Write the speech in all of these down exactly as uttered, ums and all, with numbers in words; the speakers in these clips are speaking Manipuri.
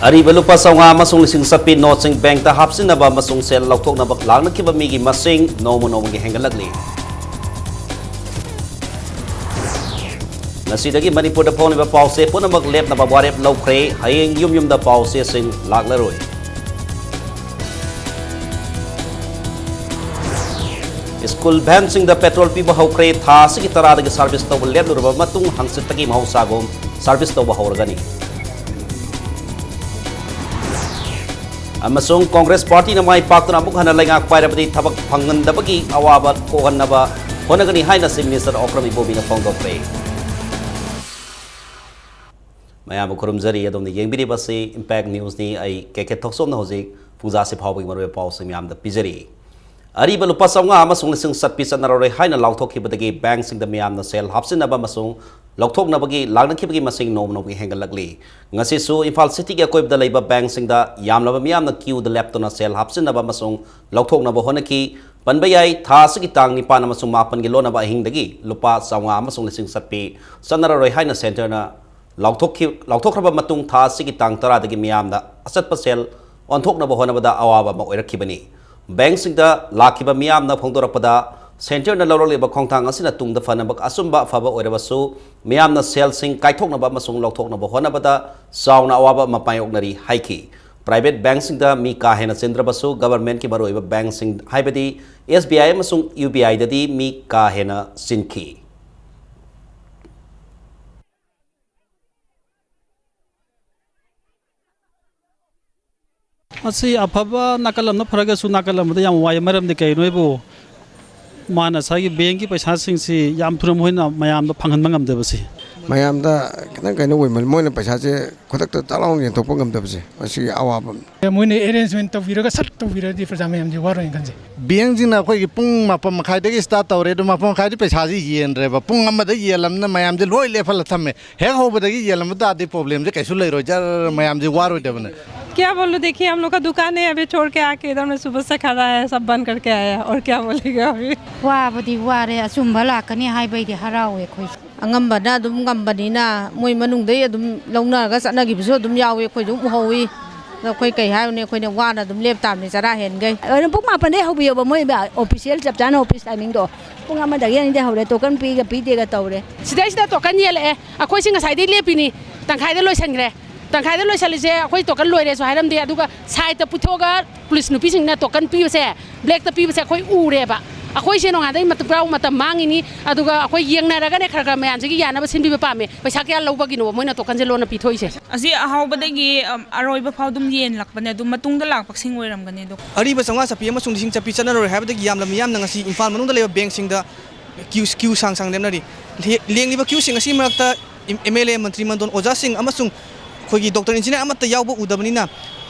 ꯑꯔꯤꯕ ꯂꯨꯄꯥ ꯆꯥꯝꯃꯉꯥ ꯑꯃꯁꯨꯡ ꯂꯤꯁꯤꯡ ꯆꯠꯄꯤ ꯅꯣꯠꯁꯤꯡ ꯕꯦꯡꯛꯇ ꯍꯥꯞꯆꯤꯟꯅꯕ ꯑꯃꯁꯨꯡ ꯁꯦꯜ ꯂꯧꯊꯣꯛꯅꯕ ꯂꯥꯛꯅꯈꯤꯕ ꯃꯤꯒꯤ ꯃꯁꯤꯡ ꯅꯣꯡꯃ ꯅꯣꯡꯃꯒꯤ ꯍꯦꯟꯒꯠꯂꯛꯂꯤ꯫ ꯉꯁꯤꯗꯒꯤ ꯃꯅꯤꯄꯨꯔꯗ ꯐꯣꯡꯂꯤꯕ ꯄꯥꯎꯆꯦ ꯄꯨꯝꯅꯃꯛ ꯂꯦꯞꯅꯕ ꯋꯥꯔꯦꯞ ꯂꯧꯈ꯭ꯔꯦ꯫ ꯍꯌꯦꯡ ꯌꯨꯝ ꯌꯨꯝꯗ ꯄꯥꯎꯆꯦꯁꯤꯡ ꯂꯥꯛꯂꯔꯣꯏ꯫ ꯁ꯭ꯀꯨꯜ ꯚꯦꯟꯁꯤꯡꯗ ꯄꯦꯇ꯭ꯔꯣꯜ ꯄꯤꯕ ꯍꯧꯈ꯭ꯔꯦ꯫ ꯊꯥ ꯑꯁꯤꯒꯤ ꯇꯔꯥꯗꯒꯤ ꯁꯥꯔꯚꯤꯁ ꯇꯧꯕ ꯂꯦꯞꯂꯨꯔꯕ ꯃꯇꯨꯡ, ꯍꯪꯆꯤꯠꯇꯒꯤ ꯃꯍꯧꯁꯥꯒꯨꯝ ꯁꯥꯔꯚꯤꯁ ꯇꯧꯕ ꯍꯧꯔꯒꯅꯤ꯫ ꯑꯃꯁꯨꯡ ꯀꯣꯡꯒ꯭ꯔꯦꯁ ꯄꯥꯔꯇꯤꯅ ꯃꯥꯏ ꯄꯥꯛꯇꯨꯅ ꯑꯃꯨꯛ ꯍꯟꯅ ꯂꯩꯉꯥꯛ ꯄꯥꯏꯔꯕꯗꯤ ꯊꯕꯛ ꯐꯪꯍꯟꯗꯕꯒꯤ ꯑꯋꯥꯕ ꯀꯣꯛꯍꯟꯅꯕ ꯍꯣꯠꯅꯒꯅꯤ ꯍꯥꯏꯅ ꯆꯤꯐ ꯃꯤꯅꯤꯁꯇꯔ ꯑꯣꯀ꯭ꯔꯝ ꯏꯕꯣꯕꯤꯅ ꯐꯣꯡꯗꯣꯛꯈ꯭ꯔꯦ꯫ ꯃꯌꯥꯝꯕꯨ ꯈꯨꯔꯨꯝꯖꯔꯤ꯫ ꯑꯗꯣꯝꯅ ꯌꯦꯡꯕꯤꯔꯤꯕꯁꯤ ꯏꯝꯄꯦꯛ ꯅ꯭ꯌꯨꯁꯅꯤ꯫ ꯑꯩ ꯀꯦ ꯀꯦ ꯊꯣꯛꯆꯣꯝꯅ ꯍꯧꯖꯤꯛ ꯄꯨꯡꯖꯥꯁꯤ ꯐꯥꯎꯕꯒꯤ ꯃꯔꯨꯑꯣꯏꯕ ꯄꯥꯎꯁꯤꯡ ꯃꯌꯥꯝꯗ ꯄꯤꯖꯔꯤ꯫ ꯑꯔꯤꯕ ꯂꯨꯄꯥ ꯆꯥꯝꯃꯉꯥ ꯑꯃꯁꯨꯡ ꯂꯤꯁꯤꯡ ꯆꯠꯄꯤ ꯆꯠꯅꯔꯔꯣꯏ ꯍꯥꯏꯅ ꯂꯥꯎꯊꯣꯛꯈꯤꯕꯗꯒꯤ ꯕꯦꯡꯛꯁꯤꯡꯗ ꯃꯤꯌꯥꯝꯅ ꯁꯦꯜ ꯍꯥꯞꯆꯤꯟꯅꯕ ꯑꯃꯁꯨꯡ ꯂꯧꯊꯣꯛꯅꯕꯒꯤ ꯂꯥꯛꯅꯈꯤꯕꯒꯤ ꯃꯁꯤꯡ ꯅꯣꯡꯃ ꯅꯣꯡꯃꯒꯤ ꯍꯦꯟꯒꯠꯂꯛꯂꯤ꯫ ꯉꯁꯤꯁꯨ ꯏꯝꯐꯥꯜ ꯁꯤꯇꯤꯒꯤ ꯑꯀꯣꯏꯕꯗ ꯂꯩꯕ ꯕꯦꯡꯛꯁꯤꯡꯗ ꯌꯥꯝꯂꯕ ꯃꯤꯌꯥꯝꯅ ꯀ꯭ꯌꯨꯗ ꯂꯦꯞꯇꯨꯅ ꯁꯦꯜ ꯍꯥꯞꯆꯤꯟꯅꯕ ꯑꯃꯁꯨꯡ ꯂꯧꯊꯣꯛꯅꯕ ꯍꯣꯠꯅꯈꯤ꯫ ꯄꯟꯕ ꯌꯥꯏ, ꯊꯥ ꯑꯁꯤꯒꯤ ꯇꯥꯡ ꯅꯤꯄꯥꯟ ꯑꯃꯁꯨꯡ ꯃꯥꯄꯟꯒꯤ ꯂꯣꯟꯅꯕ ꯑꯍꯤꯡꯗꯒꯤ ꯂꯨꯄꯥ ꯆꯥꯝꯃꯉꯥ ꯑꯃꯁꯨꯡ ꯂꯤꯁꯤꯡ ꯆꯠꯄꯤ ꯆꯠꯅꯔꯔꯣꯏ ꯍꯥꯏꯅ ꯁꯦꯟꯇꯔꯅ ꯂꯥꯎꯊꯣꯛꯈꯤ-, ꯂꯥꯎꯊꯣꯛꯈ꯭ꯔꯕ ꯃꯇꯨꯡ, ꯊꯥ ꯑꯁꯤꯒꯤ ꯇꯥꯡ ꯇꯔꯥꯗꯒꯤ ꯃꯤꯌꯥꯝꯗ ꯑꯆꯠꯄ ꯁꯦꯜ ꯑꯣꯟꯊꯣꯛꯅꯕ ꯍꯣꯠꯅꯕꯗ ꯑꯋꯥꯕ ꯑꯃ ꯑꯣꯏꯔꯛꯈꯤꯕꯅꯤ꯫ ꯕꯦꯡꯛꯁꯤꯡꯗ ꯂꯥꯛꯈꯤꯕ ꯃꯤꯌꯥꯝꯅ ꯐꯣꯡꯗꯣꯔꯛꯄꯗ, ꯁꯦꯟꯇꯔꯅ ꯂꯧꯔꯛꯂꯤꯕ ꯈꯣꯡꯊꯥꯡ ꯑꯁꯤꯅ ꯇꯨꯡꯗ ꯐꯅꯕ ꯑꯆꯨꯝꯕ ꯑꯐꯕ ꯑꯣꯏꯔꯕꯁꯨ, ꯃꯤꯌꯥꯝꯅ ꯁꯦꯜꯁꯤꯡ ꯀꯥꯏꯊꯣꯛꯅꯕ ꯑꯃꯁꯨꯡ ꯂꯧꯊꯣꯛꯅꯕ ꯍꯣꯠꯅꯕꯗ ꯆꯥꯎꯅ ꯑꯋꯥꯕ ꯑꯃ ꯃꯥꯌꯣꯛꯅꯔꯤ ꯍꯥꯏꯈꯤ꯫ ꯄ꯭ꯔꯥꯏꯚꯦꯠ ꯕꯦꯡꯛꯁꯤꯡꯗ ꯃꯤ ꯀꯥ ꯍꯦꯟꯅ ꯆꯤꯟꯗ꯭ꯔꯕꯁꯨ, ꯒꯚꯔꯟꯃꯦꯟꯠꯀꯤ ꯃꯔꯨꯑꯣꯏꯕ ꯕꯦꯡꯛꯁꯤꯡ, ꯍꯥꯏꯕꯗꯤ ꯑꯦꯁ ꯕꯤ ꯑꯥꯏ ꯑꯃꯁꯨꯡ ꯌꯨ ꯕꯤ ꯑꯥꯏꯗꯗꯤ ꯃꯤ ꯀꯥ ꯍꯦꯟꯅ ꯆꯤꯟꯈꯤ꯫ ꯃꯁꯤ ꯑꯐꯕ ꯅꯥꯀꯜ ꯑꯃꯗ ꯐꯔꯒꯁꯨ, ꯅꯥꯀꯜ ꯑꯃꯗ ꯌꯥꯝ ꯋꯥꯏ꯫ ꯃꯔꯝꯗꯤ ꯀꯩꯅꯣ ꯍꯥꯏꯕꯨ, ꯃꯥꯅ ꯉꯁꯥꯏꯒꯤ ꯕꯦꯡꯒꯤ ꯄꯩꯁꯥꯁꯤꯡꯁꯤ ꯌꯥꯝ ꯊꯨꯅ ꯃꯈꯣꯏꯅ ꯃꯌꯥꯝꯗ ꯐꯪꯍꯟꯕ ꯉꯝꯗꯕꯁꯤ꯫ ꯃꯌꯥꯝꯗ ꯈꯤꯇꯪ ꯀꯩꯅꯣ ꯑꯣꯏꯃꯜꯂꯤ, ꯃꯣꯏꯅ ꯄꯩꯁꯥꯁꯦ ꯈꯨꯗꯛꯇ ꯇꯥꯛ ꯂꯥꯎꯅ ꯌꯦꯟꯊꯣꯛꯄ ꯉꯝꯗꯕꯁꯦ, ꯃꯁꯤꯒꯤ ꯑꯋꯥꯕ ꯑꯃꯅꯤ꯫ ꯃꯣꯏꯅ ꯑꯦꯔꯦꯟꯖꯃꯦꯟ ꯇꯧꯕꯤꯔꯒ ꯁꯠ ꯇꯧꯕꯤꯔꯗꯤ ꯄ꯭ꯔꯖꯥ ꯃꯌꯥꯝꯁꯦ ꯋꯥꯔꯣꯏꯅ ꯈꯟꯖꯩ꯫ ꯕꯦꯡꯁꯤꯡꯅ ꯑꯩꯈꯣꯏꯒꯤ ꯄꯨꯡ ꯃꯥꯄꯟ ꯃꯈꯥꯏꯗꯒꯤ ꯁ꯭ꯇꯥꯔꯠ ꯇꯧꯔꯦ, ꯑꯗꯣ ꯃꯥꯄꯟ ꯃꯈꯥꯏꯗꯤ ꯄꯩꯁꯥꯁꯤ ꯌꯦꯟꯗ꯭ꯔꯦꯕ, ꯄꯨꯡ ꯑꯃꯗ ꯌꯦꯜꯂꯝꯅ ꯃꯌꯥꯝꯁꯦ ꯂꯣꯏ ꯂꯦꯞꯍꯜꯂ ꯊꯝꯃꯦ꯫ ꯍꯦꯛ ꯍꯧꯕꯗꯒꯤ ꯌꯦꯜꯂꯝꯕ ꯇꯥꯔꯗꯤ ꯄ꯭ꯔꯣꯕ꯭ꯂꯦꯝꯁꯦ ꯀꯩꯁꯨ ꯂꯩꯔꯣꯏ, ꯖꯔ ꯃꯌꯥꯝꯁꯦ ꯋꯥꯔꯣꯏꯗꯕꯅꯦ꯫ क्या बोलूं, देखिए, हम लोग का दुकान है, अभी छोड़ के आके इधर में सुबह से खड़ा है, सब बंद करके आया है, और क्या बोलेगा अभी। ꯋꯥꯕꯗꯤ ꯋꯥꯔꯦ, ꯑꯆꯨꯝꯕ ꯂꯥꯛꯀꯅꯤ ꯍꯥꯏꯕꯩꯗꯤ ꯍꯔꯥꯎꯋꯦ ꯑꯩꯈꯣꯏꯁꯨ꯫ ꯑꯉꯝꯕꯅ ꯑꯗꯨꯝ ꯉꯝꯕꯅꯤꯅ ꯃꯣꯏ ꯃꯅꯨꯡꯗꯩ ꯑꯗꯨꯝ ꯂꯧꯅꯔꯒ ꯆꯠꯅꯈꯤꯕꯁꯨ ꯑꯗꯨꯝ ꯌꯥꯎꯏ, ꯑꯩꯈꯣꯏꯁꯨ ꯑꯗꯨꯝ ꯎꯍꯧꯏ꯫ ꯑꯗꯣ ꯑꯩꯈꯣꯏ ꯀꯩ ꯍꯥꯏꯔꯨꯅꯤ, ꯑꯩꯈꯣꯏꯅ ꯋꯥꯅ ꯑꯗꯨꯝ ꯂꯦꯞ ꯇꯥꯕꯅꯤ ꯆꯔꯥ ꯍꯦꯟꯈꯩ꯫ ꯑꯗꯨꯅ ꯄꯨꯡ ꯃꯥꯄꯟꯗꯩ ꯍꯧꯕꯤꯌꯣꯕ, ꯃꯣꯏ ꯑꯣꯐꯤꯁꯤꯌꯦꯜ ꯆꯞ ꯆꯥꯅ ꯑꯣꯐꯤꯁ ꯇꯥꯏꯃꯤꯡꯗꯣ ꯄꯨꯡ ꯑꯃꯗꯒꯤ ꯑꯅꯤꯗꯩ ꯍꯧꯔꯦ, ꯇꯣꯀꯟ ꯄꯤꯒ ꯄꯤꯗꯦꯒ ꯇꯧꯔꯦ꯫ ꯁꯤꯗꯩꯁꯤꯗ ꯇꯣꯀꯟ ꯌꯦꯜꯂꯛꯑꯦ꯫ ꯑꯩꯈꯣꯏꯁꯤ ꯉꯁꯥꯏꯗꯩ ꯂꯦꯞꯄꯤꯅꯤ, ꯇꯪꯈꯥꯏꯗ ꯂꯣꯏꯁꯟꯈ꯭ꯔꯦ꯫ ꯇꯪꯈꯥꯏꯗ ꯂꯣꯏꯁꯜꯂꯤꯁꯦ ꯑꯩꯈꯣꯏ ꯇꯣꯀꯟ ꯂꯣꯏꯔꯦꯁꯨ ꯍꯥꯏꯔꯝꯗꯦ, ꯑꯗꯨꯒ ꯁꯥꯏꯠꯇ ꯄꯨꯊꯣꯛꯑꯒ ꯄꯨꯂꯤꯁ ꯅꯨꯄꯤꯁꯤꯡꯅ ꯇꯣꯀꯟ ꯄꯤꯕꯁꯦ, ꯕ꯭ꯂꯦꯛꯇ ꯄꯤꯕꯁꯦ ꯑꯩꯈꯣꯏ ꯎꯔꯦꯕ꯫ ꯑꯩꯈꯣꯏꯁꯦ ꯅꯣꯡꯉꯥꯟꯗꯩ ꯃꯇꯝ ꯄꯨꯔꯥ ꯃꯇꯝ ꯃꯥꯡꯉꯤꯅꯤ꯫ ꯑꯗꯨꯒ ꯑꯩꯈꯣꯏ ꯌꯦꯡꯅꯔꯒꯅꯦ ꯈꯔ ꯈꯔ ꯃꯌꯥꯝꯁꯤꯒꯤ ꯌꯥꯅꯕ ꯁꯤꯟꯕꯤꯕ ꯄꯥꯝꯃꯦ꯫ ꯄꯩꯁꯥ ꯀꯌꯥ ꯂꯧꯕꯒꯤꯅꯣꯕ ꯃꯣꯏꯅ ꯇꯣꯀꯟꯁꯦ ꯂꯣꯟꯅ ꯄꯤꯊꯣꯛꯏꯁꯦ? ꯑꯁꯤ ꯑꯍꯥꯎꯕꯗꯒꯤ ꯑꯔꯣꯏꯕ ꯐꯥꯎ ꯑꯗꯨꯝ ꯌꯦꯟꯂꯛꯄꯅꯦ, ꯑꯗꯨꯝ ꯃꯇꯨꯡꯗ ꯂꯥꯛꯄꯁꯤꯡ ꯑꯣꯏꯔꯝꯒꯅꯤ꯫ ꯑꯗꯣ ꯑꯔꯤꯕ ꯆꯥꯝꯃꯉꯥ ꯆꯠꯄꯤ ꯑꯃꯁꯨꯡ ꯂꯤꯁꯤꯡ ꯆꯠꯄꯤ ꯆꯠꯅꯔꯣꯏ ꯍꯥꯏꯕꯗꯒꯤ ꯌꯥꯝꯅ ꯃꯤꯌꯥꯝꯅ ꯉꯁꯤ ꯏꯝꯐꯥꯜ ꯃꯅꯨꯡꯗ ꯂꯩꯕ ꯕꯦꯡꯁꯤꯡꯗ ꯀ꯭ꯌꯨ ꯀ꯭ꯌꯨ ꯁꯥꯡ ꯁꯥꯡ ꯂꯦꯞꯅꯔꯤ꯫ ꯂꯦꯡꯂꯤꯕ ꯀ꯭ꯌꯨꯁꯤꯡ ꯑꯁꯤ ꯃꯔꯛꯇ ꯑꯦꯝ ꯑꯦꯜ ꯑꯦ, ꯃꯟꯇ꯭ꯔꯤ ꯃꯟꯗꯣꯟ, ꯑꯣꯖꯥꯁꯤꯡ ꯑꯃꯁꯨꯡ ꯑꯩꯈꯣꯏꯒꯤ ꯗꯣꯛꯇꯔ ꯏꯟꯖꯤꯅꯤꯌꯥꯔ ꯑꯃꯠꯇ ꯌꯥꯎꯕ ꯎꯗꯕꯅꯤꯅ,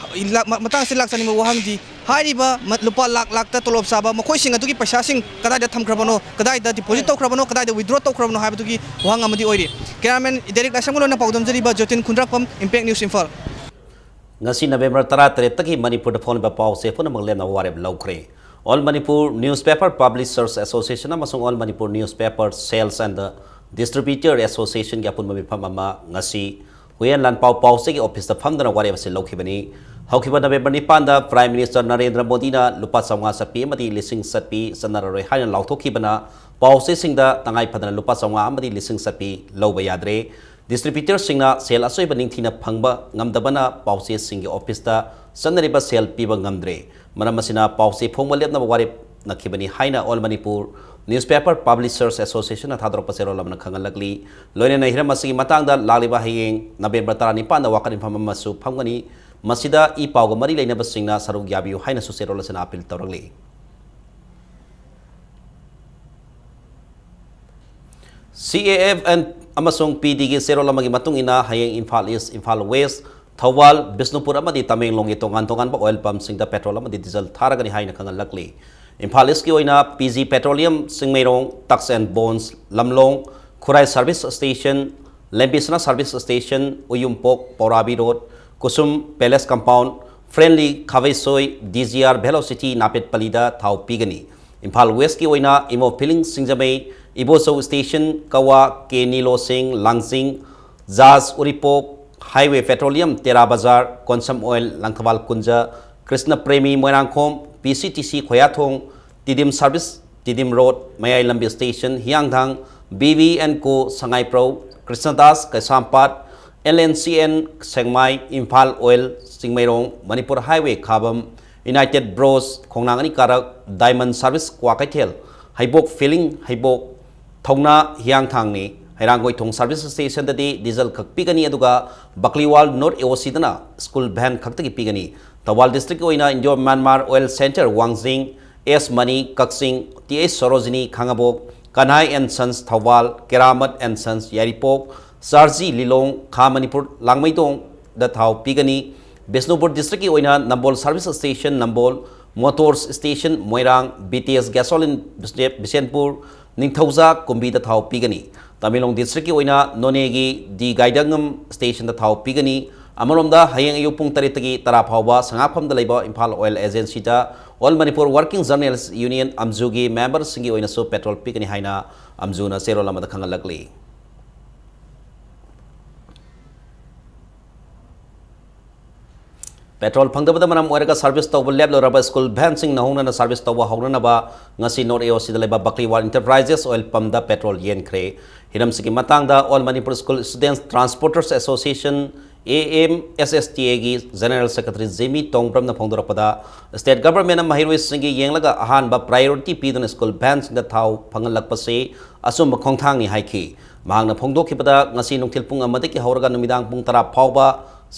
ꯃꯇꯥꯡ ꯑꯁꯤꯗ ꯂꯥꯛꯆꯅꯤꯡꯕ ꯋꯥꯍꯪꯗꯤ, ꯍꯥꯏꯔꯤꯕ ꯂꯨꯄꯥ ꯂꯥꯛ ꯂꯥꯛꯇ ꯇꯣꯂꯣꯞ ꯆꯥꯕ ꯃꯈꯣꯏꯁꯤꯡ ꯑꯗꯨꯒꯤ ꯄꯩꯁꯥꯁꯤꯡ ꯀꯗꯥꯏꯗ ꯊꯝꯈ꯭ꯔꯕꯅꯣ, ꯀꯗꯥꯏꯗ ꯗꯤꯄꯣꯖꯤꯠ ꯇꯧꯈ꯭ꯔꯕꯅꯣ, ꯀꯗꯥꯏꯗ ꯋꯤꯗ꯭ꯔꯣ ꯇꯧꯈ꯭ꯔꯕꯅꯣ ꯍꯥꯏꯕꯗꯨꯒꯤ ꯋꯥꯍꯪ ꯑꯃꯗꯤ ꯑꯣꯏꯔꯤ꯫ ꯀꯦꯃꯦꯔꯥꯃꯦꯟ ꯗꯦꯔꯤꯛ ꯂꯥꯏꯁ꯭ꯔꯝꯒ ꯂꯣꯏꯅꯅ ꯄꯥꯎꯗꯝꯖꯔꯤꯕ ꯖꯣꯇꯤꯟ ꯈꯨꯟꯗ꯭ꯔꯥꯛꯄꯝ, ꯏꯝꯄꯦꯛ ꯅ꯭ꯌꯨꯁ, ꯏꯝꯐꯥꯜ꯫ ꯉꯁꯤ ꯅꯕꯦꯝꯕꯔ ꯇꯔꯥꯇꯔꯦꯠꯇꯒꯤ ꯃꯅꯤꯄꯨꯔꯗ ꯐꯣꯡꯂꯤꯕ ꯄꯥꯎ ꯆꯦ ꯄꯨꯝꯅꯃꯛ ꯂꯦꯞꯅꯕ ꯋꯥꯔꯦꯞ ꯂꯧꯈ꯭ꯔꯦ꯫ All Manipur Newspaper Publishers Association ꯑꯃꯁꯨꯡ All Manipur Newspaper Sales and Distributor Associationꯒꯤ ꯑꯄꯨꯟꯕ ꯃꯤꯐꯝ ꯑꯃ ꯉꯁꯤ ꯍꯨꯏꯌꯦꯟ ꯂꯥꯟꯄꯥꯎ ꯄꯥꯎꯆꯦꯒꯤ ꯑꯣꯐꯤꯁꯇ ꯐꯝꯗꯨꯅ ꯋꯥꯔꯦꯞ ꯑꯁꯤ ꯂꯧꯈꯤꯕꯅꯤ꯫ ꯍꯧꯈꯤꯕ ꯅꯕꯦꯝꯕꯔ ꯅꯤꯄꯥꯟꯗ Prime Minister ꯅꯔꯦꯟꯗ꯭ꯔ ꯃꯣꯗꯤꯅ ꯂꯨꯄꯥ ꯆꯥꯝꯃꯉꯥ ꯆꯠꯄꯤ ꯑꯃꯗꯤ ꯂꯤꯁꯤꯡ ꯆꯠꯄꯤ ꯆꯠꯅꯔꯔꯣꯏ ꯍꯥꯏꯅ ꯂꯥꯎꯊꯣꯛꯈꯤꯕꯅ, ꯄꯥꯎꯆꯦꯁꯤꯡꯗ ꯇꯉꯥꯏ ꯐꯗꯅ ꯂꯨꯄꯥ ꯆꯥꯝꯃꯉꯥ ꯑꯃꯗꯤ ꯂꯤꯁꯤꯡ ꯆꯠꯄꯤ ꯂꯧꯕ ꯌꯥꯗ꯭ꯔꯦ꯫ ꯗꯤꯁꯇ꯭ꯔꯤꯕ꯭ꯌꯨꯇꯔꯁꯤꯡꯅ ꯁꯦꯜ ꯑꯆꯣꯏꯕ ꯅꯤꯡꯊꯤꯅ ꯐꯪꯕ ꯉꯝꯗꯕꯅ ꯄꯥꯎꯆꯦꯁꯤꯡꯒꯤ ꯑꯣꯐꯤꯁꯇ ꯆꯠꯅꯔꯤꯕ ꯁꯦꯜ ꯄꯤꯕ ꯉꯝꯗ꯭ꯔꯦ꯫ ꯃꯔꯝ ꯑꯁꯤꯅ ꯄꯥꯎꯆꯦ ꯐꯣꯡꯕ ꯂꯦꯞꯅꯕ ꯋꯥꯔꯦꯞꯅꯈꯤꯕꯅꯤ ꯍꯥꯏꯅ All Manipur Newspaper Publishers Associationꯅ ꯊꯥꯗꯣꯔꯛꯄ ꯆꯦꯔꯣꯜ ꯑꯃꯅ ꯈꯪꯍꯜꯂꯛꯂꯤ꯫ ꯂꯣꯏꯅꯅ ꯍꯤꯔꯝ ꯑꯁꯤꯒꯤ ꯃꯇꯥꯡꯗ ꯂꯥꯛꯂꯤꯕ ꯍꯌꯦꯡ ꯅꯕꯦꯝꯕꯔ ꯇꯔꯥꯅꯤꯄꯥꯟꯗ ꯋꯥꯀꯠ ꯃꯤꯐꯝ ꯑꯃꯁꯨ ꯐꯝꯒꯅꯤ꯫ ꯃꯁꯤꯗ ꯏ ꯄꯥꯎꯒ ꯃꯔꯤ ꯂꯩꯅꯕꯁꯤꯡꯅ ꯁꯔꯨꯛ ꯌꯥꯕꯤꯌꯨ ꯍꯥꯏꯅꯁꯨ ꯆꯦꯔꯣꯜ ꯑꯁꯤꯅ ꯑꯥꯄꯤꯜ ꯇꯧꯔꯛꯂꯤ꯫ ꯁꯤ ꯑꯦ ꯑꯦꯐ ꯑꯦꯟ ꯑꯃꯁꯨꯡ ꯄꯤ ꯗꯤꯒꯤ ꯆꯦꯔꯣꯜ ꯑꯃꯒꯤ ꯃꯇꯨꯡ ꯏꯟꯅ, ꯍꯌꯦꯡ ꯏꯝꯐꯥꯜ ꯏꯁ, ꯏꯝꯐꯥꯜ ꯋꯦꯁ, ꯊꯧꯕꯥꯜ, ꯕꯤꯁꯅꯨꯄꯨꯔ ꯑꯃꯗꯤ ꯇꯃꯦꯡꯂꯣꯡꯒꯤ ꯇꯣꯉꯥꯟ ꯇꯣꯉꯥꯟꯕ ꯑꯣꯏꯜ ꯄꯝꯁꯤꯡꯗ ꯄꯦꯇ꯭ꯔꯣꯜ ꯑꯃꯗꯤ ꯗꯤꯖꯜ ꯊꯥꯔꯒꯅꯤ ꯍꯥꯏꯅ ꯈꯪꯍꯜꯂꯛꯂꯤ꯫ ꯏꯝꯐꯥꯜ ꯏꯁꯀꯤ ꯑꯣꯏꯅ ꯄꯤ ꯖꯤ ꯄꯦꯇ꯭ꯔꯣꯂꯤꯌꯝ, ꯆꯤꯡꯃꯩꯔꯣꯡ, ꯇꯛꯁ ꯑꯦꯟ ꯕꯣꯟꯁ, Lamlong, Khurai service station, Lembisana service station, Uyumpok, Paorabi road, Kusum palace compound, friendly Khabeisoi, D G R velocity ꯅꯥꯄꯦꯠꯄꯂꯤꯗ ꯊꯥꯎ ꯄꯤꯒꯅꯤ꯫ ꯏꯝꯐꯥꯜ ꯋꯦꯁꯀꯤ ꯑꯣꯏꯅ ꯏꯃꯣ ꯐꯤꯂꯤꯡ ꯁꯤꯡꯖꯃꯩ, ꯏꯕꯣꯆꯧ ꯁ꯭ꯇꯦꯁꯟ, ꯀꯋꯥ, ꯀꯦ ꯅꯤꯂꯣ ꯁꯤꯡ, ꯂꯥꯡꯖꯤꯡ, ꯖꯥꯖ ꯎꯔꯤꯄꯣꯛ, highway petroleum Tera Bazar, Konsam oil Langthabal Kunja, Krishna Premi Moirangkhom, P C T C Khoyathong, Tiddim service, Tiddim road, Mayai Lambi station, Hiyangthang, B V N co Sangaiprou, Krishnadas Keisampat, L N C N Sekmai, Imphal oil Chingmeirong, Manipur highway Khabam, united bros ꯈꯣꯡꯅꯥꯡ Ani Karak, diamond service Kwakeithel, Heibok filling Heibok, ꯊꯧꯅꯥ ꯍꯤꯌꯥꯡꯊꯥꯡꯅꯤ꯫ ꯍꯩꯔꯥꯡꯒꯣꯏꯊꯣꯡ ꯁꯥꯔꯚꯤꯁ ꯁ꯭ꯇꯦꯁꯟꯗꯗꯤ ꯗꯤꯖꯜ ꯈꯛ ꯄꯤꯒꯅꯤ, ꯑꯗꯨꯒ ꯕꯀ꯭ꯂꯤꯋꯥꯜ ꯅꯣꯔꯠ ꯑꯦ ꯑꯣ ꯁꯤꯗꯅ ꯁ꯭ꯀꯨꯜ ꯚꯦꯟ ꯈꯛꯇꯒꯤ ꯄꯤꯒꯅꯤ꯫ ꯊꯧꯕꯥꯜ ꯗꯤꯁꯇ꯭ꯔꯤꯛꯀꯤ ꯑꯣꯏꯅ ꯏꯟꯗꯤꯌꯣ Myanmar oil center Wangjing, S Mani Kakching, T H Sorojini Khangbok, Kanhai and sons Thoubal, Keramat and sons Yairipok, Sarji Lilong ꯈꯥ ꯃꯅꯤꯄꯨꯔ ꯂꯥꯡꯃꯩꯗꯣꯡꯗ ꯊꯥꯎ ꯄꯤꯒꯅꯤ꯫ ꯕꯤꯁꯅꯨꯄꯨꯔ ꯗꯤꯁꯇ꯭ꯔꯤꯛꯀꯤ ꯑꯣꯏꯅ Nambol service station Nambol, motors station Moirang, B T S gasoline ꯕꯤꯁꯅꯦ-, ꯕꯤꯁꯦꯟꯄꯨꯔ, ꯅꯤꯡꯊꯧꯖꯥ ꯀꯨꯝꯕꯤꯗ ꯊꯥꯎ ꯄꯤꯒꯅꯤ꯫ ꯇꯃꯦꯡꯂꯣꯡ ꯗꯤꯁꯇ꯭ꯔꯤꯛꯀꯤ ꯑꯣꯏꯅ ꯅꯣꯅꯦꯒꯤ ꯗꯤ ꯒꯥꯏꯗꯪꯉꯝ ꯁ꯭ꯇꯦꯁꯟꯗ ꯊꯥꯎ ꯄꯤꯒꯅꯤ꯫ ꯑꯃꯔꯣꯝꯗ ꯍꯌꯦꯡ ꯑꯌꯨꯛ ꯄꯨꯡ ꯇꯔꯦꯠꯇꯒꯤ ꯇꯔꯥ ꯐꯥꯎꯕ ꯁꯉꯥꯛꯐꯝꯗ ꯂꯩꯕ ꯏꯝꯐꯥꯜ ꯑꯣꯏꯜ ꯑꯦꯖꯦꯟꯁꯤꯗ all Manipur working journalists union, ꯑꯝꯖꯨꯒꯤ ꯃꯦꯝꯕꯔꯁꯤꯡꯒꯤ ꯑꯣꯏꯅꯁꯨ ꯄꯦꯇ꯭ꯔꯣꯜ ꯄꯤꯒꯅꯤ ꯍꯥꯏꯅ ꯑꯝꯖꯨꯅ ꯆꯦꯔꯣꯜ ꯑꯃꯗ ꯈꯪꯍꯜꯂꯛꯂꯤ꯫ ꯄꯦꯇ꯭ꯔꯣꯜ ꯐꯪꯗꯕꯗ ꯃꯔꯝ ꯑꯣꯏꯔꯒ ꯁꯥꯔꯚꯤꯁ ꯇꯧꯕ ꯂꯦꯞꯂꯨꯔꯕ ꯁ꯭ꯀꯨꯜ ꯚꯦꯟꯁꯤꯡ ꯅꯧꯍꯧꯅꯅ ꯁꯥꯔꯚꯤꯁ ꯇꯧꯕ ꯍꯧꯅꯅꯕ ꯉꯁꯤ ꯅꯣꯔꯠ ꯑꯦ ꯑꯣ ꯁꯤꯗ ꯂꯩꯕ ꯕꯀ꯭ꯂꯤꯋꯥꯜ ꯏꯟꯇꯔꯄ꯭ꯔꯥꯏꯖꯦꯁ ꯑꯣꯏꯜ ꯄꯝꯗ ꯄꯦꯇ꯭ꯔꯣꯜ ꯌꯦꯟꯈ꯭ꯔꯦ꯫ ꯍꯤꯔꯝꯁꯤꯒꯤ ꯃꯇꯥꯡꯗ all Manipur school students transporters association, A M S S T ꯑꯦꯒꯤ ꯖꯦꯅꯔꯦꯜ ꯁꯦꯀ꯭ꯔꯦꯇꯔꯤ ꯖꯦꯃꯤ ꯇꯣꯡꯕ꯭ꯔꯝꯅ ꯐꯣꯡꯗꯣꯔꯛꯄꯗ, ꯁ꯭ꯇꯦꯠ ꯒꯚꯔꯟꯃꯦꯟꯠꯅ ꯃꯍꯩꯔꯣꯏꯁꯤꯡꯒꯤ ꯌꯦꯡꯂꯒ ꯑꯍꯥꯟꯕ ꯄ꯭ꯔꯥꯏꯌꯣꯔꯤꯇꯤ ꯄꯤꯗꯨꯅ ꯁ꯭ꯀꯨꯜ ꯚꯦꯟꯁꯤꯡꯗ ꯊꯥꯎ ꯐꯪꯍꯜꯂꯛꯄꯁꯤ ꯑꯆꯨꯝꯕ ꯈꯣꯡꯊꯥꯡꯅꯤ ꯍꯥꯏꯈꯤ꯫ ꯃꯍꯥꯛꯅ ꯐꯣꯡꯗꯣꯛꯈꯤꯕꯗ, ꯉꯁꯤ ꯅꯨꯡꯊꯤꯜ ꯄꯨꯡ ꯑꯃꯗꯒꯤ ꯍꯧꯔꯒ ꯅꯨꯃꯤꯗꯥꯡ ꯄꯨꯡ ꯇꯔꯥ ꯐꯥꯎꯕ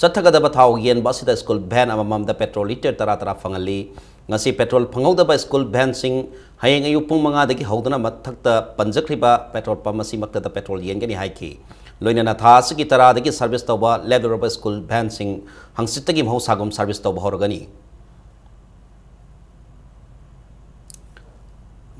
ꯆꯠꯊꯒꯗꯕ ꯊꯥꯎ ꯌꯦꯟꯕ ꯑꯁꯤꯗ ꯁ꯭ꯀꯨꯜ ꯚꯦꯟ ꯑꯃꯃꯝꯗ ꯄꯦꯇ꯭ꯔꯣꯜ ꯂꯤꯇꯔ ꯇꯔꯥ ꯇꯔꯥ ꯐꯪꯍꯜꯂꯤ꯫ ꯉꯁꯤ ꯄꯦꯇ꯭ꯔꯣꯜ ꯐꯪꯍꯧꯗꯕ ꯁ꯭ꯀꯨꯜ ꯚꯦꯟꯁꯤꯡ ꯍꯌꯦꯡ ꯑꯌꯨꯛ ꯄꯨꯡ ꯃꯉꯥꯗꯒꯤ ꯍꯧꯗꯨꯅ ꯃꯊꯛꯇ ꯄꯟꯖꯈ꯭ꯔꯤꯕ ꯄꯦꯇ꯭ꯔꯣꯜ ꯄꯝ ꯑꯁꯤꯃꯛꯇꯗ ꯄꯦꯇ꯭ꯔꯣꯜ ꯌꯦꯟꯒꯅꯤ ꯍꯥꯏꯈꯤ꯫ ꯂꯣꯏꯅꯅ ꯊꯥ ꯑꯁꯤꯒꯤ ꯇꯔꯥꯗꯒꯤ ꯁꯥꯔꯚꯤꯁ ꯇꯧꯕ ꯂꯦꯞꯂꯨꯔꯕ ꯁ꯭ꯀꯨꯜ ꯚꯦꯟꯁꯤꯡ ꯍꯪꯆꯤꯠꯇꯒꯤ ꯃꯍꯧꯁꯥꯒꯨꯝ ꯁꯥꯔꯚꯤꯁ ꯇꯧꯕ ꯍꯧꯔꯒꯅꯤ꯫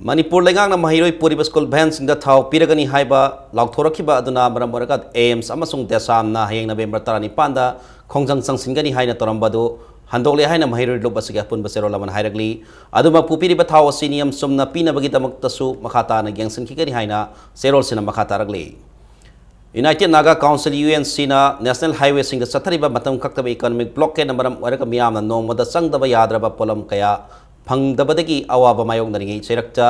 ꯃꯅꯤꯄꯨꯔ ꯂꯩꯉꯥꯛꯅ ꯃꯍꯩꯔꯣꯏ ꯄꯨꯔꯤꯕ ꯁ꯭ꯀꯨꯜ ꯚꯦꯟꯁꯤꯡꯗ ꯊꯥꯎ ꯄꯤꯔꯒꯅꯤ ꯍꯥꯏꯕ ꯂꯥꯎꯊꯣꯔꯛꯈꯤꯕ ꯑꯗꯨꯅ ꯃꯔꯝ ꯑꯣꯏꯔꯒ ꯑꯦ ꯑꯦꯝꯁ ꯑꯃꯁꯨꯡ ꯗꯦꯁꯥꯝꯅ ꯍꯌꯦꯡ ꯅꯕꯦꯝꯕꯔ ꯇꯔꯥꯅꯤꯄꯥꯟꯗ ꯈꯣꯡꯖꯪ ꯆꯪꯁꯤꯟꯒꯅꯤ ꯍꯥꯏꯅ ꯇꯧꯔꯝꯕ ꯑꯗꯨ ꯍꯟꯗꯣꯛꯂꯦ ꯍꯥꯏꯅ ꯃꯍꯩꯔꯣꯏ ꯂꯨꯞ ꯑꯁꯤꯒꯤ ꯑꯄꯨꯟꯕ ꯆꯦꯔꯣꯜ ꯑꯃꯅ ꯍꯥꯏꯔꯛꯂꯤ꯫ ꯑꯗꯨꯃꯛꯄꯨ ꯄꯤꯔꯤꯕ ꯊꯥꯎ ꯑꯁꯤ ꯅꯤꯌꯝ ꯆꯨꯝꯅ ꯄꯤꯅꯕꯒꯤꯗꯃꯛꯇꯁꯨ ꯃꯈꯥ ꯇꯥꯅ ꯌꯦꯡꯁꯤꯟꯈꯤꯒꯅꯤ ꯍꯥꯏꯅ ꯆꯦꯔꯣꯜꯁꯤꯅ ꯃꯈꯥ ꯇꯥꯔꯛꯂꯤ꯫ United Naga Council, U N Cꯅ National Highwayꯁꯤꯡꯗ ꯆꯠꯊꯔꯤꯕ ꯃꯇꯝ ꯀꯛꯇꯕ economic blockadeꯅ ꯃꯔꯝ ꯑꯣꯏꯔꯒ ꯃꯤꯌꯥꯝꯅ ꯅꯣꯡꯃꯗ ꯆꯪꯗꯕ ꯌꯥꯗ꯭ꯔꯕ ꯄꯣꯠꯂꯝ ꯀꯌꯥ ꯐꯪꯗꯕꯗꯒꯤ ꯑꯋꯥꯕ ꯃꯥꯌꯣꯛꯅꯔꯤꯉꯩ ꯆꯩꯔꯛꯇ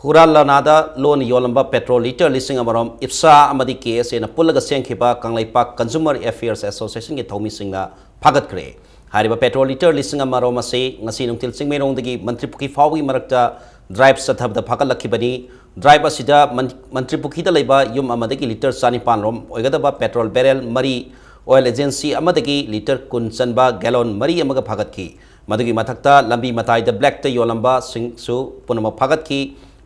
ꯍꯨꯔꯥꯟ ꯂꯥꯟꯅꯥꯗ ꯂꯣꯟꯅ ꯌꯣꯜꯂꯝꯕ petrol litre ꯂꯤꯁꯤꯡ ꯑꯃꯔꯣꯝ IPSA ꯑꯃꯗꯤ K S Aꯅ ꯄꯨꯜꯂꯒ ꯁꯦꯝꯈꯤꯕ ꯀꯪꯂꯩꯄꯥꯛ Consumer Affairs Associationꯒꯤ ꯊꯧꯃꯤꯁꯤꯡꯅ ꯐꯥꯒꯠꯈ꯭ꯔꯦ꯫ ꯍꯥꯏꯔꯤꯕ petrol litre ꯂꯤꯁꯤꯡ ꯑꯃꯔꯣꯝ ꯑꯁꯤ ꯉꯁꯤ ꯅꯨꯡꯊꯤꯜ ꯆꯤꯡꯃꯩꯔꯣꯡꯗꯒꯤ ꯃꯟꯇ꯭ꯔꯤꯄꯨꯈ꯭ꯔꯤ ꯐꯥꯎꯕꯒꯤ ꯃꯔꯛꯇ drive ꯆꯠꯊꯕꯗ ꯐꯥꯒꯠꯂꯛꯈꯤꯕꯅꯤ꯫ Drive ꯑꯁꯤꯗ ꯃꯟ-, ꯃꯟꯇ꯭ꯔꯤꯄꯨꯈ꯭ꯔꯤꯗ ꯂꯩꯕ ꯌꯨꯝ ꯑꯃꯗꯒꯤ litre ꯆꯅꯤꯄꯥꯟ ꯔꯣꯝ ꯑꯣꯏꯒꯗꯕ petrol barrel ꯃꯔꯤ, oil agency ꯑꯃꯗꯒꯤ litre ꯀꯨꯟ ꯆꯟꯕ gallon ꯃꯔꯤ ꯑꯃꯒ ꯐꯥꯒꯠꯈꯤ꯫ ꯃꯗꯨꯒꯤ ꯃꯊꯛꯇ ꯂꯝꯕꯤ ꯃꯇꯥꯏꯗ blackꯇ ꯌꯣꯜꯂꯝꯕꯁꯤꯡꯁꯨ ꯄꯨꯝꯅꯃꯛ ꯐꯥꯒꯠꯈꯤ꯫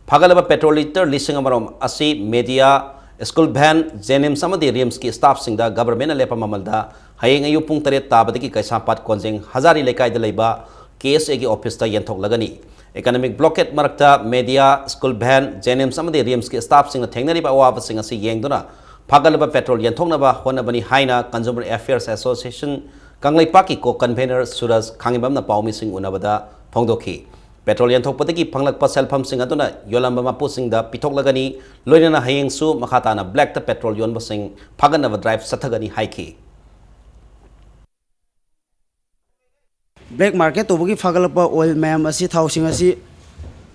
ꯐꯥꯒꯠꯂꯕ petrol litre ꯂꯤꯁꯤꯡ ꯑꯃꯔꯣꯝ ꯑꯁꯤ media, school van, JNIMS ꯑꯃꯗꯤ RIMSꯀꯤ staffꯁꯤꯡꯗ governmentꯅ ꯂꯦꯞꯄ ꯃꯃꯜꯗ ꯍꯌꯦꯡ ꯑꯌꯨꯛ ꯄꯨꯡ ꯇꯔꯦꯠ ꯇꯥꯕꯗꯒꯤ ꯀꯩꯁꯥꯝꯄꯥꯠ ꯀꯣꯟꯖꯦꯡ ꯍꯖꯥꯔꯤ ꯂꯩꯀꯥꯏꯗ ꯂꯩꯕ K S Aꯒꯤ officeꯇ ꯌꯦꯟꯊꯣꯛꯂꯒꯅꯤ꯫ Economic blockade ꯃꯔꯛꯇ media, school van, JNIMS ꯑꯃꯗꯤ RIMSꯀꯤ staffꯁꯤꯡꯅ ꯊꯦꯡꯅꯔꯤꯕ ꯑꯋꯥꯕꯁꯤꯡ ꯑꯁꯤ ꯌꯦꯡꯗꯨꯅ ꯐꯥꯒꯠꯂꯕ petrol ꯌꯦꯟꯊꯣꯛꯅꯕ ꯍꯣꯠꯅꯕꯅꯤ ꯍꯥꯏꯅ Consumer Affairs Association ꯀꯪꯂꯩꯄꯥꯛꯀꯤ co-convener ꯁꯨꯔꯖ ꯈꯥꯉꯦꯝꯕꯝꯅ ꯄꯥꯎꯃꯤꯁꯤꯡ ꯎꯅꯕꯗ ꯐꯣꯡꯗꯣꯛꯈꯤ꯫ Petrol ꯌꯦꯟꯊꯣꯛꯄꯗꯒꯤ ꯐꯪꯂꯛꯄ ꯁꯦꯜꯐꯝꯁꯤꯡ ꯑꯗꯨꯅ ꯌꯣꯜꯂꯝꯕ ꯃꯄꯨꯁꯤꯡꯗ ꯄꯤꯊꯣꯛꯂꯒꯅꯤ꯫ ꯂꯣꯏꯅꯅ ꯍꯌꯦꯡꯁꯨ ꯃꯈꯥ ꯇꯥꯅ blackꯇ petrol ꯌꯣꯟꯕꯁꯤꯡ ꯐꯥꯒꯠꯅꯕ drive ꯆꯠꯊꯒꯅꯤ ꯍꯥꯏꯈꯤ꯫ Black market ꯇꯧꯕꯒꯤ ꯐꯥꯒꯠꯂꯛꯄ oil ꯃꯌꯥꯝ ꯑꯁꯤ, ꯊꯥꯎꯁꯤꯡ ꯑꯁꯤ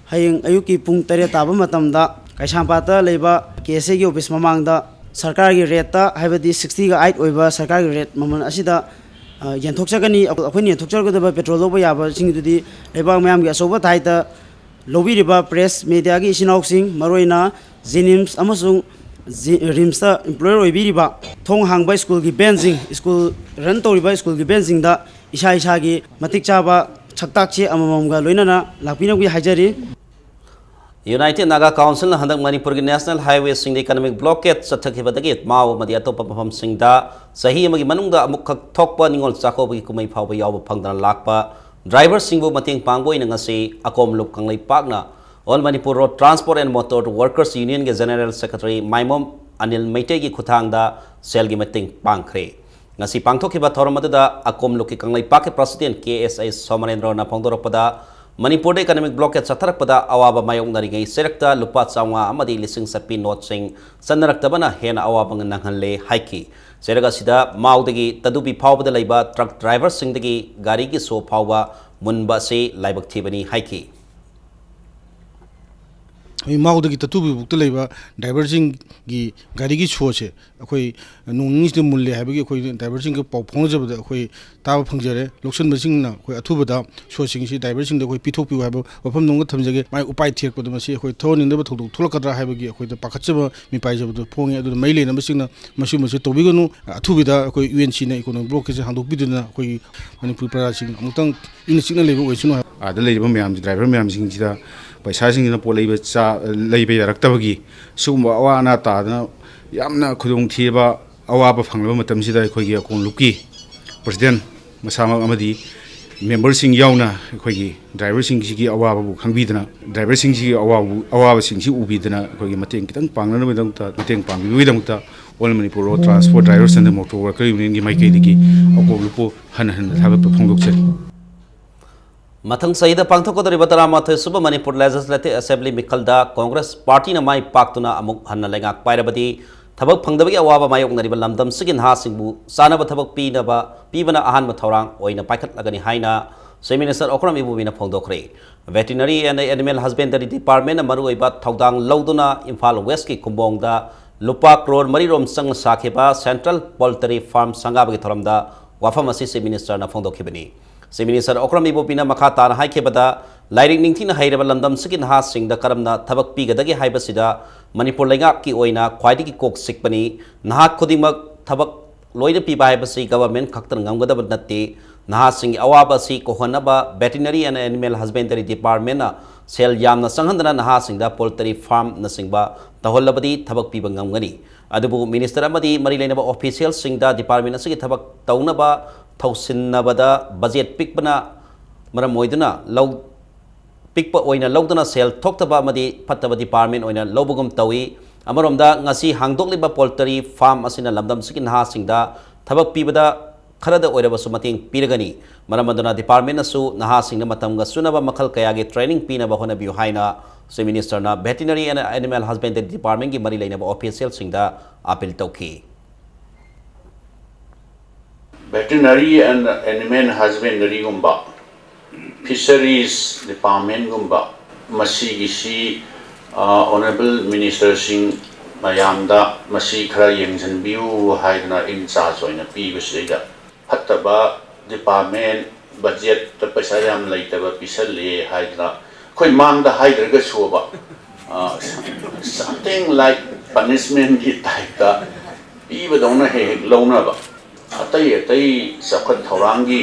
ꯍꯌꯦꯡ ꯑꯌꯨꯛꯀꯤ ꯄꯨꯡ ꯇꯔꯦꯠ ꯇꯥꯕ ꯃꯇꯝꯗ ꯀꯩꯁꯥꯝꯄꯥꯠꯇ ꯂꯩꯕ K S Aꯒꯤ office ꯃꯃꯥꯡꯗ ꯁꯔꯀꯥꯔꯒꯤ rateꯇ, ꯍꯥꯏꯕꯗꯤ sixtyꯒ eight ꯑꯣꯏꯕ ꯁꯔꯀꯥꯔꯒꯤ rate ꯃꯃꯜ ꯑꯁꯤꯗ, ꯑ, ꯌꯦꯟꯊꯣꯛꯆꯒꯅꯤ꯫ ꯑꯩꯈꯣꯏꯅ ꯌꯦꯟꯊꯣꯛꯆꯒꯗꯕ petrol ꯂꯧꯕ ꯌꯥꯕꯁꯤꯡꯗꯨꯗꯤ ꯂꯩꯕꯥꯛ ꯃꯌꯥꯝꯒꯤ ꯑꯆꯧꯕ ꯊꯥꯏꯗ ꯂꯧꯕꯤꯔꯤꯕ press mediaꯒꯤ ꯏꯆꯤꯟ ꯏꯅꯥꯎꯁꯤꯡ, ꯃꯔꯨꯑꯣꯏꯅ JNIMS ꯑꯃꯁꯨꯡ ꯖꯤ-, RIMSꯇ employer ꯑꯣꯏꯕꯤꯔꯤꯕ, ꯊꯣꯡ ꯍꯥꯡꯕ schoolꯒꯤ vanꯁꯤꯡ, school run ꯇꯧꯔꯤꯕ schoolꯒꯤ vanꯁꯤꯡꯗ ꯏꯁꯥ ꯏꯁꯥꯒꯤ ꯃꯇꯤꯛ ꯆꯥꯕ ꯁꯛꯇꯥꯛ ꯆꯦ ꯑꯃꯃꯝꯒ ꯂꯣꯏꯅꯅ ꯂꯥꯛꯄꯤꯅꯕꯒꯤ ꯍꯥꯏꯖꯔꯤ꯫ United Naga Councilꯅ ꯍꯟꯗꯛ ꯃꯅꯤꯄꯨꯔꯒꯤ national highwayꯁꯤꯡꯗ economic blockade ꯆꯠꯊꯈꯤꯕꯗꯒꯤ ꯃꯥꯎ ꯑꯃꯗꯤ ꯑꯇꯣꯞꯄ ꯃꯐꯝꯁꯤꯡꯗ ꯆꯍꯤ ꯑꯃꯒꯤ ꯃꯅꯨꯡꯗ ꯑꯃꯨꯛꯈꯛ ꯊꯣꯛꯄ ꯅꯤꯉꯣꯜ ꯆꯥꯛꯀꯧꯕꯒꯤ ꯀꯨꯝꯍꯩ ꯐꯥꯎꯕ ꯌꯥꯎꯕ ꯐꯪꯗꯅ ꯂꯥꯛꯄ driverꯁꯤꯡꯕꯨ ꯃꯇꯦꯡ ꯄꯥꯡꯕ ꯑꯣꯏꯅ ꯉꯁꯤ ꯑꯀꯣꯝꯂꯨꯞ ꯀꯪꯂꯩꯄꯥꯛꯅ All Manipur Road Transport and Motor Workers Unionꯒꯤ General Secretary ꯃꯥꯏꯃꯣꯝ Anil ꯃꯩꯇꯩꯒꯤ ꯈꯨꯠꯊꯥꯡꯗ ꯁꯦꯜꯒꯤ ꯃꯇꯦꯡ ꯄꯥꯡꯈ꯭ꯔꯦ꯫ ꯉꯁꯤ ꯄꯥꯡꯊꯣꯛꯈꯤꯕ ꯊꯧꯔꯝ ꯑꯗꯨꯗ ꯑꯀꯣꯝ ꯂꯨꯞꯀꯤ ꯀꯪꯂꯩꯄꯥꯛꯀꯤ ꯄ꯭ꯔꯁꯤꯗꯦꯟ ꯀꯦ ꯑꯦꯁ ꯑꯩ ꯁꯣꯃꯔꯦꯟꯗ꯭ꯔꯣꯅ ꯐꯣꯡꯗꯣꯔꯛꯄꯗ, ꯃꯅꯤꯄꯨꯔꯗ economic blockade ꯆꯠꯊꯔꯛꯄꯗ ꯑꯋꯥꯕ ꯃꯥꯌꯣꯛꯅꯔꯤꯉꯩ ꯆꯩꯔꯛꯇ ꯂꯨꯄꯥ ꯆꯥꯝꯃꯉꯥ ꯑꯃꯗꯤ ꯂꯤꯁꯤꯡ ꯆꯠꯄꯤ ꯅꯣꯠꯁꯤꯡ ꯆꯠꯅꯔꯛꯇꯕꯅ ꯍꯦꯟꯅ ꯑꯋꯥꯕ ꯅꯪꯍꯜꯂꯦ ꯍꯥꯏꯈꯤ꯫ ꯆꯩꯔꯛ ꯑꯁꯤꯗ ꯃꯥꯎꯗꯒꯤ ꯇꯗꯨꯕꯤ ꯐꯥꯎꯕꯗ ꯂꯩꯕ ꯇ꯭ꯔꯛ ꯗ꯭ꯔꯥꯏꯚꯔꯁꯤꯡꯗꯒꯤ ꯒꯥꯔꯤꯒꯤ ꯁꯣ ꯐꯥꯎꯕ ꯃꯨꯟꯕ ꯑꯁꯤ ꯂꯥꯏꯕꯛ ꯊꯤꯕꯅꯤ ꯍꯥꯏꯈꯤ꯫ ꯑꯩꯈꯣꯏ ꯃꯥꯎꯗꯒꯤ ꯇꯇꯨꯕꯤꯕꯨꯛꯇ ꯂꯩꯕ ꯗ꯭ꯔꯥꯏꯚꯔꯁꯤꯡꯒꯤ ꯒꯥꯔꯤꯒꯤ ꯁꯣꯁꯦ ꯑꯩꯈꯣꯏ ꯅꯣꯡ ꯅꯤꯅꯤꯁꯤꯗ ꯃꯨꯜꯂꯦ ꯍꯥꯏꯕꯒꯤ ꯑꯩꯈꯣꯏ ꯗ꯭ꯔꯥꯏꯚꯔꯁꯤꯡꯒ ꯄꯥꯎ ꯐꯥꯎꯅꯖꯕꯗ ꯑꯩꯈꯣꯏ ꯇꯥꯕ ꯐꯪꯖꯔꯦ꯫ ꯂꯧꯁꯤꯟꯕꯁꯤꯡꯅ ꯑꯩꯈꯣꯏ ꯑꯊꯨꯕꯗ ꯁꯣꯁꯤꯡꯁꯤ ꯗ꯭ꯔꯥꯏꯚꯔꯁꯤꯡꯗ ꯑꯩꯈꯣꯏ ꯄꯤꯊꯣꯛꯄꯤꯌꯨ ꯍꯥꯏꯕ ꯋꯥꯐꯝꯗꯣꯝꯒ ꯊꯝꯖꯒꯦ꯫ ꯃꯥꯏ ꯎꯄꯥꯏ ꯊꯤꯔꯛꯄꯗ ꯃꯁꯤ ꯑꯩꯈꯣꯏ ꯊꯧꯍꯟꯅꯤꯡꯗꯕ ꯊꯧꯗꯣꯛ ꯊꯣꯛꯂꯛꯀꯗ꯭ꯔꯥ ꯍꯥꯏꯕꯒꯤ ꯑꯩꯈꯣꯏꯗ ꯄꯥꯈꯠꯆꯕ ꯃꯤꯄꯥꯏꯖꯕꯗꯣ ꯐꯣꯡꯉꯤ꯫ ꯑꯗꯨꯅ ꯃꯔꯤ ꯂꯩꯅꯕꯁꯤꯡꯅ ꯃꯁꯤꯒꯨꯝꯕꯁꯤ ꯇꯧꯕꯤꯒꯅꯨ꯫ ꯑꯊꯨꯕꯗ ꯑꯩꯈꯣꯏ ꯌꯨ ꯑꯦꯟ ꯁꯤꯅ economic blockade ꯁꯦ ꯍꯥꯡꯗꯣꯛꯄꯤꯗꯨꯅ ꯑꯩꯈꯣꯏꯒꯤ ꯃꯅꯤꯄꯨꯔ ꯄ꯭ꯔꯖꯥꯁꯤꯡ ꯑꯃꯨꯛꯇꯪ ꯏꯪꯅ ꯆꯤꯛꯅ ꯂꯩꯕ ꯑꯣꯏꯁꯅꯨ ꯍꯥꯏꯕ꯫ ꯑꯥꯗ ꯂꯩꯔꯤꯕ ꯃꯌꯥꯝꯁꯤ, ꯗ꯭ꯔꯥꯏꯚꯔ ꯃꯌꯥꯝꯁꯤꯡꯁꯤꯗ ꯄꯩꯁꯥꯁꯤꯡꯁꯤꯅ ꯄꯣꯠ ꯂꯩꯕ ꯆꯥ-, ꯂꯩꯕ ꯌꯥꯔꯛꯇꯕꯒꯤ ꯁꯤꯒꯨꯝꯕ ꯑꯋꯥ ꯑꯅꯥ ꯇꯥꯗꯅ ꯌꯥꯝꯅ ꯈꯨꯗꯣꯡꯊꯤꯕ ꯑꯋꯥꯕ ꯐꯪꯂꯕ ꯃꯇꯝꯁꯤꯗ ꯑꯩꯈꯣꯏꯒꯤ ꯑꯀꯣꯝ ꯂꯨꯞꯀꯤ ꯄ꯭ꯔꯁꯤꯗꯦꯟ ꯃꯁꯥꯃꯛ ꯑꯃꯗꯤ ꯃꯦꯝꯕꯔꯁꯤꯡ ꯌꯥꯎꯅ ꯑꯩꯈꯣꯏꯒꯤ ꯗ꯭ꯔꯥꯏꯚꯔꯁꯤꯡꯁꯤꯒꯤ ꯑꯋꯥꯕꯕꯨ ꯈꯪꯕꯤꯗꯅ, ꯗ꯭ꯔꯥꯏꯚꯔꯁꯤꯡꯁꯤꯒꯤ ꯑꯋꯥꯕꯕꯨ, ꯑꯋꯥꯕꯁꯤꯡꯁꯤ ꯎꯕꯤꯗꯅ ꯑꯩꯈꯣꯏꯒꯤ ꯃꯇꯦꯡ ꯈꯤꯇꯪ ꯄꯥꯡꯅꯅꯕꯒꯤꯗꯃꯛꯇ, ꯃꯇꯦꯡ ꯄꯥꯡꯕꯤꯕꯒꯤꯗꯃꯛꯇ All Manipur Road Transport Drivers and Motor Worker Union ꯒꯤ ꯃꯥꯏꯀꯩꯗꯒꯤ ꯑꯀꯣꯝ ꯂꯨꯞꯄꯨ ꯍꯟꯅ ꯍꯟꯅ ꯊꯥꯒꯠꯄ ꯐꯣꯡꯗꯣꯛꯆꯔꯤ꯫ ꯃꯊꯪ ꯆꯍꯤꯗ ꯄꯥꯡꯊꯣꯛꯀꯗꯧꯔꯤꯕ ꯇꯔꯥꯃꯥꯊꯣꯏ ꯁꯨꯕ ꯃꯅꯤꯄꯨꯔ Legislative Assembly ꯃꯤꯈꯜꯗ ꯀꯣꯡꯒ꯭ꯔꯦꯁ ꯄꯥꯔꯇꯤꯅ ꯃꯥꯏ ꯄꯥꯛꯇꯨꯅ ꯑꯃꯨꯛ ꯍꯟꯅ ꯂꯩꯉꯥꯛ ꯄꯥꯏꯔꯕꯗꯤ, ꯊꯕꯛ ꯐꯪꯗꯕꯒꯤ ꯑꯋꯥꯕ ꯃꯥꯌꯣꯛꯅꯔꯤꯕ ꯂꯝꯗꯝꯁꯤꯒꯤ ꯅꯍꯥꯁꯤꯡꯕꯨ ꯆꯥꯅꯕ ꯊꯕꯛ ꯄꯤꯅꯕ, ꯄꯤꯕꯅ ꯑꯍꯥꯟꯕ ꯊꯧꯔꯥꯡ ꯑꯣꯏꯅ ꯄꯥꯏꯈꯠꯂꯒꯅꯤ ꯍꯥꯏꯅ Chief Minister Okram ꯏꯕꯣꯕꯤꯅ ꯐꯣꯡꯗꯣꯛꯈ꯭ꯔꯦ꯫ Veterinary and Animal Husbandry Department ꯅ ꯃꯔꯨꯑꯣꯏꯕ ꯊꯧꯗꯥꯡ ꯂꯧꯗꯨꯅ ꯏꯝꯐꯥꯜ West ꯀꯤ ꯈꯨꯝꯕꯣꯡꯗ ꯂꯨꯄꯥ ꯀ꯭ꯔꯣꯔ ꯃꯔꯤ ꯔꯣꯝ ꯆꯪꯅ ꯁꯥꯈꯤꯕ Central Poultry Farm ꯁꯪꯒꯥꯕꯒꯤ ꯊꯧꯔꯝꯗ ꯋꯥꯐꯝ ꯑꯁꯤ Chief Minister ꯅ ꯐꯣꯡꯗꯣꯛꯈꯤꯕꯅꯤ꯫ Chief Minister ꯑꯣꯀ꯭ꯔꯝ ꯏꯕꯣꯕꯤꯅ ꯃꯈꯥ ꯇꯥꯅ ꯍꯥꯏꯈꯤꯕꯗ, ꯂꯥꯏꯔꯤꯛ ꯅꯤꯡꯊꯤꯅ ꯍꯩꯔꯕ ꯂꯝꯗꯝꯁꯤꯒꯤ ꯅꯍꯥꯁꯤꯡꯗ ꯀꯔꯝꯅ ꯊꯕꯛ ꯄꯤꯒꯗꯒꯦ ꯍꯥꯏꯕꯁꯤꯗ ꯃꯅꯤꯄꯨꯔ ꯂꯩꯉꯥꯛꯀꯤ ꯑꯣꯏꯅ ꯈ꯭ꯋꯥꯏꯗꯒꯤ ꯀꯣꯛ ꯆꯤꯛꯄꯅꯤ꯫ ꯅꯍꯥ ꯈꯨꯗꯤꯡꯃꯛ ꯊꯕꯛ ꯂꯣꯏꯅ ꯄꯤꯕ ꯍꯥꯏꯕꯁꯤ government ꯈꯛꯇꯅ ꯉꯝꯒꯗꯕ ꯅꯠꯇꯦ꯫ ꯅꯍꯥꯁꯤꯡꯒꯤ ꯑꯋꯥꯕ ꯑꯁꯤ ꯀꯣꯛꯍꯟꯅꯕ Veterinary and Animal Husbandry Department ꯅ ꯁꯦꯜ ꯌꯥꯝꯅ ꯆꯪꯍꯟꯗꯅ ꯅꯍꯥꯁꯤꯡꯗ poultry farm ꯅꯆꯤꯡꯕ ꯇꯧꯍꯜꯂꯕꯗꯤ ꯊꯕꯛ ꯄꯤꯕ ꯉꯝꯒꯅꯤ꯫ ꯑꯗꯨꯕꯨ Minister ꯑꯃꯗꯤ ꯃꯔꯤ ꯂꯩꯅꯕ official ꯁꯤꯡꯗ department ꯑꯁꯤꯒꯤ ꯊꯕꯛ ꯇꯧꯅꯕ ꯊꯧꯁꯤꯟꯅꯕꯗ budget ꯄꯤꯛꯄꯅ ꯃꯔꯝ ꯑꯣꯏꯗꯨꯅ ꯂꯧ, ꯄꯤꯛꯄ ꯑꯣꯏꯅ ꯂꯧꯗꯨꯅ ꯁꯦꯜ ꯊꯣꯛꯇꯕ ꯑꯃꯗꯤ ꯐꯠꯇꯕ department ꯑꯣꯏꯅ ꯂꯧꯕꯒꯨꯝ ꯇꯧꯏ꯫ ꯑꯃꯔꯣꯝꯗ ꯉꯁꯤ ꯍꯥꯡꯗꯣꯛꯂꯤꯕ poultry farm ꯑꯁꯤꯅ ꯂꯝꯗꯝꯁꯤꯒꯤ ꯅꯍꯥꯁꯤꯡꯗ ꯊꯕꯛ ꯄꯤꯕꯗ ꯈꯔꯗ ꯑꯣꯏꯔꯕꯁꯨ ꯃꯇꯦꯡ ꯄꯤꯔꯒꯅꯤ꯫ ꯃꯔꯝ ꯑꯗꯨꯅ departmentꯅꯁꯨ ꯅꯍꯥꯁꯤꯡꯗ ꯃꯇꯝꯒ ꯆꯨꯅꯕ ꯃꯈꯜ ꯀꯌꯥꯒꯤ training ꯄꯤꯅꯕ ꯍꯣꯠꯅꯕꯤꯌꯨ ꯍꯥꯏꯅ Chief Ministerꯅ Veterinary and Animal Husbandry Departmentꯀꯤ ꯃꯔꯤ ꯂꯩꯅꯕ officialꯁꯤꯡꯗ appeal ꯇꯧꯈꯤ꯫ Veterinary and Animal Husbandryꯒꯨꯝꯕ, Fisheries Departmentꯒꯨꯝꯕ, ꯃꯁꯤꯒꯤꯁꯤ ꯑ, Honourable Ministerꯁꯤꯡ ꯃꯌꯥꯝꯗ ꯃꯁꯤ ꯈꯔ ꯌꯦꯡꯁꯤꯟꯕꯤꯌꯨ ꯍꯥꯏꯗꯅ in charge ꯑꯣꯏꯅ ꯄꯤꯕꯁꯤꯗꯩꯗ ꯐꯠꯇꯕ department, budgetꯇ ꯄꯩꯁꯥ ꯌꯥꯝ ꯂꯩꯇꯕ ꯄꯤꯁꯜꯂꯦ ꯍꯥꯏꯗꯅ ꯑꯩꯈꯣꯏ ꯃꯥꯡꯗ ꯍꯥꯏꯗ꯭ꯔꯒꯁꯨꯕ, ꯑ, something like punishmentꯀꯤ typeꯇ ꯄꯤꯕꯗꯧꯅ ꯍꯦꯛ ꯍꯦꯛ ꯂꯧꯅꯕ꯫ ꯑꯇꯩ ꯑꯇꯩ ꯆꯥꯎꯈꯠ ꯊꯧꯔꯥꯡꯒꯤ,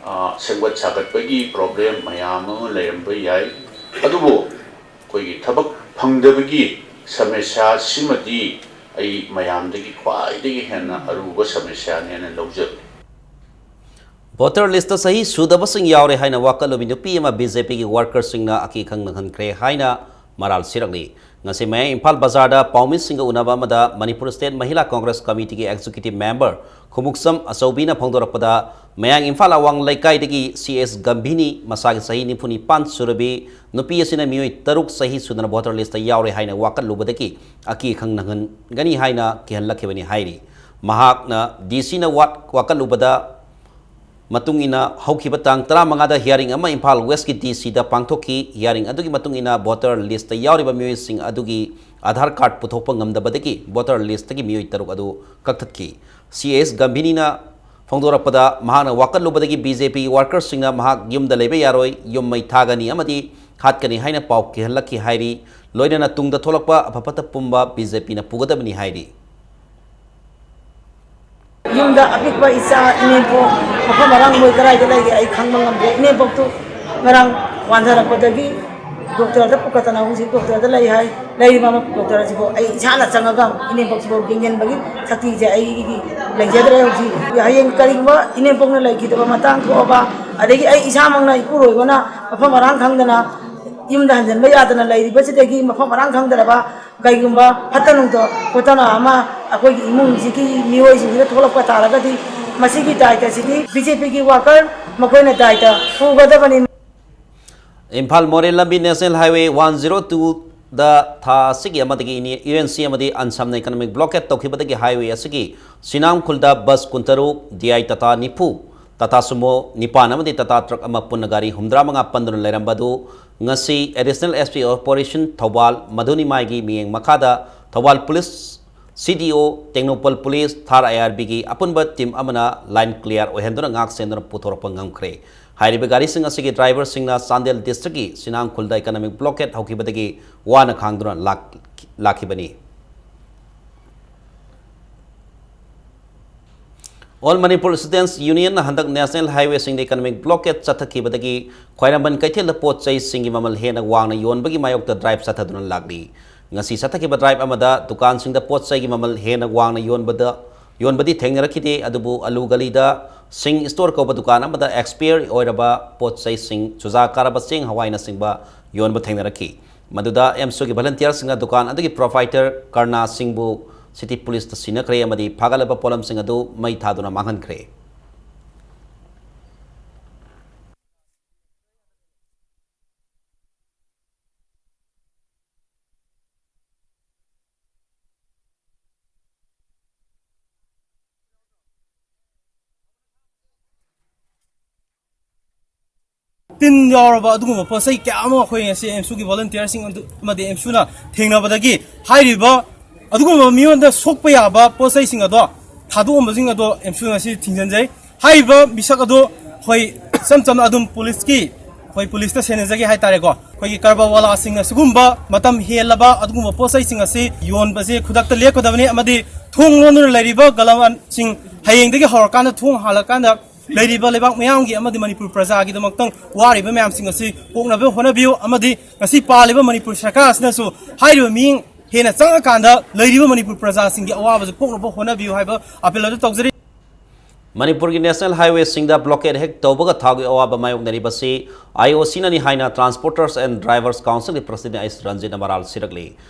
ꯑ, ꯁꯦꯝꯒꯠ ꯁꯥꯒꯠꯄꯒꯤ problem ꯃꯌꯥꯝ ꯑꯃ ꯂꯩꯔꯝꯕ ꯌꯥꯏ꯫ ꯑꯗꯨꯕꯨ ꯑꯩꯈꯣꯏꯒꯤ ꯊꯕꯛ ꯐꯪꯗꯕꯒꯤ ꯁꯃꯁ꯭ꯌꯥꯁꯤꯃꯗꯤ ꯑꯩ ꯃꯌꯥꯝꯗꯒꯤ ꯈ꯭ꯋꯥꯏꯗꯒꯤ ꯍꯦꯟꯅ ꯑꯔꯨꯕ ꯁꯃꯁ꯭ꯌꯥꯅꯦꯅ ꯂꯧꯖꯕꯅꯤ꯫ Voter listꯇ ꯆꯍꯤ ꯁꯨꯗꯕꯁꯤꯡ ꯌꯥꯎꯔꯦ ꯍꯥꯏꯅ ꯋꯥꯀꯠꯂꯨꯕꯤ ꯅꯨꯄꯤ ꯑꯃ BJPꯒꯤ workerꯁꯤꯡꯅ ꯑꯀꯤ ꯑꯈꯪ ꯅꯪꯍꯟꯈ꯭ꯔꯦ ꯍꯥꯏꯅ ꯃꯔꯥꯜ ꯁꯤꯔꯛꯂꯤ꯫ ꯉꯁꯤ ꯃꯌꯥꯏ ꯏꯝꯐꯥꯜ ꯕꯖꯥꯔꯗ ꯄꯥꯎꯃꯤꯁꯤꯡꯒ ꯎꯅꯕ ꯑꯃꯗ Manipur State ꯃꯍꯤꯂꯥ Congress ꯀꯃꯤꯇꯤꯒꯤ executive member Khumukcham ꯑꯆꯧꯕꯤꯅ ꯐꯣꯡꯗꯣꯔꯛꯄꯗ, ꯃꯌꯥꯡ ꯏꯝꯐꯥꯜ ꯑꯋꯥꯡ ꯂꯩꯀꯥꯏꯗꯒꯤ ꯁꯤ ꯑꯦꯁ ꯒꯝꯚꯤꯅꯤ, ꯃꯁꯥꯒꯤ ꯆꯍꯤ ꯅꯤꯐꯨ ꯅꯤꯄꯥꯟ ꯁꯨꯔꯕꯤ ꯅꯨꯄꯤ ꯑꯁꯤꯅ ꯃꯤꯑꯣꯏ ꯇꯔꯨꯛ ꯆꯍꯤ ꯁꯨꯗꯅ voter listꯇ ꯌꯥꯎꯔꯦ ꯍꯥꯏꯅ ꯋꯥꯀꯠꯂꯨꯕꯗꯒꯤ ꯑꯀꯤ ꯑꯈꯪ ꯅꯪꯍꯟꯒꯅꯤ ꯍꯥꯏꯅ ꯀꯤꯍꯜꯂꯛꯈꯤꯕꯅꯤ ꯍꯥꯏꯔꯤ꯫ ꯃꯍꯥꯛꯅ DCꯅ ꯋꯥꯠ-, ꯋꯥꯀꯠꯂꯨꯕꯗ ꯃꯇꯨꯡ ꯏꯟꯅ ꯍꯧꯈꯤꯕ ꯇꯥꯡ ꯇꯔꯥꯃꯉꯥꯗ hearing ꯑꯃ ꯏꯝꯐꯥꯜ Westꯀꯤ DCꯗ ꯄꯥꯡꯊꯣꯛꯈꯤ꯫ Hearing ꯑꯗꯨꯒꯤ ꯃꯇꯨꯡ ꯏꯟꯅ voter listꯇ ꯌꯥꯎꯔꯤꯕ ꯃꯤꯑꯣꯏꯁꯤꯡ ꯑꯗꯨꯒꯤ Aadhaar card ꯄꯨꯊꯣꯛꯄ ꯉꯝꯗꯕꯗꯒꯤ voter listꯇꯒꯤ ꯃꯤꯑꯣꯏ ꯇꯔꯨꯛ ꯑꯗꯨ ꯀꯛꯊꯠꯈꯤ꯫ ꯁꯤ ꯑꯦꯁ ꯒꯝꯚꯤꯅꯤꯅ ꯐꯣꯡꯗꯣꯔꯛꯄꯗ, ꯃꯍꯥꯛꯅ ꯋꯥꯀꯠꯂꯨꯕꯗꯒꯤ BJP workerꯁꯤꯡꯅ ꯃꯍꯥꯛ ꯌꯨꯝꯗ ꯂꯩꯕ ꯌꯥꯔꯣꯏ, ꯌꯨꯝ ꯃꯩ ꯊꯥꯒꯅꯤ ꯑꯃꯗꯤ ꯍꯥꯠꯀꯅꯤ ꯍꯥꯏꯅ ꯄꯥꯎ ꯀꯤꯍꯜꯂꯛꯈꯤ ꯍꯥꯏꯔꯤ꯫ ꯂꯣꯏꯅꯅ ꯇꯨꯡꯗ ꯊꯣꯛꯂꯛꯄ ꯑꯐ ꯐꯠꯇ ꯄꯨꯝꯕ BJPꯅ ꯄꯨꯒꯗꯕꯅꯤ ꯍꯥꯏꯔꯤ꯫ ꯌꯨꯝꯗ ꯑꯄꯤꯛꯄ ꯏꯆꯥ ꯏꯅꯦꯝꯄꯣꯛ ꯃꯐꯝ ꯃꯔꯥꯡ ꯃꯣꯏ ꯀꯗꯥꯏꯗ ꯂꯩꯒꯦ ꯑꯩ ꯈꯪꯕ ꯉꯝꯗꯦ꯫ ꯏꯅꯦꯝꯄꯣꯛꯇꯨ ꯉꯔꯥꯡ ꯋꯥꯟꯊꯔꯛꯄꯗꯒꯤ ꯗꯣꯛꯇꯔꯗ ꯄꯨꯈꯠꯇꯅ ꯍꯧꯖꯤꯛ ꯗꯣꯛꯇꯔꯗ ꯂꯩ ꯍꯥꯏ꯫ ꯂꯩꯔꯤꯕ ꯗꯣꯛꯇꯔ ꯑꯁꯤꯕꯨ ꯑꯩ ꯏꯁꯥꯅ ꯆꯪꯉꯒ ꯏꯅꯦꯝꯄꯣꯛꯁꯤꯕꯨ ꯌꯦꯡꯁꯤꯟꯕꯒꯤ ꯁꯛꯇꯤꯁꯦ ꯑꯩꯒꯤ ꯂꯩꯖꯗ꯭ꯔꯦ꯫ ꯍꯧꯖꯤꯛ ꯍꯌꯦꯡ ꯀꯔꯤꯒꯨꯝꯕ ꯏꯅꯦꯝꯄꯣꯛꯅ ꯂꯩꯈꯤꯗꯕ ꯃꯇꯥꯡ ꯊꯣꯛꯑꯕ, ꯑꯗꯒꯤ ꯑꯩ ꯏꯁꯥꯃꯛꯅ ꯏꯄꯨꯔꯣꯏꯕꯅ ꯃꯐꯝ ꯃꯔꯥꯡ ꯈꯪꯗꯅ ꯌꯨꯝꯗ ꯍꯟꯖꯤꯟꯕ ꯌꯥꯗꯅ ꯂꯩꯔꯤꯕꯁꯤꯗꯒꯤ ꯃꯐꯝ ꯃꯔꯥꯡ ꯈꯪꯗ꯭ꯔꯕ ꯀꯩꯒꯨꯝꯕ ꯐꯠꯇ ꯅꯨꯡꯗ ꯈꯣꯠꯇꯅ ꯑꯃ ꯑꯩꯈꯣꯏꯒꯤ ꯏꯃꯨꯡꯁꯤꯒꯤ ꯃꯤꯑꯣꯏꯁꯤꯡꯁꯤꯅ ꯊꯣꯛꯂꯛꯄ ꯇꯥꯔꯒꯗꯤ ꯃꯁꯤꯒꯤ ꯗꯥꯏꯇꯁꯤꯗꯤ ꯕꯤ ꯖꯦ ꯄꯤꯒꯤ ꯋꯥꯀꯔ ꯃꯈꯣꯏꯅ ꯗꯥꯏꯇ ꯄꯨꯒꯗꯕꯅꯤ꯫ ꯏꯝꯐꯥꯜ ꯃꯣꯔꯦ ꯂꯝꯕꯤ ꯅꯦꯁꯅꯦꯜ ꯍꯥꯏꯋꯦ ꯋꯥꯟ ꯖꯤꯔꯣ ꯇꯨꯗ ꯊꯥ ꯑꯁꯤꯒꯤ ꯑꯃꯗꯒꯤ ꯏꯅꯤ-, ꯌꯨ ꯑꯦꯟ ꯁꯤ ꯑꯃꯗꯤ ꯑꯟꯁꯝꯅ ꯏꯀꯅꯣꯃꯤꯛ ꯕ꯭ꯂꯣꯀꯦꯠ ꯇꯧꯈꯤꯕꯗꯒꯤ ꯍꯥꯏꯋꯦ ꯑꯁꯤꯒꯤ ꯁꯤꯅꯥꯝ ꯈꯨꯜꯗ ꯕꯁ ꯀꯨꯟꯇꯔꯨꯛ, ꯗꯤ ꯑꯥꯏ ꯇꯥꯇꯥ ꯅꯤꯐꯨ, ꯇꯥꯇꯥ ꯁꯨꯃꯣ ꯅꯤꯄꯥꯟ ꯑꯃꯗꯤ ꯇꯥꯇꯥ ꯇ꯭ꯔꯛ ꯑꯃ ꯄꯨꯟꯅ ꯒꯥꯔꯤ ꯍꯨꯝꯗ꯭ꯔꯥ ꯃꯉꯥ ꯄꯟꯗꯨꯅ ꯂꯩꯔꯝꯕ ꯑꯗꯨ ꯉꯁꯤ additional S P operation Thoubal Madhu ꯅꯤꯃꯥꯏꯒꯤ ꯃꯤꯠꯌꯦꯡ ꯃꯈꯥꯗ ꯊꯧꯕꯥꯜ ꯄꯨꯂꯤꯁ ꯁꯤ ꯗꯤ ꯑꯣ, ꯇꯦꯡꯅꯧꯄꯜ ꯄꯨꯂꯤꯁ, ꯊꯥꯔ ꯑꯥꯏ ꯑꯥꯔ ꯕꯤꯒꯤ ꯑꯄꯨꯟꯕ ꯇꯤꯝ ꯑꯃꯅ ꯂꯥꯏꯟ ꯀ꯭ꯂꯤꯌꯥꯔ ꯑꯣꯏꯍꯟꯗꯨꯅ ꯉꯥꯛ ꯁꯦꯟꯗꯨꯅ ꯄꯨꯊꯣꯔꯛꯄ ꯉꯝꯈ꯭ꯔꯦ꯫ ꯍꯥꯏꯔꯤꯕ ꯒꯥꯔꯤꯁꯤꯡ ꯑꯁꯤꯒꯤ ꯗ꯭ꯔꯥꯏꯚꯔꯁꯤꯡꯅ ꯆꯥꯟꯗꯦꯜ ꯗꯤꯁꯇ꯭ꯔꯤꯛꯀꯤ ꯁꯤꯅꯥꯝ ꯈꯨꯜꯗ ꯏꯀꯅꯣꯃꯤꯛ ꯕ꯭ꯂꯣꯀꯦꯠ ꯍꯧꯈꯤꯕꯗꯒꯤ ꯋꯥꯅ ꯈꯥꯡꯗꯨꯅ ꯂꯥꯛ-, ꯂꯥꯛꯈꯤꯕꯅꯤ꯫ ꯑꯣꯜ ꯃꯅꯤꯄꯨꯔ ꯁ꯭ꯇꯨꯗꯦꯟꯠꯁ ꯌꯨꯅꯤꯌꯟꯅ ꯍꯟꯗꯛ ꯅꯦꯁꯅꯦꯜ ꯍꯥꯏꯋꯦꯁꯤꯡꯗ ꯏꯀꯅꯣꯃꯤꯛ ꯕ꯭ꯂꯣꯀꯦꯠ ꯆꯠꯊꯈꯤꯕꯗꯒꯤ ꯈ꯭ꯋꯥꯏꯔꯝꯕꯟ ꯀꯩꯊꯦꯜꯗ ꯄꯣꯠ ꯆꯩꯁꯤꯡꯒꯤ ꯃꯃꯜ ꯍꯦꯟꯅ ꯋꯥꯡꯅ ꯌꯣꯟꯕꯒꯤ ꯃꯥꯌꯣꯛꯇ ꯗ꯭ꯔꯥꯏꯚ ꯆꯠꯊꯗꯨꯅ ꯂꯥꯛꯂꯤ꯫ ꯉꯁꯤ ꯆꯠꯊꯈꯤꯕ ꯗ꯭ꯔꯥꯏꯚ ꯑꯃꯗ ꯗꯨꯀꯥꯟꯁꯤꯡꯗ ꯄꯣꯠ ꯆꯩꯒꯤ ꯃꯃꯜ ꯍꯦꯟꯅ ꯋꯥꯡꯅ ꯌꯣꯟꯕꯗ, ꯌꯣꯟꯕꯗꯤ ꯊꯦꯡꯅꯔꯛꯈꯤꯗꯦ, ꯑꯗꯨꯕꯨ ꯑꯂꯨ ꯒꯂꯤꯗ ꯁꯤꯡ ꯁ꯭ꯇꯣꯔ ꯀꯧꯕ ꯗꯨꯀꯥꯟ ꯑꯃꯗ ꯑꯦꯛꯁꯄꯤꯌꯔ ꯑꯣꯏꯔꯕ ꯄꯣꯠ ꯆꯩꯁꯤꯡ, ꯆꯨꯖꯥꯛ ꯀꯥꯔꯕ ꯆꯦꯡ ꯍꯋꯥꯏꯅꯆꯤꯡꯕ ꯌꯣꯟꯕ ꯊꯦꯡꯅꯔꯛꯈꯤ꯫ ꯃꯗꯨꯗ ꯑꯦꯝꯁꯨꯒꯤ ꯚꯣꯂꯨꯟꯇꯤꯌꯔꯁꯤꯡꯅ ꯗꯨꯀꯥꯟ ꯑꯗꯨꯒꯤ ꯄ꯭ꯔꯣꯄꯥꯏꯇꯔ ꯀꯔꯅꯥ ꯁꯤꯡꯕꯨ ꯁꯤꯇꯤ ꯄꯨꯂꯤꯁꯇ ꯁꯤꯟꯅꯈ꯭ꯔꯦ ꯑꯃꯗꯤ ꯐꯥꯒꯠꯂꯕ ꯄꯣꯠꯂꯝꯁꯤꯡ ꯑꯗꯨ ꯃꯩ ꯊꯥꯗꯨꯅ ꯃꯥꯡꯍꯟꯈ꯭ꯔꯦ꯫ ꯇꯤꯟ ꯌꯥꯎꯔꯕ ꯑꯗꯨꯒꯨꯝꯕ ꯄꯣꯠ ꯆꯩ ꯀꯌꯥ ꯑꯃ ꯑꯩꯈꯣꯏ ꯉꯁꯤ ꯑꯦꯝꯁꯨꯒꯤ ꯚꯣꯂꯨꯟꯇꯤꯌꯔꯁꯤꯡ ꯑꯗꯨ ꯑꯃꯗꯤ ꯑꯦꯝꯁꯨꯅ ꯊꯦꯡꯅꯕꯗꯒꯤ ꯍꯥꯏꯔꯤꯕ ꯑꯗꯨꯒꯨꯝꯕ ꯃꯤꯉꯣꯟꯗ ꯁꯣꯛꯄ ꯌꯥꯕ ꯄꯣꯠ ꯆꯩꯁꯤꯡ ꯑꯗꯣ ꯊꯥꯗꯣꯛꯑꯝꯕꯁꯤꯡ ꯑꯗꯣ ꯑꯦꯝꯁꯨ ꯉꯁꯤ ꯊꯤꯡꯖꯤꯟꯖꯩ꯫ ꯍꯥꯏꯔꯤꯕ ꯃꯤꯁꯛ ꯑꯗꯣ ꯑꯩꯈꯣꯏ ꯏꯆꯝ ꯆꯝꯅ ꯑꯗꯨꯝ ꯄꯨꯂꯤꯁꯀꯤ, ꯑꯩꯈꯣꯏ ꯄꯨꯂꯤꯁꯇ ꯁꯦꯟꯅꯖꯒꯦ ꯍꯥꯏꯇꯥꯔꯦꯀꯣ꯫ ꯑꯩꯈꯣꯏꯒꯤ ꯀꯔꯕꯥꯔ ꯋꯥꯂꯥꯁꯤꯡꯅ ꯁꯤꯒꯨꯝꯕ ꯃꯇꯝ ꯍꯦꯜꯂꯕ ꯑꯗꯨꯒꯨꯝꯕ ꯄꯣꯠ ꯆꯩꯁꯤꯡ ꯑꯁꯤ ꯌꯣꯟꯕꯁꯦ ꯈꯨꯗꯛꯇ ꯂꯦꯞꯀꯗꯕꯅꯤ ꯑꯃꯗꯤ ꯊꯣꯡ ꯂꯣꯟꯗꯨꯅ ꯂꯩꯔꯤꯕ ꯒꯂꯥꯟꯁꯤꯡ ꯍꯌꯦꯡꯗꯒꯤ ꯍꯧꯔꯀꯥꯟꯗ ꯊꯣꯡ ꯍꯥꯡꯂꯀꯥꯟꯗ ꯂꯩꯔꯤꯕ ꯂꯩꯕꯥꯛ ꯃꯤꯌꯥꯝꯒꯤ ꯑꯃꯗꯤ ꯃꯅꯤꯄꯨꯔ ꯄ꯭ꯔꯖꯥꯒꯤꯗꯃꯛꯇ ꯋꯥꯔꯤꯕ ꯃꯌꯥꯝꯁꯤꯡ ꯑꯁꯤ ꯀꯣꯛꯅꯕ ꯍꯣꯠꯅꯕꯤꯌꯨ ꯑꯃꯗꯤ ꯉꯁꯤ ꯄꯥꯜꯂꯤꯕ ꯃꯅꯤꯄꯨꯔ ꯁꯔꯀꯥꯔ ꯑꯁꯤꯅꯁꯨ ꯍꯥꯏꯔꯤꯕ ꯃꯤꯠꯌꯦꯡ ꯍꯦꯟꯅ ꯆꯪꯉꯀꯥꯟꯗ ꯂꯩꯔꯤꯕ ꯃꯅꯤꯄꯨꯔ ꯄ꯭ꯔꯖꯥꯁꯤꯡꯒꯤ ꯑꯋꯥꯕꯁꯨ ꯀꯣꯛꯅꯕ ꯍꯣꯠꯅꯕꯤꯌꯨ ꯍꯥꯏꯕ ꯑꯥꯄꯤꯜ ꯑꯗꯨ ꯇꯧꯖꯔꯤ꯫ ꯃꯅꯤꯄꯨꯔꯒꯤ ꯅꯦꯁꯅꯦꯜ ꯍꯥꯏꯋꯦꯁꯤꯡꯗ ꯕ꯭ꯂꯣꯀꯦꯠ ꯍꯦꯛ ꯇꯧꯕꯒ ꯊꯥꯎꯒꯤ ꯑꯋꯥꯕ ꯃꯥꯌꯣꯛꯅꯔꯤꯕꯁꯤ ꯑꯥꯏ ꯑꯣ ꯁꯤꯅꯅꯤ ꯍꯥꯏꯅ ꯇ꯭ꯔꯥꯟꯁꯄꯣꯔꯇꯔꯁ ꯑꯦꯟ ꯗ꯭ꯔꯥꯏꯚꯔꯁ ꯀꯥꯎꯟꯁꯤꯜꯒꯤ ꯄ꯭ꯔꯁꯤꯗꯦꯟ ꯑꯩꯁ ꯔꯟꯖꯤꯠꯅ ꯃꯔꯥꯜ ꯁꯤꯔꯛꯂꯤ꯫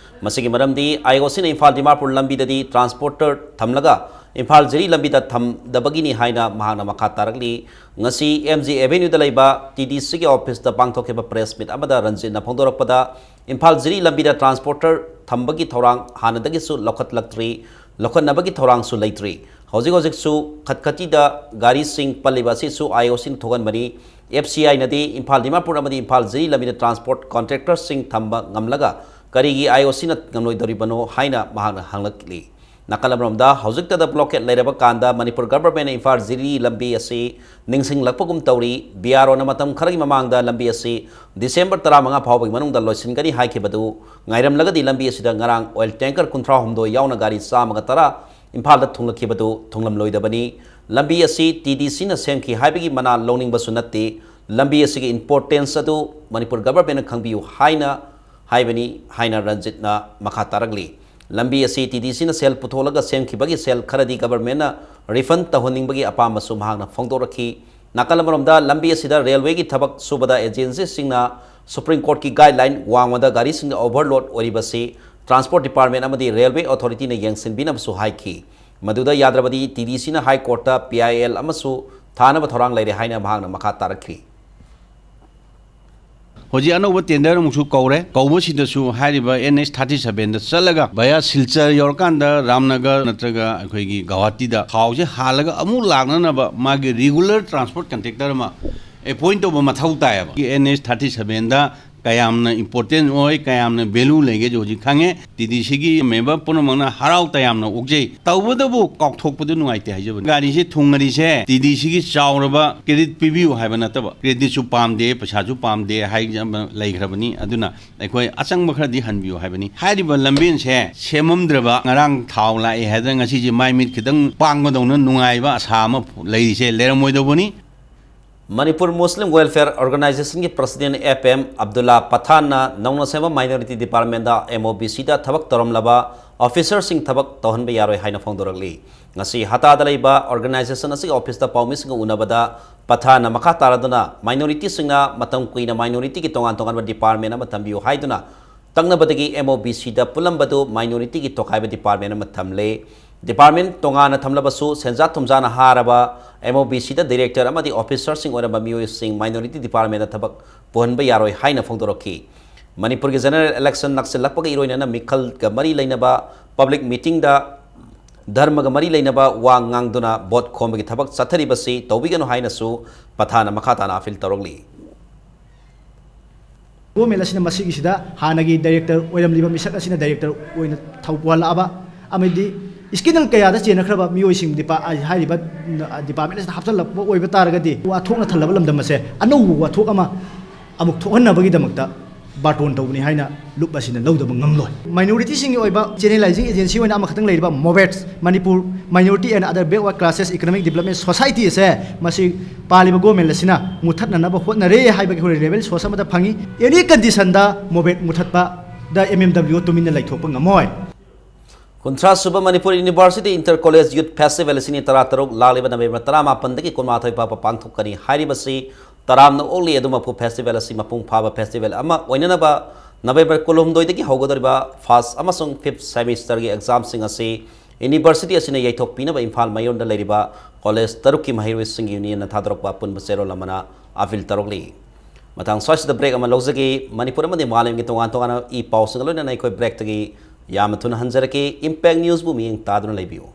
ꯃꯁꯤꯒꯤ ꯃꯔꯝꯗꯤ ꯑꯥꯏ ꯑꯣ ꯁꯤꯅ ꯏꯝꯐꯥꯜ ꯗꯤꯃꯥꯄꯨꯔ ꯂꯝꯕꯤꯗꯗꯤ ꯇ꯭ꯔꯥꯟꯁꯄꯣꯔꯇꯔ ꯊꯝꯂꯒ ꯏꯝꯐꯥꯜ ꯖꯤꯔꯤ ꯂꯝꯕꯤꯗ ꯊꯝꯗꯕꯒꯤꯅꯤ ꯍꯥꯏꯅ ꯃꯍꯥꯛꯅ ꯃꯈꯥ ꯇꯥꯔꯛꯂꯤ꯫ ꯉꯁꯤ ꯑꯦꯝ ꯖꯤ ꯑꯦꯚꯦꯅ꯭ꯌꯨꯗ ꯂꯩꯕ ꯇꯤ ꯗꯤ ꯁꯤꯒꯤ ꯑꯣꯐꯤꯁꯇ ꯄꯥꯡꯊꯣꯛꯈꯤꯕ ꯄ꯭ꯔꯦꯁ ꯃꯤꯠ ꯑꯃꯗ ꯔꯟꯖꯤꯠꯅ ꯐꯣꯡꯗꯣꯔꯛꯄꯗ, ꯏꯝꯐꯥꯜ ꯖꯤꯔꯤ ꯂꯝꯕꯤꯗ ꯇ꯭ꯔꯥꯟꯁꯄꯣꯔꯇꯔ ꯊꯝꯕꯒꯤ ꯊꯧꯔꯥꯡ ꯍꯥꯟꯅꯗꯒꯤꯁꯨ ꯂꯧꯈꯠꯂꯛꯇ꯭ꯔꯤ, ꯂꯧꯈꯠꯅꯕꯒꯤ ꯊꯧꯔꯥꯡꯁꯨ ꯂꯩꯇ꯭ꯔꯤ꯫ ꯍꯧꯖꯤꯛ ꯍꯧꯖꯤꯛꯁꯨ ꯈꯠꯈꯠꯇꯤꯗ ꯒꯥꯔꯤꯁꯤꯡ ꯄꯜꯂꯤꯕ ꯑꯁꯤꯁꯨ ꯑꯥꯏ ꯑꯣ ꯁꯤꯅ ꯊꯣꯛꯍꯟꯕꯅꯤ꯫ ꯑꯦꯐ ꯁꯤ ꯑꯥꯏꯅꯗꯤ ꯏꯝꯐꯥꯜ ꯗꯤꯃꯥꯄꯨꯔ ꯑꯃꯗꯤ ꯏꯝꯐꯥꯜ ꯖꯤꯔꯤ ꯂꯝꯕꯤꯗ ꯇ꯭ꯔꯥꯟꯁꯄꯣꯔꯠ ꯀꯣꯟꯇ꯭ꯔꯦꯛꯇꯔꯁꯤꯡ ꯊꯝꯕ ꯉꯝꯂꯒ ꯀꯔꯤꯒꯤ ꯑꯥꯏ ꯑꯣ ꯁꯤꯅ ꯉꯝꯂꯣꯏꯗꯧꯔꯤꯕꯅꯣ ꯍꯥꯏꯅ ꯃꯍꯥꯛꯅ ꯍꯪꯂꯛꯂꯤ꯫ ꯅꯥꯀꯜ ꯑꯃꯔꯣꯝꯗ, ꯍꯧꯖꯤꯛꯇꯗ ꯕ꯭ꯂꯣꯀꯦꯠ ꯂꯩꯔꯕ ꯀꯥꯟꯗ ꯃꯅꯤꯄꯨꯔ ꯒꯚꯔꯟꯃꯦꯟꯠꯅ ꯏꯝꯐꯥꯜ ꯖꯤꯔꯤ ꯂꯝꯕꯤ ꯑꯁꯤ ꯅꯤꯡꯁꯤꯡꯂꯛꯄꯒꯨꯝ ꯇꯧꯔꯤ꯫ ꯕꯤ ꯑꯥꯔ ꯑꯣꯅ ꯃꯇꯝ ꯈꯔꯒꯤ ꯃꯃꯥꯡꯗ ꯂꯝꯕꯤ ꯑꯁꯤ ꯗꯤꯁꯦꯝꯕꯔ ꯇꯔꯥꯃꯉꯥ ꯐꯥꯎꯕꯒꯤ ꯃꯅꯨꯡꯗ ꯂꯣꯏꯁꯤꯟꯒꯅꯤ ꯍꯥꯏꯈꯤꯕꯗꯨ ꯉꯥꯏꯔꯝꯂꯒꯗꯤ, ꯂꯝꯕꯤ ꯑꯁꯤꯗ ꯉꯔꯥꯡ ꯑꯣꯏꯜ ꯇꯦꯡꯀꯔ ꯀꯨꯟꯊ꯭ꯔꯥ ꯍꯨꯝꯗꯣꯏ ꯌꯥꯎꯅ ꯒꯥꯔꯤ ꯆꯥꯝꯃꯒ ꯇꯔꯥ ꯏꯝꯐꯥꯜꯗ ꯊꯨꯡꯂꯛꯈꯤꯕꯗꯨ ꯊꯨꯡꯂꯝꯂꯣꯏꯗꯕꯅꯤ꯫ ꯂꯝꯕꯤ ꯑꯁꯤ ꯇꯤ ꯗꯤ ꯁꯤꯅ ꯁꯦꯝꯈꯤ ꯍꯥꯏꯕꯒꯤ ꯃꯅꯥ ꯂꯧꯅꯤꯡꯕꯁꯨ ꯅꯠꯇꯦ꯫ ꯂꯝꯕꯤ ꯑꯁꯤꯒꯤ ꯏꯝꯄꯣꯔꯇꯦꯟꯁ ꯑꯗꯨ ꯃꯅꯤꯄꯨꯔ ꯒꯚꯔꯟꯃꯦꯟꯠꯅ ꯈꯪꯕꯤꯌꯨ ꯍꯥꯏꯅ ꯍꯥꯏꯕꯅꯤ ꯍꯥꯏꯅ ꯔꯟꯖꯤꯠꯅ ꯃꯈꯥ ꯇꯥꯔꯛꯂꯤ꯫ ꯂꯝꯕꯤ ꯑꯁꯤ ꯇꯤ ꯗꯤ ꯁꯤꯅ ꯁꯦꯜ ꯄꯨꯊꯣꯛꯂꯒ ꯁꯦꯝꯈꯤꯕꯒꯤ ꯁꯦꯜ ꯈꯔꯗꯤ ꯒꯚꯔꯟꯃꯦꯟꯠꯅ ꯔꯤꯐꯟ ꯇꯧꯍꯟꯅꯤꯡꯕꯒꯤ ꯑꯄꯥꯝꯕꯁꯨ ꯃꯍꯥꯛꯅ ꯐꯣꯡꯗꯣꯔꯛꯈꯤ꯫ ꯅꯥꯀꯜ ꯑꯃꯔꯣꯝꯗ, ꯂꯝꯕꯤ ꯑꯁꯤꯗ ꯔꯦꯜꯋꯦꯒꯤ ꯊꯕꯛ ꯁꯨꯕꯗ ꯑꯦꯖꯦꯟꯁꯤꯁꯤꯡꯅ ꯁꯨꯄ꯭ꯔꯤꯝ ꯀꯣꯔꯠꯀꯤ ꯒꯥꯏꯗꯂꯥꯏꯟ ꯋꯥꯡꯃꯗ ꯒꯥꯔꯤꯁꯤꯡꯗ ꯑꯣꯚꯔꯂꯣꯗ ꯑꯣꯏꯔꯤꯕꯁꯤ ꯇ꯭ꯔꯥꯟꯁꯄꯣꯔꯠ ꯗꯤꯄꯥꯔꯠꯃꯦꯟꯠ ꯑꯃꯗꯤ ꯔꯦꯜꯋꯦ ꯑꯣꯊꯣꯔꯤꯇꯤꯅ ꯌꯦꯡꯁꯤꯟꯕꯤꯅꯕꯁꯨ ꯍꯥꯏꯈꯤ꯫ ꯃꯗꯨꯗ ꯌꯥꯗ꯭ꯔꯕꯗꯤ ꯇꯤ ꯗꯤ ꯁꯤꯅ ꯍꯥꯏ ꯀꯣꯔꯠꯇ ꯄꯤ ꯑꯥꯏ ꯑꯦꯜ ꯑꯃꯁꯨ ꯊꯥꯅꯕ ꯊꯧꯔꯥꯡ ꯂꯩꯔꯦ ꯍꯥꯏꯅ ꯃꯍꯥꯛꯅ ꯃꯈꯥ ꯇꯥꯔꯛꯈꯤ꯫ ꯍꯧꯖꯤꯛ ꯑꯅꯧꯕ ꯇꯦꯟꯗꯔ ꯑꯃꯨꯛꯁꯨ ꯀꯧꯔꯦ꯫ ꯀꯧꯕꯁꯤꯗꯁꯨ ꯍꯥꯏꯔꯤꯕ ꯑꯦꯟ ꯑꯩꯆ ꯊꯥꯔꯇꯤ ꯁꯚꯦꯟꯗ ꯆꯠꯂꯒ ꯚꯌꯥ ꯁꯤꯜꯆꯔ ꯌꯧꯔꯀꯥꯟꯗ ꯔꯥꯝꯅꯒꯔ ꯅꯠꯇ꯭ꯔꯒ ꯑꯩꯈꯣꯏꯒꯤ ꯒꯧꯍꯥꯇꯤꯗ ꯊꯥꯎꯁꯦ ꯍꯥꯜꯂꯒ ꯑꯃꯨꯛ ꯂꯥꯛꯅꯅꯕ ꯃꯥꯒꯤ ꯔꯤꯒꯨꯂꯔ ꯇ꯭ꯔꯥꯟꯁꯄꯣꯔꯠ ꯀꯟꯇ꯭ꯔꯦꯛꯇꯔ ꯑꯃ ꯑꯦꯄꯣꯏꯟ ꯇꯧꯕ ꯃꯊꯧ ꯇꯥꯏꯌꯦꯕ꯫ ꯑꯦꯟ ꯑꯩꯆ ꯊꯥꯔꯇꯤ ꯁꯚꯦꯟꯗ ꯀꯌꯥꯝꯅ ꯏꯝꯄꯣꯔꯇꯦꯟ ꯑꯣꯏ, ꯀꯌꯥꯝꯅ ꯚꯦꯂꯨ ꯂꯩꯒꯦꯁꯦ ꯍꯧꯖꯤꯛ ꯈꯪꯉꯦ꯫ ꯇꯤ ꯗꯤ ꯁꯤꯒꯤ ꯃꯦꯝꯕꯔ ꯄꯨꯝꯅꯃꯛꯅ ꯍꯔꯥꯎ ꯇꯌꯥꯝꯅ ꯑꯣꯛꯆꯩ꯫ ꯇꯧꯕꯇꯕꯨ ꯀꯥꯎꯊꯣꯛꯄꯗꯨ ꯅꯨꯡꯉꯥꯏꯇꯦ ꯍꯥꯏꯖꯕꯅꯤ꯫ ꯒꯥꯔꯤꯁꯦ ꯊꯨꯡꯉꯔꯤꯁꯦ ꯇꯤ ꯗꯤ ꯁꯤꯒꯤ ꯆꯥꯎꯔꯕ ꯀ꯭ꯔꯦꯗꯤꯠ ꯄꯤꯕꯤꯌꯨ ꯍꯥꯏꯕ ꯅꯠꯇꯕ, ꯀ꯭ꯔꯦꯗꯤꯠꯁꯨ ꯄꯥꯝꯗꯦ, ꯄꯩꯁꯥꯁꯨ ꯄꯥꯝꯗꯦ ꯍꯥꯏꯕ ꯑꯃ ꯂꯩꯈ꯭ꯔꯕꯅꯤ꯫ ꯑꯗꯨꯅ ꯑꯩꯈꯣꯏ ꯑꯆꯪꯕ ꯈꯔꯗꯤ ꯍꯟꯕꯤꯌꯨ ꯍꯥꯏꯕꯅꯤ꯫ ꯍꯥꯏꯔꯤꯕ ꯂꯝꯕꯦꯟꯁꯦ ꯁꯦꯝꯃꯝꯗ꯭ꯔꯕ, ꯉꯔꯥꯡ ꯊꯥꯎ ꯂꯥꯛꯑꯦ ꯍꯥꯏꯗꯅ ꯉꯁꯤꯁꯦ ꯃꯥꯏ ꯃꯤꯠ ꯈꯤꯇꯪ ꯄꯥꯡꯕꯗꯧꯅ ꯅꯨꯡꯉꯥꯏꯕ ꯑꯁꯥ ꯑꯃ ꯂꯩꯔꯤꯁꯦ ꯂꯩꯔꯝꯃꯣꯏꯗꯧꯕꯅꯤ꯫ ꯃꯅꯤꯄꯨꯔ ꯃꯨꯁꯂꯤꯝ welfare ꯑꯣꯔꯒꯅꯥꯏꯖꯦꯁꯟꯒꯤ president F M Abdulla ꯄꯊꯥꯟꯅ ꯅꯧꯅ ꯁꯦꯝꯕ ꯃꯥꯏꯅꯣꯔꯤꯇꯤ ꯗꯤꯄꯥꯔꯠꯃꯦꯟꯗ ꯑꯦꯝ ꯑꯣ ꯕꯤ ꯁꯤꯗ ꯊꯕꯛ ꯇꯧꯔꯝꯂꯕ ꯑꯣꯐꯤꯁꯔꯁꯤꯡ ꯊꯕꯛ ꯇꯧꯍꯟꯕ ꯌꯥꯔꯣꯏ ꯍꯥꯏꯅ ꯐꯣꯡꯗꯣꯔꯛꯂꯤ꯫ ꯉꯁꯤ ꯍꯇꯥꯗ ꯂꯩꯕ ꯑꯣꯔꯒꯅꯥꯏꯖꯦꯁꯟ ꯑꯁꯤꯒꯤ ꯑꯣꯐꯤꯁꯇ ꯄꯥꯎꯃꯤꯁꯤꯡꯒ ꯎꯅꯕꯗ ꯄꯊꯥꯟꯅ ꯃꯈꯥ ꯇꯥꯔꯗꯨꯅ ꯃꯥꯏꯅꯣꯔꯤꯇꯤꯁꯤꯡꯅ ꯃꯇꯝ ꯀꯨꯏꯅ ꯃꯥꯏꯅꯣꯔꯤꯇꯤꯒꯤ ꯇꯣꯉꯥꯟ ꯇꯣꯉꯥꯟꯕ ꯗꯤꯄꯥꯔꯠꯃꯦꯟ ꯑꯃ ꯊꯝꯕꯤꯌꯨ ꯍꯥꯏꯗꯨꯅ ꯇꯛꯅꯕꯗꯒꯤ ꯑꯦꯝ ꯑꯣ ꯕꯤ ꯁꯤꯗ ꯄꯨꯜꯂꯝꯕꯗꯨ ꯃꯥꯏꯅꯣꯔꯤꯇꯤꯒꯤ ꯇꯣꯈꯥꯏꯕ ꯗꯤꯄꯥꯔꯠꯃꯦꯟ ꯑꯃ ꯊꯝꯂꯦ꯫ ꯗꯤꯄꯥꯔꯠꯃꯦꯟ ꯇꯣꯉꯥꯟꯅ ꯊꯝꯂꯕꯁꯨ ꯁꯦꯟꯖꯥ ꯊꯨꯝꯖꯥꯅ ꯍꯥꯔꯕ ꯑꯦꯝ ꯑꯣ ꯕꯤ ꯁꯤꯗ ꯗꯤꯔꯦꯛꯇꯔ ꯑꯃꯗꯤ ꯑꯣꯐꯤꯁꯔꯁꯤꯡ ꯑꯣꯏꯔꯝꯕ ꯃꯤꯑꯣꯏꯁꯤꯡ ꯃꯥꯏꯅꯣꯔꯤꯇꯤ ꯗꯤꯄꯥꯔꯠꯃꯦꯟꯗ ꯊꯕꯛ ꯄꯨꯍꯟꯕ ꯌꯥꯔꯣꯏ ꯍꯥꯏꯅ ꯐꯣꯡꯗꯣꯔꯛꯈꯤ꯫ ꯃꯅꯤꯄꯨꯔꯒꯤ ꯖꯦꯅꯔꯦꯜ ꯏꯂꯦꯛꯁꯟ ꯅꯛꯁꯤꯜꯂꯛꯄꯒ ꯏꯔꯣꯏꯅꯅ ꯃꯤꯈꯜꯒ ꯃꯔꯤ ꯂꯩꯅꯕ ꯄꯕ꯭ꯂꯤꯛ ꯃꯤꯇꯤꯡꯗ ꯙꯔꯃꯒ ꯃꯔꯤ ꯂꯩꯅꯕ ꯋꯥ ꯉꯥꯡꯗꯨꯅ ꯚꯣꯠ ꯈꯣꯝꯕꯒꯤ ꯊꯕꯛ ꯆꯠꯊꯔꯤꯕꯁꯤ ꯇꯧꯕꯤꯒꯅꯨ ꯍꯥꯏꯅꯁꯨ ꯄꯊꯥꯟꯅ ꯃꯈꯥ ꯇꯥꯅ ꯑꯄꯤꯜ ꯇꯧꯔꯛꯂꯤ꯫ ꯒꯣꯔꯃꯦꯟ ꯑꯁꯤꯅ ꯃꯁꯤꯒꯤꯁꯤꯗ ꯍꯥꯟꯅꯒꯤ ꯗꯥꯏꯔꯦꯛꯇꯔ ꯑꯣꯏꯔꯝꯂꯤꯕ ꯃꯤꯁꯛ ꯑꯁꯤꯅ ꯗꯥꯏꯔꯦꯛꯇꯔ ꯑꯣꯏꯅ ꯊꯧ ꯄꯨꯍꯜꯂꯛꯑꯕ ꯑꯃꯗꯤ ꯏꯁꯀꯦꯟꯗꯜ ꯀꯌꯥꯗ ꯆꯦꯟꯅꯈ꯭ꯔꯕ ꯃꯤꯑꯣꯏꯁꯤꯡ ꯗꯤꯄꯥ-, ꯍꯥꯏꯔꯤꯕ ꯗꯤꯄꯥꯔꯠꯃꯦꯟ ꯑꯁꯤꯗ ꯍꯥꯞꯆꯤꯜꯂꯛꯄ ꯑꯣꯏꯕ ꯇꯥꯔꯒꯗꯤ ꯋꯥꯊꯣꯛꯅ ꯊꯜꯂꯕ ꯂꯝꯗꯝ ꯑꯁꯦ ꯑꯅꯧꯕ ꯋꯥꯊꯣꯛ ꯑꯃ ꯑꯃꯨꯛ ꯊꯣꯛꯍꯟꯅꯕꯒꯤꯗꯃꯛꯇ ꯕꯥꯔꯇꯣꯟ ꯇꯧꯕꯅꯤ ꯍꯥꯏꯅ ꯂꯨꯞ ꯑꯁꯤꯅ ꯂꯧꯗꯕ ꯉꯝꯂꯣꯏ꯫ ꯃꯥꯏꯅꯣꯔꯤꯇꯤꯁꯤꯡꯒꯤ ꯑꯣꯏꯕ ꯆꯦꯅꯦꯂꯥꯏꯖꯤꯡ ꯑꯦꯖꯦꯟꯁꯤ ꯑꯣꯏꯅ ꯑꯃꯈꯛꯇꯪ ꯂꯩꯔꯤꯕ ꯃꯣꯕꯦꯠ, Manipur Minority and Other Backward Classes Economic Development Society ꯑꯁꯦ ꯃꯁꯤ ꯄꯥꯜꯂꯤꯕ ꯒꯣꯔꯃꯦꯟ ꯑꯁꯤꯅ ꯃꯨꯊꯠꯅꯅꯕ ꯍꯣꯠꯅꯔꯦ ꯍꯥꯏꯕꯒꯤ ꯑꯩꯈꯣꯏ ꯔꯤꯂꯦꯕꯜ ꯁꯣꯔꯁ ꯑꯃꯗ ꯐꯪꯉꯤ꯫ ꯑꯦꯅꯤ ꯀꯟꯗꯤꯁꯟꯗ ꯃꯣꯕꯦꯠ ꯃꯨꯊꯠꯄꯗ ꯑꯦꯝ ꯑꯦꯝ ꯗꯕ꯭ꯂꯤꯎ ꯇꯨꯃꯤꯟꯅ ꯂꯩꯊꯣꯛꯄ ꯉꯝꯃꯣꯏ꯫ ꯀꯨꯟꯊ꯭ꯔꯥ ꯁꯨꯕ ꯃꯅꯤꯄꯨꯔ ꯌꯨꯅꯤꯚꯔꯁꯤꯇꯤ ꯏꯟꯇꯔ ꯀꯣꯂꯦꯖ ꯌꯨꯠ ꯐꯦꯁꯇꯤꯚꯦꯜ ꯑꯁꯤꯅꯤ ꯇꯔꯥ ꯇꯔꯨꯛ ꯂꯥꯛꯂꯤꯕ ꯅꯕꯦꯝꯕꯔ ꯇꯔꯥꯃꯥꯄꯟꯗꯒꯤ ꯀꯨꯟꯃꯥꯊꯣꯏ ꯐꯥꯎꯕ ꯄꯥꯡꯊꯣꯛꯀꯅꯤ ꯍꯥꯏꯔꯤꯕꯁꯤ ꯇꯔꯥꯝꯅ ꯑꯣꯛꯂꯤ꯫ ꯑꯗꯨꯃꯛꯄꯨ ꯐꯦꯁꯇꯤꯚꯦꯜ ꯑꯁꯤ ꯃꯄꯨꯡ ꯐꯥꯕ ꯐꯦꯁꯇꯤꯚꯦꯜ ꯑꯃ ꯑꯣꯏꯅꯅꯕ ꯅꯕꯦꯝꯕꯔ ꯀꯨꯟꯍꯨꯝꯗꯣꯏꯗꯒꯤ ꯍꯧꯒꯗꯧꯔꯤꯕ ꯐꯥꯔꯁ ꯑꯃꯁꯨꯡ ꯐꯤꯐ ꯁꯦꯃꯤꯁꯇꯔꯒꯤ ꯑꯦꯛꯖꯥꯝꯁꯤꯡ ꯑꯁꯤ ꯌꯨꯅꯤꯚꯔꯁꯤꯇꯤ ꯑꯁꯤꯅ ꯌꯩꯊꯣꯛꯄꯤꯅꯕ ꯏꯝꯐꯥꯜ ꯃꯌꯣꯟꯗ ꯂꯩꯔꯤꯕ ꯀꯣꯂꯦꯖ ꯇꯔꯨꯛꯀꯤ ꯃꯍꯩꯔꯣꯏꯁꯤꯡꯒꯤ ꯌꯨꯅꯤꯌꯟꯅ ꯊꯥꯗꯣꯔꯛꯄ ꯑꯄꯨꯟꯕ ꯆꯦꯔꯣꯜ ꯑꯃꯅ ꯑꯄꯤꯜ ꯇꯧꯔꯛꯂꯤ꯫ ꯃꯇꯥꯡ ꯁ꯭ꯋꯥꯏꯁꯤꯗ ꯕ꯭ꯔꯦꯛ ꯑꯃ ꯂꯧꯖꯒꯦ꯫ ꯃꯅꯤꯄꯨꯔ ꯑꯃꯗꯤ ꯃꯥꯂꯦꯝꯒꯤ ꯇꯣꯉꯥꯟ ꯇꯣꯉꯥꯟꯕ ꯏ ꯄꯥꯎꯁꯤꯡꯒ ꯂꯣꯏꯅꯅ ꯑꯩꯈꯣꯏ ꯕ꯭ꯔꯦꯛꯇꯒꯤ ꯌꯥꯝꯅ ꯊꯨꯅ ꯍꯟꯖꯔꯛꯀꯦ꯫ ꯏꯝꯄꯦꯛ ꯅ꯭ꯌꯨꯁꯕꯨ ꯃꯤꯠꯌꯦꯡ ꯇꯥꯗꯨꯅ ꯂꯩꯕꯤꯌꯨ꯫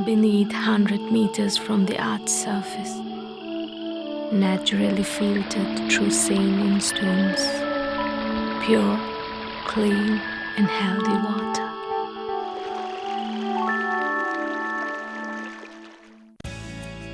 Beneath, hundred meters from the earth's surface, naturally filtered through sand and stones, pure, clean, and healthy water.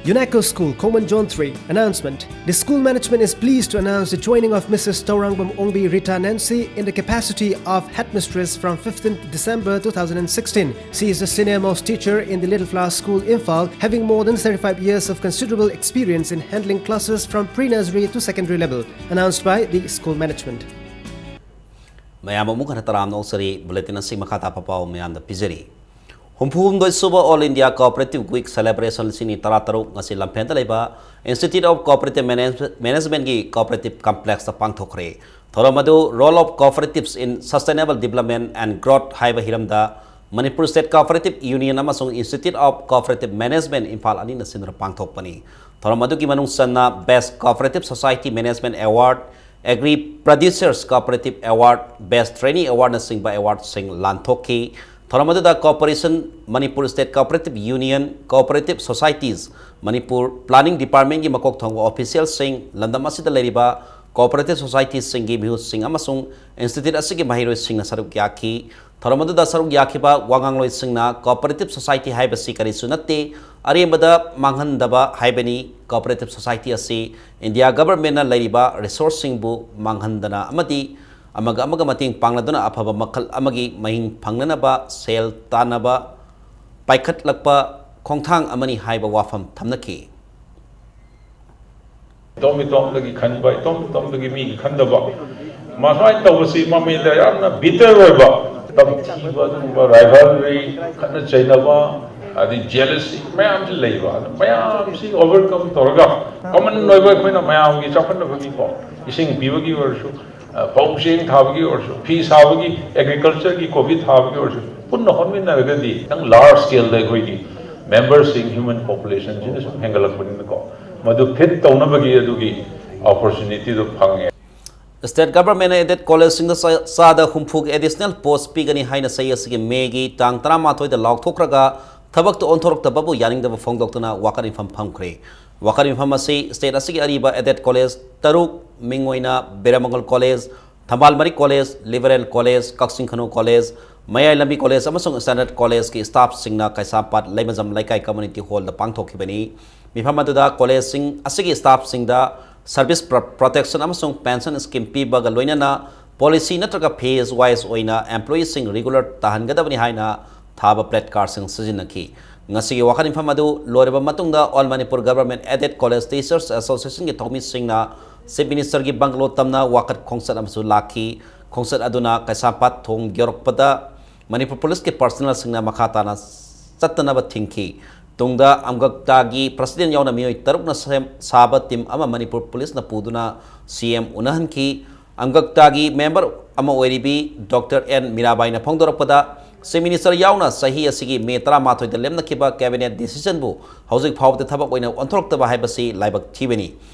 UNACO School, Khoman Zone three. Announcement. The school management is pleased to announce the joining of Missus Taurangbam Ongbi Rita Nancy in the capacity of headmistress from fifteenth December two thousand sixteen. She is the senior most teacher in the Little Flower School, Imphal, having more than thirty-five years of considerable experience in handling classes from pre-nursery to secondary level. Announced by the school management. ꯃꯌꯥꯝ ꯑꯃꯨꯛ ꯍꯟꯅ ꯇꯔꯥꯝꯅ ꯑꯣꯛꯆꯔꯤ꯫ ꯕꯨꯂꯦꯇꯤꯟ ꯑꯁꯤ ꯃꯈꯥ ꯇꯥꯕ ꯄꯥꯎ ꯃꯌꯥꯝꯗ ꯄꯤꯖꯔꯤ꯫ ꯍꯨꯝꯐꯨ ꯍꯨꯝꯗꯣꯏ ꯁꯨꯕ All India Cooperative Week Celebration ꯂꯤꯁꯤꯡ ꯑꯅꯤ ꯇꯔꯥ ꯇꯔꯨꯛ ꯉꯁꯤ ꯂꯝꯐꯦꯜꯗ ꯂꯩꯕ Institute of Cooperative Manage- Managementꯀꯤ Cooperative Complexꯇ ꯄꯥꯡꯊꯣꯛꯈ꯭ꯔꯦ꯫ ꯊꯧꯔꯝ ꯑꯗꯨ Role of Cooperatives in Sustainable Development and Growth ꯍꯥꯏꯕ ꯍꯤꯔꯝꯗ Manipur State Cooperative Union ꯑꯃꯁꯨꯡ Institute of Cooperative Management Imphal ꯑꯅꯤꯅ ꯁꯤꯟꯗꯨꯅ ꯄꯥꯡꯊꯣꯛꯄꯅꯤ꯫ ꯊꯧꯔꯝ ꯑꯗꯨꯒꯤ ꯃꯅꯨꯡ ꯆꯟꯅ Best Cooperative Society Management Award, Agri Producers Cooperative Award, Best Trainee Awardꯅꯆꯤꯡꯕ awardꯁꯤꯡ ꯂꯥꯟꯊꯣꯛꯈꯤ꯫ ꯊꯧꯔꯝ ꯑꯗꯨꯗ Cooperation, Manipur State Cooperative Union, Cooperative Societies, Manipur Planning Departmentꯀꯤ ꯃꯀꯣꯛ ꯊꯣꯡꯕ officialꯁꯤꯡ, ꯂꯝꯗꯝ ꯑꯁꯤꯗ ꯂꯩꯔꯤꯕ cooperative societiesꯁꯤꯡꯒꯤ ꯃꯤꯍꯨꯠꯁꯤꯡ ꯑꯃꯁꯨꯡ institute ꯑꯁꯤꯒꯤ ꯃꯍꯩꯔꯣꯏꯁꯤꯡꯅ ꯁꯔꯨꯛ ꯌꯥꯈꯤ꯫ ꯊꯧꯔꯝ ꯑꯗꯨꯗ ꯁꯔꯨꯛ ꯌꯥꯈꯤꯕ ꯋꯥ ꯉꯥꯡꯂꯣꯏꯁꯤꯡꯅ cooperative society ꯍꯥꯏꯕꯁꯤ ꯀꯔꯤꯁꯨ ꯅꯠꯇꯦ, ꯑꯔꯦꯝꯕꯗ ꯃꯥꯡꯍꯟꯗꯕ ꯍꯥꯏꯕꯅꯤ꯫ Cooperative society ꯑꯁꯤ India Governmentꯅ ꯂꯩꯔꯤꯕ resourceꯁꯤꯡꯕꯨ ꯃꯥꯡꯍꯟꯗꯅ ꯑꯃꯗꯤ ꯑꯃꯒ ꯑꯃꯒ ꯃꯇꯦꯡ ꯄꯥꯡꯅꯗꯨꯅ ꯑꯐꯕ ꯃꯈꯜ ꯑꯃꯒꯤ ꯃꯍꯤꯡ ꯐꯪꯅꯅꯕ ꯁꯦꯜ ꯇꯥꯟꯅꯕ ꯄꯥꯏꯈꯠꯂꯛꯄ ꯈꯣꯡꯊꯥꯡ ꯑꯃꯅꯤ ꯍꯥꯏꯕ ꯋꯥꯐꯝ ꯊꯝꯅꯈꯤ꯫ ꯏꯇꯣꯝ ꯏꯇꯣꯝꯗꯒꯤ ꯈꯟꯕ, ꯏꯇꯣꯝ ꯏꯇꯣꯝꯗꯒꯤ ꯃꯤꯒꯤ ꯈꯟꯗꯕ, ꯃꯁꯨꯃꯥꯏꯅ ꯇꯧꯕꯁꯤ ꯃꯃꯤꯗ ꯌꯥꯝꯅ bitter ꯑꯣꯏꯕ, ꯇꯝꯊꯤꯕ, ꯑꯗꯨꯒꯨꯝꯕ rivalry, ꯈꯠꯅ ꯆꯩꯅꯕ, ꯑꯗꯩ jealousy ꯃꯌꯥꯝꯁꯤ ꯂꯩꯕ꯫ ꯑꯗꯨ ꯃꯌꯥꯝꯁꯤ overcome ꯇꯧꯔꯒ common ꯑꯣꯏꯕ ꯑꯩꯈꯣꯏꯅ ꯃꯌꯥꯝꯒꯤ ꯆꯥꯎꯈꯠꯅꯕꯒꯤꯀꯣ, ꯏꯁꯤꯡ ꯄꯤꯕꯒꯤ ꯑꯣꯏꯔꯁꯨ, ꯑ, ꯐꯧ ꯆꯦꯡ ꯊꯥꯕꯒꯤ ꯑꯣꯏꯔꯁꯨ, ꯐꯤ ꯁꯥꯕꯒꯤ, agricultureꯒꯤ ꯀꯣꯕꯤ ꯊꯥꯕꯒꯤ ꯑꯣꯏꯔꯁꯨ, ꯄꯨꯟꯅ ꯍꯣꯠꯃꯤꯟꯅꯔꯒꯗꯤ ꯈꯤꯇꯪ large scaleꯗ ꯑꯩꯈꯣꯏꯒꯤ memberꯁꯤꯡ, human populationꯁꯤꯅ ꯁꯨꯝ ꯍꯦꯟꯒꯠꯂꯛꯄꯅꯤꯅꯀꯣ, ꯃꯗꯨ fit ꯇꯧꯅꯕꯒꯤ ꯑꯗꯨꯒꯤ opportunityꯗꯣ ꯐꯪꯉꯦ꯫ State Governmentꯅ aided collegeꯁꯤꯡꯗ ꯆꯥ- ꯆꯥꯗ ꯍꯨꯝꯐꯨꯒꯤ additional post ꯄꯤꯒꯅꯤ ꯍꯥꯏꯅ ꯆꯍꯤ ꯑꯁꯤꯒꯤ ꯃꯦꯒꯤ ꯇꯥꯡ ꯇꯔꯥꯃꯥꯊꯣꯏꯗ ꯂꯥꯎꯊꯣꯛꯈ꯭ꯔꯒ ꯊꯕꯛꯇ ꯑꯣꯟꯊꯣꯔꯛꯇꯕꯕꯨ ꯌꯥꯅꯤꯡꯗꯕ ꯐꯣꯡꯗꯣꯛꯇꯨꯅ ꯋꯥꯀꯠ ꯃꯤꯐꯝ ꯐꯝꯈ꯭ꯔꯦ꯫ ꯋꯥꯀꯠ ꯃꯤꯐꯝ ꯑꯁꯤ state ꯑꯁꯤꯒꯤ ꯑꯔꯤꯕ aided college ꯇꯔꯨꯛ, ꯃꯤꯡ ꯑꯣꯏꯅ ꯕꯤꯔꯃꯪꯒꯜ College, ꯊꯝꯕꯥꯜ ꯃꯔꯤꯛ ꯀꯣꯂꯦꯖ, ꯂꯤꯕꯔꯦꯜ ꯀꯣꯂꯦꯖ, ꯀꯛꯆꯤꯡ ꯈꯨꯅꯧ ꯀꯣꯂꯦꯖ, ꯃꯌꯥꯏ ꯂꯝꯕꯤ ꯀꯣꯂꯦꯖ ꯑꯃꯁꯨꯡ ꯁ꯭ꯇꯦꯟꯗꯔꯗ ꯀꯣꯂꯦꯖꯀꯤ ꯁ꯭ꯇꯥꯐꯁꯤꯡꯅ ꯀꯩꯁꯥꯝꯄꯥꯠ ꯂꯩꯃꯖꯝ ꯂꯩꯀꯥꯏ ꯀꯝꯃ꯭ꯌꯨꯅꯤꯇꯤ ꯍꯣꯜꯗ ꯄꯥꯡꯊꯣꯛꯈꯤꯕꯅꯤ꯫ ꯃꯤꯐꯝ ꯑꯗꯨꯗ ꯀꯣꯂꯦꯖꯁꯤꯡ ꯑꯁꯤꯒꯤ ꯁ꯭ꯇꯥꯐꯁꯤꯡꯗ ꯁꯔꯚꯤꯁ ꯄ꯭ꯔ-, ꯄ꯭ꯔꯣꯇꯦꯛꯁꯟ ꯑꯃꯁꯨꯡ ꯄꯦꯟꯁꯟ ꯁ꯭ꯀꯤꯝ ꯄꯤꯕꯒ ꯂꯣꯏꯅꯅ ꯄꯣꯂꯤꯁꯤ ꯅꯠꯇ꯭ꯔꯒ ꯐꯦꯖ ꯋꯥꯏꯁ ꯑꯣꯏꯅ ꯑꯦꯝꯄ꯭ꯂꯣꯌꯤꯁꯤꯡ ꯔꯤꯒꯨꯂꯔ ꯇꯥꯍꯟꯒꯗꯕꯅꯤ ꯍꯥꯏꯅ ꯊꯥꯕ ꯄ꯭ꯂꯦꯠ ꯀꯥꯔꯗꯁꯤꯡ ꯁꯤꯖꯤꯟꯅꯈꯤ꯫ ꯉꯁꯤꯒꯤ ꯋꯥꯀꯠ ꯃꯤꯐꯝ ꯑꯗꯨ ꯂꯣꯏꯔꯕ ꯃꯇꯨꯡꯗ All Manipur Government Aided College Teachers Associationꯒꯤ ꯊꯧꯃꯤꯁꯤꯡꯅ ꯆꯤꯐ ꯃꯤꯅꯤꯁꯇꯔꯒꯤ ꯕꯪꯒꯂꯣ ꯇꯝꯅ ꯋꯥꯀꯠ ꯈꯣꯡꯆꯠ ꯑꯃꯁꯨ ꯂꯥꯛꯈꯤ꯫ ꯈꯣꯡꯆꯠ ꯑꯗꯨꯅ ꯀꯩꯁꯥꯝꯄꯥꯠ ꯊꯣꯡ ꯌꯧꯔꯛꯄꯗ ꯃꯅꯤꯄꯨꯔ ꯄꯨꯂꯤꯁꯀꯤ ꯄꯔꯁꯅꯦꯜꯁꯤꯡꯅ ꯃꯈꯥ ꯇꯥꯅ ꯆꯠꯇꯅꯕ ꯊꯤꯡꯈꯤ꯫ ꯇꯨꯡꯗ ꯑꯝꯒꯛꯇꯥꯒꯤ ꯄ꯭ꯔꯁꯤꯗꯦꯟ ꯌꯥꯎꯅ ꯃꯤꯑꯣꯏ ꯇꯔꯨꯛꯅ ꯁꯦꯝ ꯁꯥꯕ ꯇꯤꯝ ꯑꯃ ꯃꯅꯤꯄꯨꯔ ꯄꯨꯂꯤꯁꯅ ꯄꯨꯗꯨꯅ ꯁꯤ ꯑꯦꯝ ꯎꯅꯍꯟꯈꯤ꯫ ꯑꯝꯒꯛꯇꯥꯒꯤ ꯃꯦꯝꯕꯔ ꯑꯃ ꯑꯣꯏꯔꯤꯕꯤ ꯗꯣꯛꯇꯔ ꯑꯦꯟ ꯃꯤꯔꯥꯕꯥꯏꯅ ꯐꯣꯡꯗꯣꯔꯛꯄꯗ, ꯆꯤꯐ ꯃꯤꯅꯤꯁꯇꯔ ꯌꯥꯎꯅ ꯆꯍꯤ ꯑꯁꯤꯒꯤ ꯃꯦ ꯇꯔꯥꯃꯥꯊꯣꯏꯗ ꯂꯦꯞꯅꯈꯤꯕ ꯀꯦꯕꯤꯅꯦꯠ ꯗꯤꯁꯤꯖꯟꯕꯨ ꯍꯧꯖꯤꯛ ꯐꯥꯎꯕꯗ ꯊꯕꯛ ꯑꯣꯏꯅ ꯑꯣꯟꯊꯣꯔꯛꯇꯕ ꯍꯥꯏꯕꯁꯤ ꯂꯥꯏꯕꯛ ꯊꯤꯕꯅꯤ꯫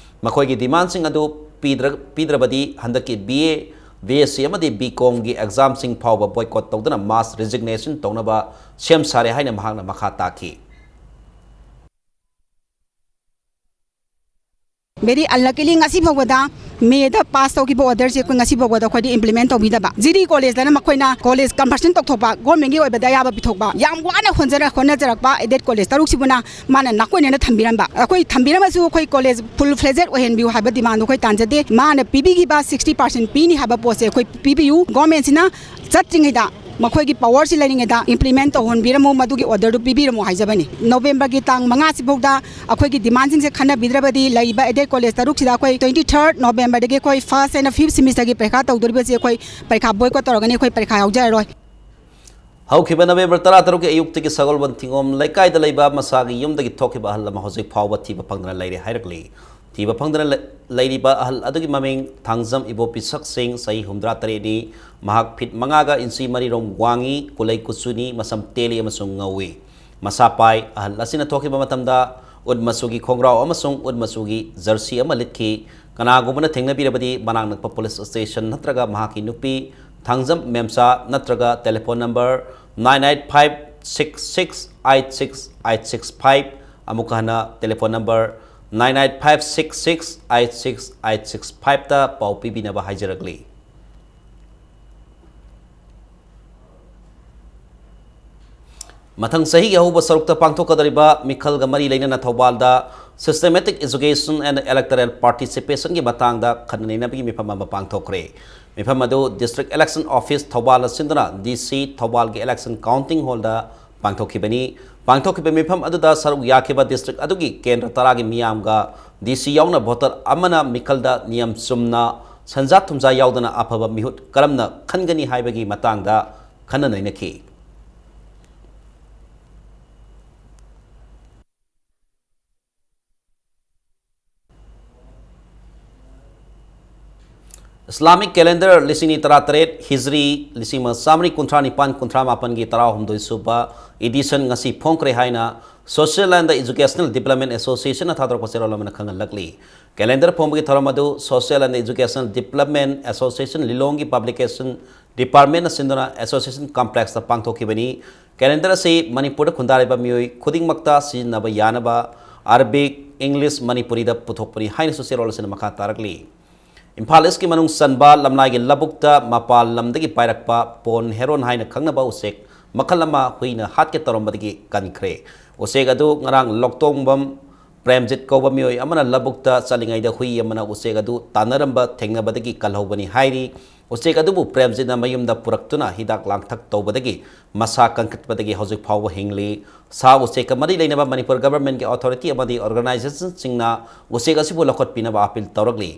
ꯃꯈꯣꯏꯒꯤ ꯗꯤꯃꯥꯟꯁꯤꯡ ꯑꯗꯨ ꯄꯤꯗ꯭ꯔ-, ꯄꯤꯗ꯭ꯔꯕꯗꯤ ꯍꯟꯗꯛꯀꯤ B A, B S C ꯑꯃꯗꯤ ꯕꯤ ꯀꯣꯝꯒꯤ ꯑꯦꯛꯖꯥꯝꯁꯤꯡ ꯐꯥꯎꯕ ꯕꯣꯏꯀꯣꯠ ꯇꯧꯗꯨꯅ ꯃꯥꯁ ꯔꯤꯖꯤꯒꯅꯦꯁꯟ ꯇꯧꯅꯕ ꯁꯦꯝ ꯁꯥꯔꯦ ꯍꯥꯏꯅ ꯃꯍꯥꯛꯅ ꯃꯈꯥ ꯇꯥꯈꯤ꯫ Very unluckily, ꯉꯁꯤ ꯐꯥꯎꯕꯗ ꯃꯦꯗ ꯄꯥꯁ ꯇꯧꯈꯤꯕ ꯑꯣꯔꯗꯔꯁꯦ ꯑꯩꯈꯣꯏ ꯉꯁꯤ ꯐꯥꯎꯕꯗ ꯑꯩꯈꯣꯏꯗꯤ ꯏꯝꯄ꯭ꯂꯤꯃꯦꯟ ꯇꯧꯕꯤꯗꯕ꯫ ꯖꯤ ꯗꯤ ꯀꯣꯂꯦꯖꯇꯅ ꯃꯈꯣꯏꯅ ꯀꯣꯂꯦꯖ ꯀꯟꯚꯔꯁꯟ ꯇꯧꯊꯣꯛꯄ, ꯒꯣꯔꯃꯦꯟꯒꯤ ꯑꯣꯏꯕꯗ ꯑꯌꯥꯕ ꯄꯤꯊꯣꯛꯄ, ꯌꯥꯝ ꯋꯥꯅ ꯍꯣꯠꯅꯖꯔ-, ꯍꯣꯠꯅꯖꯔꯛꯄ ꯑꯦꯗꯦꯠ ꯀꯣꯂꯦꯖ ꯇꯔꯨꯛꯁꯤꯕꯨꯅ ꯃꯥꯅ ꯅꯥꯀꯣꯏꯅꯅ ꯊꯝꯕꯤꯔꯝꯕ꯫ ꯑꯩꯈꯣꯏ ꯊꯝꯕꯤꯔꯝꯃꯁꯨ ꯑꯩꯈꯣꯏ ꯀꯣꯂꯦꯖ ꯐꯨꯜ ꯐ꯭ꯂꯦꯖꯦꯗ ꯑꯣꯏꯍꯟꯕꯤꯌꯨ ꯍꯥꯏꯕ ꯗꯤꯃꯥꯟꯗꯣ ꯑꯩꯈꯣꯏ ꯇꯥꯟꯖꯗꯦ꯫ ꯃꯥꯅ ꯄꯤꯕꯤꯈꯤꯕ ꯁꯤꯛꯁꯇꯤ ꯄꯥꯔꯁꯦꯟ ꯄꯤꯅꯤ ꯍꯥꯏꯕ ꯄꯣꯠꯁꯦ ꯑꯩꯈꯣꯏ ꯄꯤꯕꯤꯌꯨ꯫ ꯒꯣꯔꯃꯦꯟꯁꯤꯅ ꯆꯠꯇ꯭ꯔꯤꯉꯩꯗ ꯃꯈꯣꯏꯒꯤ ꯄꯋꯥꯔꯁꯤ ꯂꯩꯔꯤꯉꯩꯗ ꯏꯝꯄ꯭ꯂꯤꯃꯦꯟ ꯇꯧꯍꯟꯕꯤꯔꯝꯃꯨ, ꯃꯗꯨꯒꯤ ꯑꯣꯔꯗꯔꯗꯨ ꯄꯤꯕꯤꯔꯝꯃꯨ ꯍꯥꯏꯖꯕꯅꯤ꯫ ꯅꯣꯕꯦꯝꯕꯔꯒꯤ ꯇꯥꯡ ꯃꯉꯥꯁꯤ ꯐꯥꯎꯗ ꯑꯩꯈꯣꯏꯒꯤ ꯗꯤꯃꯥꯟꯁꯤꯡꯁꯦ ꯈꯟꯅꯕꯤꯗ꯭ꯔꯕꯗꯤ ꯂꯩꯔꯤꯕ ꯑꯦꯗꯦꯠ ꯀꯣꯂꯦꯖ ꯇꯔꯨꯛꯁꯤꯗ ꯑꯩꯈꯣꯏ twenty third ꯅꯣꯕꯦꯝꯕꯔꯗꯒꯤ ꯑꯩꯈꯣꯏ ꯐꯥꯔꯁ ꯑꯦꯟ ꯐꯤꯐ ꯁꯤꯃꯤꯁꯇꯔꯒꯤ ꯄꯔꯤꯈꯥ ꯇꯧꯗꯣꯔꯤꯕꯁꯤ ꯑꯩꯈꯣꯏ ꯄꯔꯤꯈꯥ ꯕꯣꯏꯀꯣꯠ ꯇꯧꯔꯒꯅꯤ, ꯑꯩꯈꯣꯏ ꯄꯔꯤꯈꯥ ꯌꯥꯎꯖꯔꯔꯣꯏ꯫ ꯍꯧꯈꯤꯕ ꯅꯕꯦꯝꯕꯔ ꯇꯔꯥꯇꯔꯨꯛꯀꯤ ꯑꯌꯨꯛꯇꯒꯤ ꯁꯒꯣꯜꯕꯟ ꯊꯤꯡꯒꯣꯝ ꯂꯩꯀꯥꯏꯗ ꯂꯩꯕ ꯃꯁꯥꯒꯤ ꯌꯨꯝꯗꯒꯤ ꯊꯣꯛꯈꯤꯕ ꯑꯍꯜ ꯑꯃ ꯍꯧꯖꯤꯛ ꯐꯥꯎꯕ ꯊꯤꯕ ꯐꯪꯗꯅ ꯂꯩꯔꯦ ꯍꯥꯏꯔꯛꯂꯤ꯫ ꯊꯤꯕ ꯐꯪꯗꯅ ꯂꯩ-, ꯂꯩꯔꯤꯕ ꯑꯍꯜ ꯑꯗꯨꯒꯤ ꯃꯃꯤꯡ ꯊꯥꯡꯖꯝ ꯏꯕꯣꯄꯤ ꯁꯛꯁꯦꯡ, ꯆꯍꯤ ꯍꯨꯝꯗ꯭ꯔꯥ ꯇꯔꯦꯠꯅꯤ꯫ ꯃꯍꯥꯛ ꯐꯤꯠ ꯃꯉꯥꯒ ꯏꯟꯆꯤ ꯃꯔꯤꯔꯣꯝ ꯋꯥꯡꯏ, ꯀꯨꯂꯩ ꯀꯨꯆꯨꯅꯤ, ꯃꯁꯝ ꯇꯦꯜꯂꯤ ꯑꯃꯁꯨꯡ ꯉꯧꯏ꯫ ꯃꯁꯥ ꯄꯥꯏ꯫ ꯑꯍꯜ ꯑꯁꯤꯅ ꯊꯣꯛꯈꯤꯕ ꯃꯇꯝꯗ ꯎꯠ ꯃꯆꯨꯒꯤ ꯈꯣꯡꯒ꯭ꯔꯥꯎ ꯑꯃꯁꯨꯡ ꯎꯠ ꯃꯆꯨꯒꯤ ꯖꯔꯁꯤ ꯑꯃ ꯂꯤꯠꯈꯤ꯫ ꯀꯅꯥꯒꯨꯝꯕꯅ ꯊꯦꯡꯅꯕꯤꯔꯕꯗꯤ ꯃꯅꯥꯛ ꯅꯛꯄ ꯄꯨꯂꯤꯁ ꯁ꯭ꯇꯦꯁꯟ ꯅꯠꯇ꯭ꯔꯒ ꯃꯍꯥꯛꯀꯤ ꯅꯨꯄꯤ ꯊꯥꯡꯖꯝ ꯃꯦꯝꯆꯥ ꯅꯠꯇ꯭ꯔꯒ telephone number nine eight five six six eight six eight six five, ꯑꯃꯨꯛꯀ ꯍꯟꯅ telephone number nine eight five six six eight six eight six fiveꯇ ꯄꯥꯎ ꯄꯤꯕꯤꯅꯕ ꯍꯥꯏꯖꯔꯛꯂꯤ꯫ ꯃꯊꯪ ꯆꯍꯤꯒꯤ ꯑꯍꯧꯕ ꯁꯔꯨꯛꯇ ꯄꯥꯡꯊꯣꯛꯀꯗꯧꯔꯤꯕ ꯃꯤꯈꯜꯒ ꯃꯔꯤ ꯂꯩꯅꯅ ꯊꯧꯕꯥꯜꯗ Systematic Education and Electoral Participation ꯒꯤ ꯃꯇꯥꯡꯗ ꯈꯟꯅ ꯅꯩꯅꯕꯒꯤ ꯃꯤꯐꯝ ꯑꯃ ꯄꯥꯡꯊꯣꯛꯈ꯭ꯔꯦ꯫ ꯃꯤꯐꯝ ꯑꯗꯨ District Election Office ꯊꯧꯕꯥꯜꯅ ꯁꯤꯟꯗꯨꯅ D C ꯊꯧꯕꯥꯜꯒꯤ Election Counting Hall ꯗ ꯄꯥꯡꯊꯣꯛꯈꯤꯕꯅꯤ꯫ ꯄꯥꯡꯊꯣꯛꯈꯤꯕ ꯃꯤꯐꯝ ꯑꯗꯨꯗ ꯁꯔꯨꯛ ꯌꯥꯈꯤꯕ district ꯑꯗꯨꯒꯤ ꯀꯦꯟꯗ꯭ꯔ ꯇꯔꯥꯒꯤ ꯃꯤꯌꯥꯝꯒ D C ꯌꯥꯎꯅ voter ꯑꯃꯅ ꯃꯤꯈꯜꯗ ꯅꯤꯌꯝ ꯆꯨꯝꯅ ꯁꯦꯟꯖꯥ ꯊꯨꯝꯖꯥ ꯌꯥꯎꯗꯅ ꯑꯐꯕ ꯃꯤꯍꯨꯠ ꯀꯔꯝꯅ ꯈꯟꯒꯅꯤ ꯍꯥꯏꯕꯒꯤ ꯃꯇꯥꯡꯗ ꯈꯟꯅ ꯅꯩꯅꯈꯤ꯫ Islamic calendar ꯂꯤꯁꯤꯡ ꯑꯅꯤ ꯇꯔꯥꯇꯔꯦꯠ, Hijri ꯂꯤꯁꯤꯡ ꯑꯃ ꯆꯥꯃꯔꯤ ꯀꯨꯟꯊ꯭ꯔꯥ ꯅꯤꯄꯥꯟ, ꯀꯨꯟꯊ꯭ꯔꯥ ꯃꯥꯄꯟꯒꯤ ꯇꯔꯥꯍꯨꯝꯗꯣꯏ ꯁꯨꯕ edition ꯉꯁꯤ ꯐꯣꯡꯈ꯭ꯔꯦ ꯍꯥꯏꯅ Social and Educational Development Association ꯅ ꯊꯥꯗꯣꯔꯛꯄ ꯆꯦꯔꯣꯜ ꯑꯃꯅ ꯈꯪꯍꯜꯂꯛꯂꯤ꯫ Calendar ꯐꯣꯡꯕꯒꯤ ꯊꯧꯔꯝ ꯑꯗꯨ Social and Educational Development Association ꯂꯤꯂꯣꯡꯒꯤ Publication Department ꯅ ꯁꯤꯟꯗꯨꯅ Association Complex ꯇ ꯄꯥꯡꯊꯣꯛꯈꯤꯕꯅꯤ꯫ Calendar ꯑꯁꯤ ꯃꯅꯤꯄꯨꯔꯗ ꯈꯨꯟꯗꯥꯔꯤꯕ ꯃꯤꯑꯣꯏ ꯈꯨꯗꯤꯡꯃꯛꯇ ꯁꯤꯖꯤꯟꯅꯕ ꯌꯥꯅꯕ Arabic, English, ꯃꯅꯤꯄꯨꯔꯤꯗ ꯄꯨꯊꯣꯛꯄꯅꯤ ꯍꯥꯏꯅꯁꯨ ꯆꯦꯔꯣꯜ ꯑꯁꯤꯅ ꯃꯈꯥ ꯇꯥꯔꯛꯂꯤ꯫ ꯏꯝꯐꯥꯜ East ꯀꯤ ꯃꯅꯨꯡ ꯆꯟꯕ ꯂꯝꯂꯥꯏꯒꯤ ꯂꯧꯕꯨꯛꯇ ꯃꯄꯥꯟ ꯂꯝꯗꯒꯤ ꯄꯥꯏꯔꯛꯄ ꯄꯣꯟ ꯍꯦꯔꯣꯟ ꯍꯥꯏꯅ ꯈꯪꯅꯕ ꯎꯆꯦꯛ ꯃꯈꯜ ꯑꯃ ꯍꯨꯏꯅ ꯍꯥꯠꯀꯦ ꯇꯧꯔꯝꯕꯗꯒꯤ ꯀꯟꯈ꯭ꯔꯦ꯫ ꯎꯆꯦꯛ ꯑꯗꯨ ꯉꯔꯥꯡ ꯂꯧꯇꯣꯡꯕꯝ ꯄ꯭ꯔꯦꯝꯖꯤꯠ ꯀꯧꯕ ꯃꯤꯑꯣꯏ ꯑꯃꯅ ꯂꯧꯕꯨꯛꯇ ꯆꯠꯂꯤꯉꯩꯗ ꯍꯨꯏ ꯑꯃꯅ ꯎꯆꯦꯛ ꯑꯗꯨ ꯇꯥꯟꯅꯔꯝꯕ ꯊꯦꯡꯅꯕꯗꯒꯤ ꯀꯜꯍꯧꯕꯅꯤ ꯍꯥꯏꯔꯤ꯫ ꯎꯆꯦꯛ ꯑꯗꯨꯕꯨ ꯄ꯭ꯔꯦꯝꯖꯤꯠꯅ ꯃꯌꯨꯝꯗ ꯄꯨꯔꯛꯇꯨꯅ ꯍꯤꯗꯥꯛ ꯂꯥꯡꯊꯛ ꯇꯧꯕꯗꯒꯤ ꯃꯁꯥ ꯀꯟꯈꯠꯄꯗꯒꯤ ꯍꯧꯖꯤꯛ ꯐꯥꯎꯕ ꯍꯤꯡꯂꯤ꯫ ꯁꯥ ꯎꯆꯦꯛꯀ ꯃꯔꯤ ꯂꯩꯅꯕ ꯃꯅꯤꯄꯨꯔ government ꯀꯤ authority ꯑꯃꯗꯤ organization ꯁꯤꯡꯅ ꯎꯆꯦꯛ ꯑꯁꯤꯕꯨ ꯂꯧꯈꯠꯄꯤꯅꯕ appeal ꯇꯧꯔꯛꯂꯤ꯫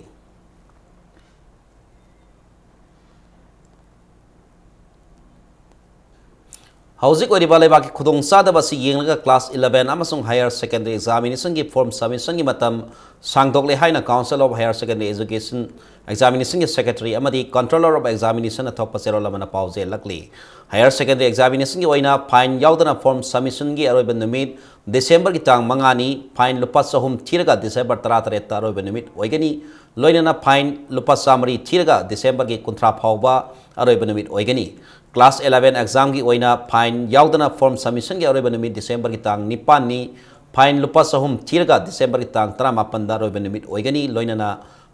ꯍꯧꯖꯤꯛ ꯑꯣꯏꯔꯤꯕ ꯂꯩꯕꯥꯛꯀꯤ ꯈꯨꯗꯣꯡꯆꯥꯗꯕ ꯑꯁꯤ ꯌꯦꯡꯂꯒ class eleven ꯑꯃꯁꯨꯡ higher secondary examination ꯒꯤ form submission ꯒꯤ ꯃꯇꯝ ꯁꯥꯡꯗꯣꯛꯂꯦ ꯍꯥꯏꯅ Council of Higher Secondary Education Examination ꯒꯤ Secretary ꯑꯃꯗꯤ Controller of Examination ꯅ ꯊꯣꯛꯄ ꯆꯦꯔꯣꯜ ꯑꯃꯅ ꯄꯥꯎꯖꯦꯜꯂꯛꯂꯤ꯫ Higher secondary examination ꯒꯤ ꯑꯣꯏꯅ fine ꯌꯥꯎꯗꯅ form submission ꯒꯤ ꯑꯔꯣꯏꯕ ꯅꯨꯃꯤꯠ December ꯒꯤ ꯇꯥꯡ ꯃꯉꯥꯅꯤ꯫ Fine ꯂꯨꯄꯥ ꯆꯍꯨꯝ ꯊꯤꯔꯒ December ꯇꯔꯥꯇꯔꯦꯠꯇ ꯑꯔꯣꯏꯕ ꯅꯨꯃꯤꯠ ꯑꯣꯏꯒꯅꯤ꯫ ꯂꯣꯏꯅꯅ fine ꯂꯨꯄꯥ ꯆꯥꯃꯔꯤ ꯊꯤꯔꯒ December ꯒꯤ ꯀꯨꯟꯊ꯭ꯔꯥ ꯐꯥꯎꯕ ꯑꯔꯣꯏꯕ ꯅꯨꯃꯤꯠ ꯑꯣꯏꯒꯅꯤ꯫ Class eleven exam ꯒꯤ ꯑꯣꯏꯅ fine ꯌꯥꯎꯗꯅ form submission ꯒꯤ ꯑꯔꯣꯏꯕ ꯅꯨꯃꯤꯠ December ꯒꯤ ꯇꯥꯡ ꯅꯤꯄꯥꯟꯅꯤ꯫ Fine ꯂꯨꯄꯥ ꯆꯍꯨꯝ ꯊꯤꯔꯒ December ꯒꯤ ꯇꯥꯡ ꯇꯔꯥꯃꯥꯄꯟꯗ ꯑꯔꯣꯏꯕ ꯅꯨꯃꯤꯠ ꯑꯣꯏꯒꯅꯤ꯫ ꯂꯣꯏꯅꯅ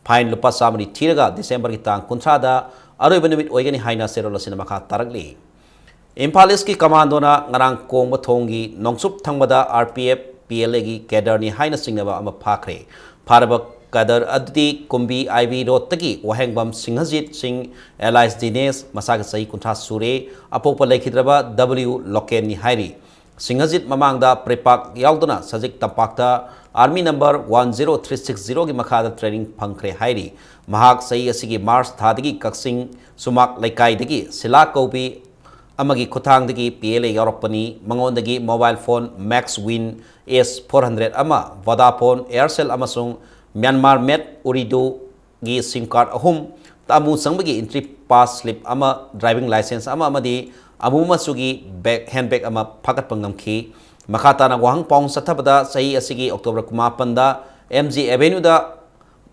fine ꯂꯨꯄꯥ ꯆꯥꯃꯔꯤ ꯊꯤꯔꯒ December ꯒꯤ ꯇꯥꯡ ꯀꯨꯟꯊ꯭ꯔꯥꯗ ꯑꯔꯣꯏꯕ ꯅꯨꯃꯤꯠ ꯑꯣꯏꯒꯅꯤ ꯍꯥꯏꯅ ꯆꯦꯔꯣꯜ ꯑꯁꯤꯅ ꯃꯈꯥ ꯇꯥꯔꯛꯂꯤ꯫ ꯏꯝꯐꯥꯜ ꯏꯁꯀꯤ ꯀꯃꯥꯟꯗꯣꯅ ꯉꯔꯥꯡ ꯀꯣꯡꯕ ꯊꯣꯡꯒꯤ ꯅꯣꯡꯆꯨꯞ ꯊꯪꯕꯗ R P F, P L ꯑꯦꯒꯤ ꯀꯦꯗꯔꯅꯤ ꯍꯥꯏꯅ ꯆꯤꯡꯅꯕ ꯑꯃ ꯐꯥꯈ꯭ꯔꯦ꯫ ꯐꯥꯔꯕ ꯀꯦꯗꯔ ꯑꯗꯨꯗꯤ ꯀꯨꯝꯕꯤ ꯑꯥꯏ ꯕꯤ ꯔꯣꯗꯇꯒꯤ ꯋꯥꯍꯦꯡꯕꯝ ꯁꯤꯡꯍꯖꯤꯠ ꯁꯤꯡ, ꯑꯦꯂꯥꯏꯁ ꯗꯤꯅꯦꯁ, ꯃꯁꯥꯒꯤ ꯆꯍꯤ ꯀꯨꯟꯊ꯭ꯔꯥ ꯁꯨꯔꯦ, ꯑꯄꯣꯛꯄ ꯂꯩꯈꯤꯗ꯭ꯔꯕ ꯗꯕ꯭ꯂꯤꯌꯨ ꯂꯣꯀꯦꯟꯅꯤ ꯍꯥꯏꯔꯤ꯫ ꯁꯤꯡꯍꯖꯤꯠ ꯃꯃꯥꯡꯗ ꯄ꯭ꯔꯤꯄꯥꯛ ꯌꯥꯎꯗꯨꯅ ꯁꯖꯤꯛ ꯇꯝꯄꯥꯛꯇ army number one zero three six ꯖꯤꯔꯣꯒꯤ ꯃꯈꯥꯗ ꯇ꯭ꯔꯦꯅꯤꯡ ꯐꯪꯈ꯭ꯔꯦ ꯍꯥꯏꯔꯤ꯫ ꯃꯍꯥꯛ ꯆꯍꯤ ꯑꯁꯤꯒꯤ ꯃꯥꯔꯆ ꯊꯥꯗꯒꯤ ꯀꯛꯆꯤꯡ ꯁꯨꯃꯥꯛ ꯂꯩꯀꯥꯏꯗꯒꯤ ꯁꯤꯂꯥ ꯀꯧꯕꯤ ꯑꯃꯒꯤ ꯈꯨꯠꯊꯥꯡꯗꯒꯤ ꯄꯤ ꯑꯦꯜ ꯑꯦ ꯌꯥꯎꯔꯛꯄꯅꯤ꯫ ꯃꯉꯣꯟꯗꯒꯤ mobile phone max win S four hundred ꯑꯃ, ꯚꯣꯗꯥꯐꯣꯟ, ꯑꯦꯌꯔꯁꯦꯜ ꯑꯃꯁꯨꯡ ꯃ꯭ꯌꯥꯟꯃꯥꯔ ꯃꯦꯗ ꯎꯔꯤꯗꯨꯒꯤ ꯁꯤꯝ ꯀꯥꯔꯗ ꯑꯍꯨꯝ, ꯑꯃꯨ ꯆꯪꯕꯒꯤ ꯑꯦꯟꯇ꯭ꯔꯤ ꯄꯥꯁ ꯁ꯭ꯂꯤꯞ ꯑꯃ, ꯗ꯭ꯔꯥꯏꯚꯤꯡ ꯂꯥꯏꯁꯦꯟꯁ ꯑꯃ ꯑꯃꯗꯤ ꯑꯃꯨ ꯃꯆꯨꯒꯤ ꯕꯦꯒ, ꯍꯦꯟ ꯕꯦꯒ ꯑꯃ ꯐꯥꯒꯠꯄ ꯉꯝꯈꯤ꯫ ꯃꯈꯥ ꯇꯥꯅ ꯋꯥꯍꯪ ꯄꯥꯎꯍꯪ ꯆꯠꯊꯕꯗ ꯆꯍꯤ ꯑꯁꯤꯒꯤ ꯑꯣꯛꯇꯣꯕꯔ ꯀꯨꯟꯃꯥꯄꯟꯗ ꯑꯦꯝ ꯖꯤ ꯑꯦꯚꯦꯅ꯭ꯌꯨꯗ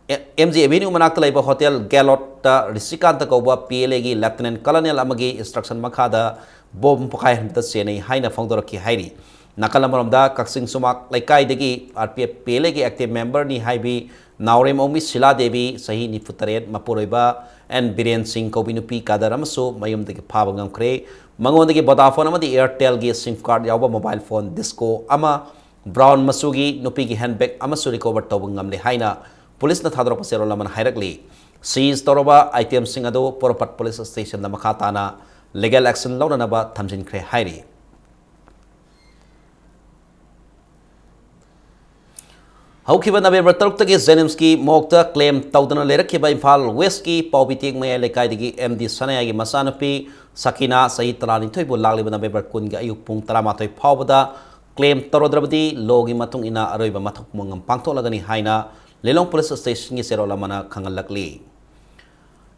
ꯑꯦ-, ꯑꯦꯝ ꯖꯤ ꯑꯦꯚꯦꯅ꯭ꯌꯨ ꯃꯅꯥꯛꯇ ꯂꯩꯕ ꯍꯣꯇꯦꯜ ꯒꯦꯂꯣꯠꯇ ꯔꯤꯁꯤꯀꯥꯟꯇ ꯀꯧꯕ ꯄꯤ ꯑꯦꯜ ꯑꯦꯒꯤ ꯂꯦꯐꯇꯤꯅꯦꯟꯠ ꯀꯔꯅꯦꯜ ꯑꯃꯒꯤ ꯏꯟꯁꯇ꯭ꯔꯛꯁꯟ ꯃꯈꯥꯗ ꯕꯣꯝ ꯄꯣꯈꯥꯏꯍꯟꯕꯗ ꯆꯦꯟꯅꯩ ꯍꯥꯏꯅ ꯐꯣꯡꯗꯣꯔꯛꯈꯤ ꯍꯥꯏꯔꯤ꯫ ꯅꯥꯀꯜ ꯑꯃꯔꯣꯝꯗ, ꯀꯛꯆꯤꯡ ꯁꯨꯃꯥꯛ ꯂꯩꯀꯥꯏꯗꯒꯤ R P F P L ꯑꯦꯒꯤ ꯑꯦꯛꯇꯤꯚ ꯃꯦꯝꯕꯔꯅꯤ ꯍꯥꯏꯕꯤ ꯅꯥꯎꯔꯦꯝ ꯑꯣꯡꯕꯤ ꯁꯤꯂꯥ ꯗꯦꯕꯤ, ꯆꯍꯤ ꯅꯤꯐꯨ ꯇꯔꯦꯠ, ꯃꯄꯨꯔꯣꯏꯕ ꯑꯦꯟ ꯕꯤꯔꯦꯟ ꯁꯤꯡ ꯀꯧꯕꯤ ꯅꯨꯄꯤ ꯀꯥꯗꯔ ꯑꯃꯁꯨ ꯃꯌꯨꯝꯗꯒꯤ ꯐꯥꯕ ꯉꯝꯈ꯭ꯔꯦ꯫ ꯃꯉꯣꯟꯗꯒꯤ ꯚꯣꯗꯥꯐꯣꯟ ꯑꯃꯗꯤ ꯑꯦꯌꯔꯇꯦꯜꯒꯤ ꯁꯤꯝ ꯀꯥꯔꯗ ꯌꯥꯎꯕ ꯃꯣꯕꯥꯏꯜ ꯐꯣꯟ ꯗꯤꯁꯀꯣ ꯑꯃ, ꯕ꯭ꯔꯥꯎꯟ ꯃꯆꯨꯒꯤ ꯅꯨꯄꯤꯒꯤ ꯍꯦꯟ ꯕꯦꯒ ꯑꯃꯁꯨ ꯔꯤꯀꯣꯚꯔ ꯇꯧꯕ ꯉꯝꯂꯦ ꯍꯥꯏꯅ ꯄꯨꯂꯤꯁꯅ ꯊꯥꯗꯣꯔꯛꯄ ꯆꯦꯔꯣꯜ ꯑꯃꯅ ꯍꯥꯏꯔꯛꯂꯤ꯫ ꯁꯤꯖ ꯇꯧꯔꯕ ꯑꯥꯏꯇꯦꯝꯁꯤꯡ ꯑꯗꯨ ꯄꯣꯔꯣꯝꯄꯥꯠ ꯄꯨꯂꯤꯁ ꯁ꯭ꯇꯦꯁꯟꯗ ꯃꯈꯥ ꯇꯥꯅ ꯂꯤꯒꯦꯜ ꯑꯦꯛꯁꯟ ꯂꯧꯅꯅꯕ ꯊꯝꯖꯤꯟꯈ꯭ꯔꯦ ꯍꯥꯏꯔꯤ꯫ ꯍꯧꯈꯤꯕ ꯅꯕꯦꯝꯕꯔ ꯇꯔꯨꯛꯇꯒꯤ ꯖꯦꯅꯤꯝꯁꯀꯤ ꯃꯣꯔꯒꯇ ꯀ꯭ꯂꯦꯝ ꯇꯧꯗꯅ ꯂꯩꯔꯛꯈꯤꯕ ꯏꯝꯐꯥꯜ ꯋꯦꯁꯀꯤ ꯄꯥꯎꯕꯤꯇꯦꯛ ꯃꯌꯥꯏ ꯂꯩꯀꯥꯏꯗꯒꯤ ꯑꯦꯝ ꯗꯤ ꯁꯅꯥꯌꯥꯒꯤ ꯃꯆꯥꯅꯨꯄꯤ ꯁꯀꯤꯅꯥ, ꯆꯍꯤ ꯇꯔꯥꯅꯤꯊꯣꯏꯕꯨ ꯂꯥꯛꯂꯤꯕ ꯅꯕꯦꯝꯕꯔ ꯀꯨꯟꯒꯤ ꯑꯌꯨꯛ ꯄꯨꯡ ꯇꯔꯥꯃꯥꯊꯣꯏ ꯐꯥꯎꯕꯗ ꯀ꯭ꯂꯦꯝ ꯇꯧꯔꯗ꯭ꯔꯕꯗꯤ ꯂꯣꯒꯤ ꯃꯇꯨꯡ ꯏꯟꯅ ꯑꯔꯣꯏꯕ ꯃꯊꯧ ꯃꯉꯝ ꯄꯥꯡꯊꯣꯛꯂꯒꯅꯤ ꯍꯥꯏꯅ ꯂꯤꯂꯣꯡ ꯄꯨꯂꯤꯁ ꯁ꯭ꯇꯦꯁꯟꯒꯤ ꯆꯦꯔꯣꯜ ꯑꯃꯅ ꯈꯪꯍꯜꯂꯛꯂꯤ꯫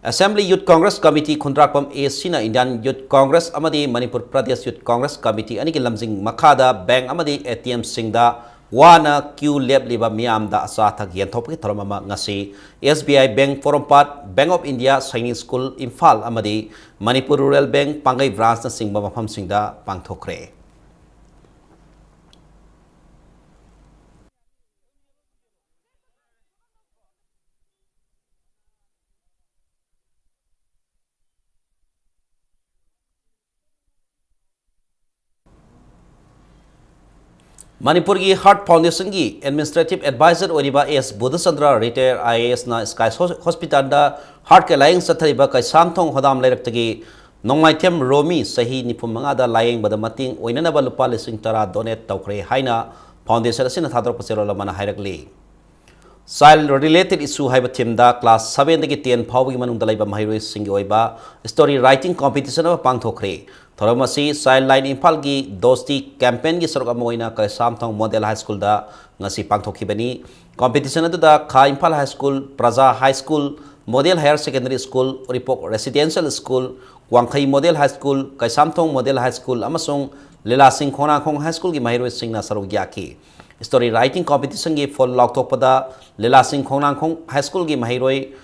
ꯑꯦꯁꯦꯝꯕ꯭ꯂꯤ ꯌꯨꯠ ꯀꯣꯡꯒ꯭ꯔꯦꯁ ꯀꯃꯤꯇꯤ ꯈꯨꯟꯗ꯭ꯔꯥꯛꯄꯝ ꯑꯦ ꯁꯤꯅ ꯏꯟꯗꯤꯌꯥꯟ ꯌꯨꯠ ꯀꯣꯡꯒ꯭ꯔꯦꯁ ꯑꯃꯗꯤ ꯃꯅꯤꯄꯨꯔ ꯄ꯭ꯔꯗꯦꯁ ꯌꯨꯠ ꯀꯣꯡꯒ꯭ꯔꯦꯁ ꯀꯃꯤꯇꯤ ꯑꯅꯤꯒꯤ ꯂꯝꯖꯤꯡ ꯃꯈꯥꯗ ꯕꯦꯡꯛ ꯑꯃꯗꯤ ꯑꯦ ꯇꯤ ꯑꯦꯝꯁꯤꯡꯗ ꯋꯥꯅ ꯀ꯭ꯌꯨ ꯂꯦꯞꯂꯤꯕ ꯃꯤꯌꯥꯝꯗ ꯑꯆꯥ ꯑꯊꯛ ꯌꯦꯟꯊꯣꯛꯄꯒꯤ ꯊꯧꯔꯝ ꯑꯃ ꯉꯁꯤ ꯑꯦꯁ ꯕꯤ ꯑꯥꯏ ꯕꯦꯡꯛ ꯄꯣꯔꯣꯝꯄꯥꯠ, bank of India, Sainik school Imphal ꯑꯃꯗꯤ ꯃꯅꯤꯄꯨꯔ ꯔꯨꯔꯦꯜ ꯕꯦꯡꯛ ꯄꯥꯡꯒꯩ ꯕ꯭ꯔꯥꯟꯁꯅꯆꯤꯡꯕ ꯃꯐꯝꯁꯤꯡꯗ ꯄꯥꯡꯊꯣꯛꯈ꯭ꯔꯦ꯫ ꯃꯅꯤꯄꯨꯔꯒꯤ ꯍꯥꯔꯠ ꯐꯥꯎꯟꯗꯦꯁꯟꯒꯤ ꯑꯦꯗꯃꯤꯅꯤꯁꯇ꯭ꯔꯦꯇꯤꯚ ꯑꯦꯗꯚꯥꯏꯖꯔ ꯑꯣꯏꯔꯤꯕ S Budhachandra, retired I A ꯑꯦꯁꯅ ꯁ꯭ꯀꯥꯏ ꯍꯣꯁꯄꯤꯇꯥꯜꯗ ꯍꯥꯔꯠꯀꯤ ꯂꯥꯌꯦꯡ ꯆꯠꯊꯔꯤꯕ ꯀꯩꯁꯥꯝꯊꯣꯡ ꯍꯣꯗꯥꯝ ꯂꯩꯔꯛꯇꯒꯤ ꯅꯣꯡꯃꯥꯏꯊꯦꯝ ꯔꯣꯃꯤ, ꯆꯍꯤ ꯅꯤꯐꯨ ꯃꯉꯥꯗ ꯂꯥꯌꯦꯡꯕꯗ ꯃꯇꯦꯡ ꯑꯣꯏꯅꯅꯕ ꯂꯨꯄꯥ ꯂꯤꯁꯤꯡ ꯇꯔꯥ ꯗꯣꯅꯦꯠ ꯇꯧꯈ꯭ꯔꯦ ꯍꯥꯏꯅ ꯐꯥꯎꯟꯗꯦꯁꯟ ꯑꯁꯤꯅ ꯊꯥꯗꯣꯔꯛꯄ ꯆꯦꯔꯣꯜ ꯑꯃꯅ ꯍꯥꯏꯔꯛꯂꯤ꯫ ꯆꯥꯏꯜ ꯔꯤꯂꯦꯇꯦꯗ ꯏꯁꯨ ꯍꯥꯏꯕ ꯊꯤꯝꯗ ꯀ꯭ꯂꯥꯁ ꯁꯚꯦꯟꯗꯒꯤ ꯇꯦꯟ ꯐꯥꯎꯕꯒꯤ ꯃꯅꯨꯡꯗ ꯂꯩꯕ ꯃꯍꯩꯔꯣꯏꯁꯤꯡꯒꯤ ꯑꯣꯏꯕ ꯁ꯭ꯇꯣꯔꯤ ꯔꯥꯏꯇꯤꯡ ꯀꯝꯄꯤꯇꯤꯁꯟ ꯑꯃ ꯄꯥꯡꯊꯣꯛꯈ꯭ꯔꯦ꯫ ꯊꯧꯔꯝ ꯑꯁꯤ ꯆꯥꯏꯜ ꯂꯥꯏꯟ ꯏꯝꯐꯥꯜꯒꯤ ꯗꯣꯁꯇꯤ ꯀꯦꯝꯄꯦꯟꯒꯤ ꯁꯔꯨꯛ ꯑꯃ ꯑꯣꯏꯅ ꯀꯩꯁꯥꯝꯊꯣꯡ ꯃꯣꯗꯦꯜ ꯍꯥꯏ ꯁ꯭ꯀꯨꯜꯗ ꯉꯁꯤ ꯄꯥꯡꯊꯣꯛꯈꯤꯕꯅꯤ꯫ ꯀꯝꯄꯤꯇꯤꯁꯟ ꯑꯗꯨꯗ ꯈꯥ Imphal high school, Praja high school, model higher secondary school, Uripok residential school, Wangkhei model high school, Keisamthong model high school ꯑꯃꯁꯨꯡ ꯂꯤꯂꯥꯁꯤꯡ ꯈꯣꯡꯅꯥꯡꯈꯣꯡ ꯍꯥꯏ ꯁ꯭ꯀꯨꯜꯒꯤ ꯃꯍꯩꯔꯣꯏꯁꯤꯡꯅ ꯁꯔꯨꯛ ꯌꯥꯈꯤ꯫ ꯁ꯭ꯇꯣꯔꯤ ꯔꯥꯏꯇꯤꯡ ꯀꯝꯄꯤꯇꯤꯁꯟꯒꯤ ꯐꯣꯜ ꯂꯥꯎꯊꯣꯛꯄꯗ ꯂꯤꯂꯥꯁꯤꯡ ꯈꯣꯡꯅꯥꯡꯈꯣꯡ ꯍꯥꯏ ꯁ꯭ꯀꯨꯜꯒꯤ ꯃꯍꯩꯔꯣꯏ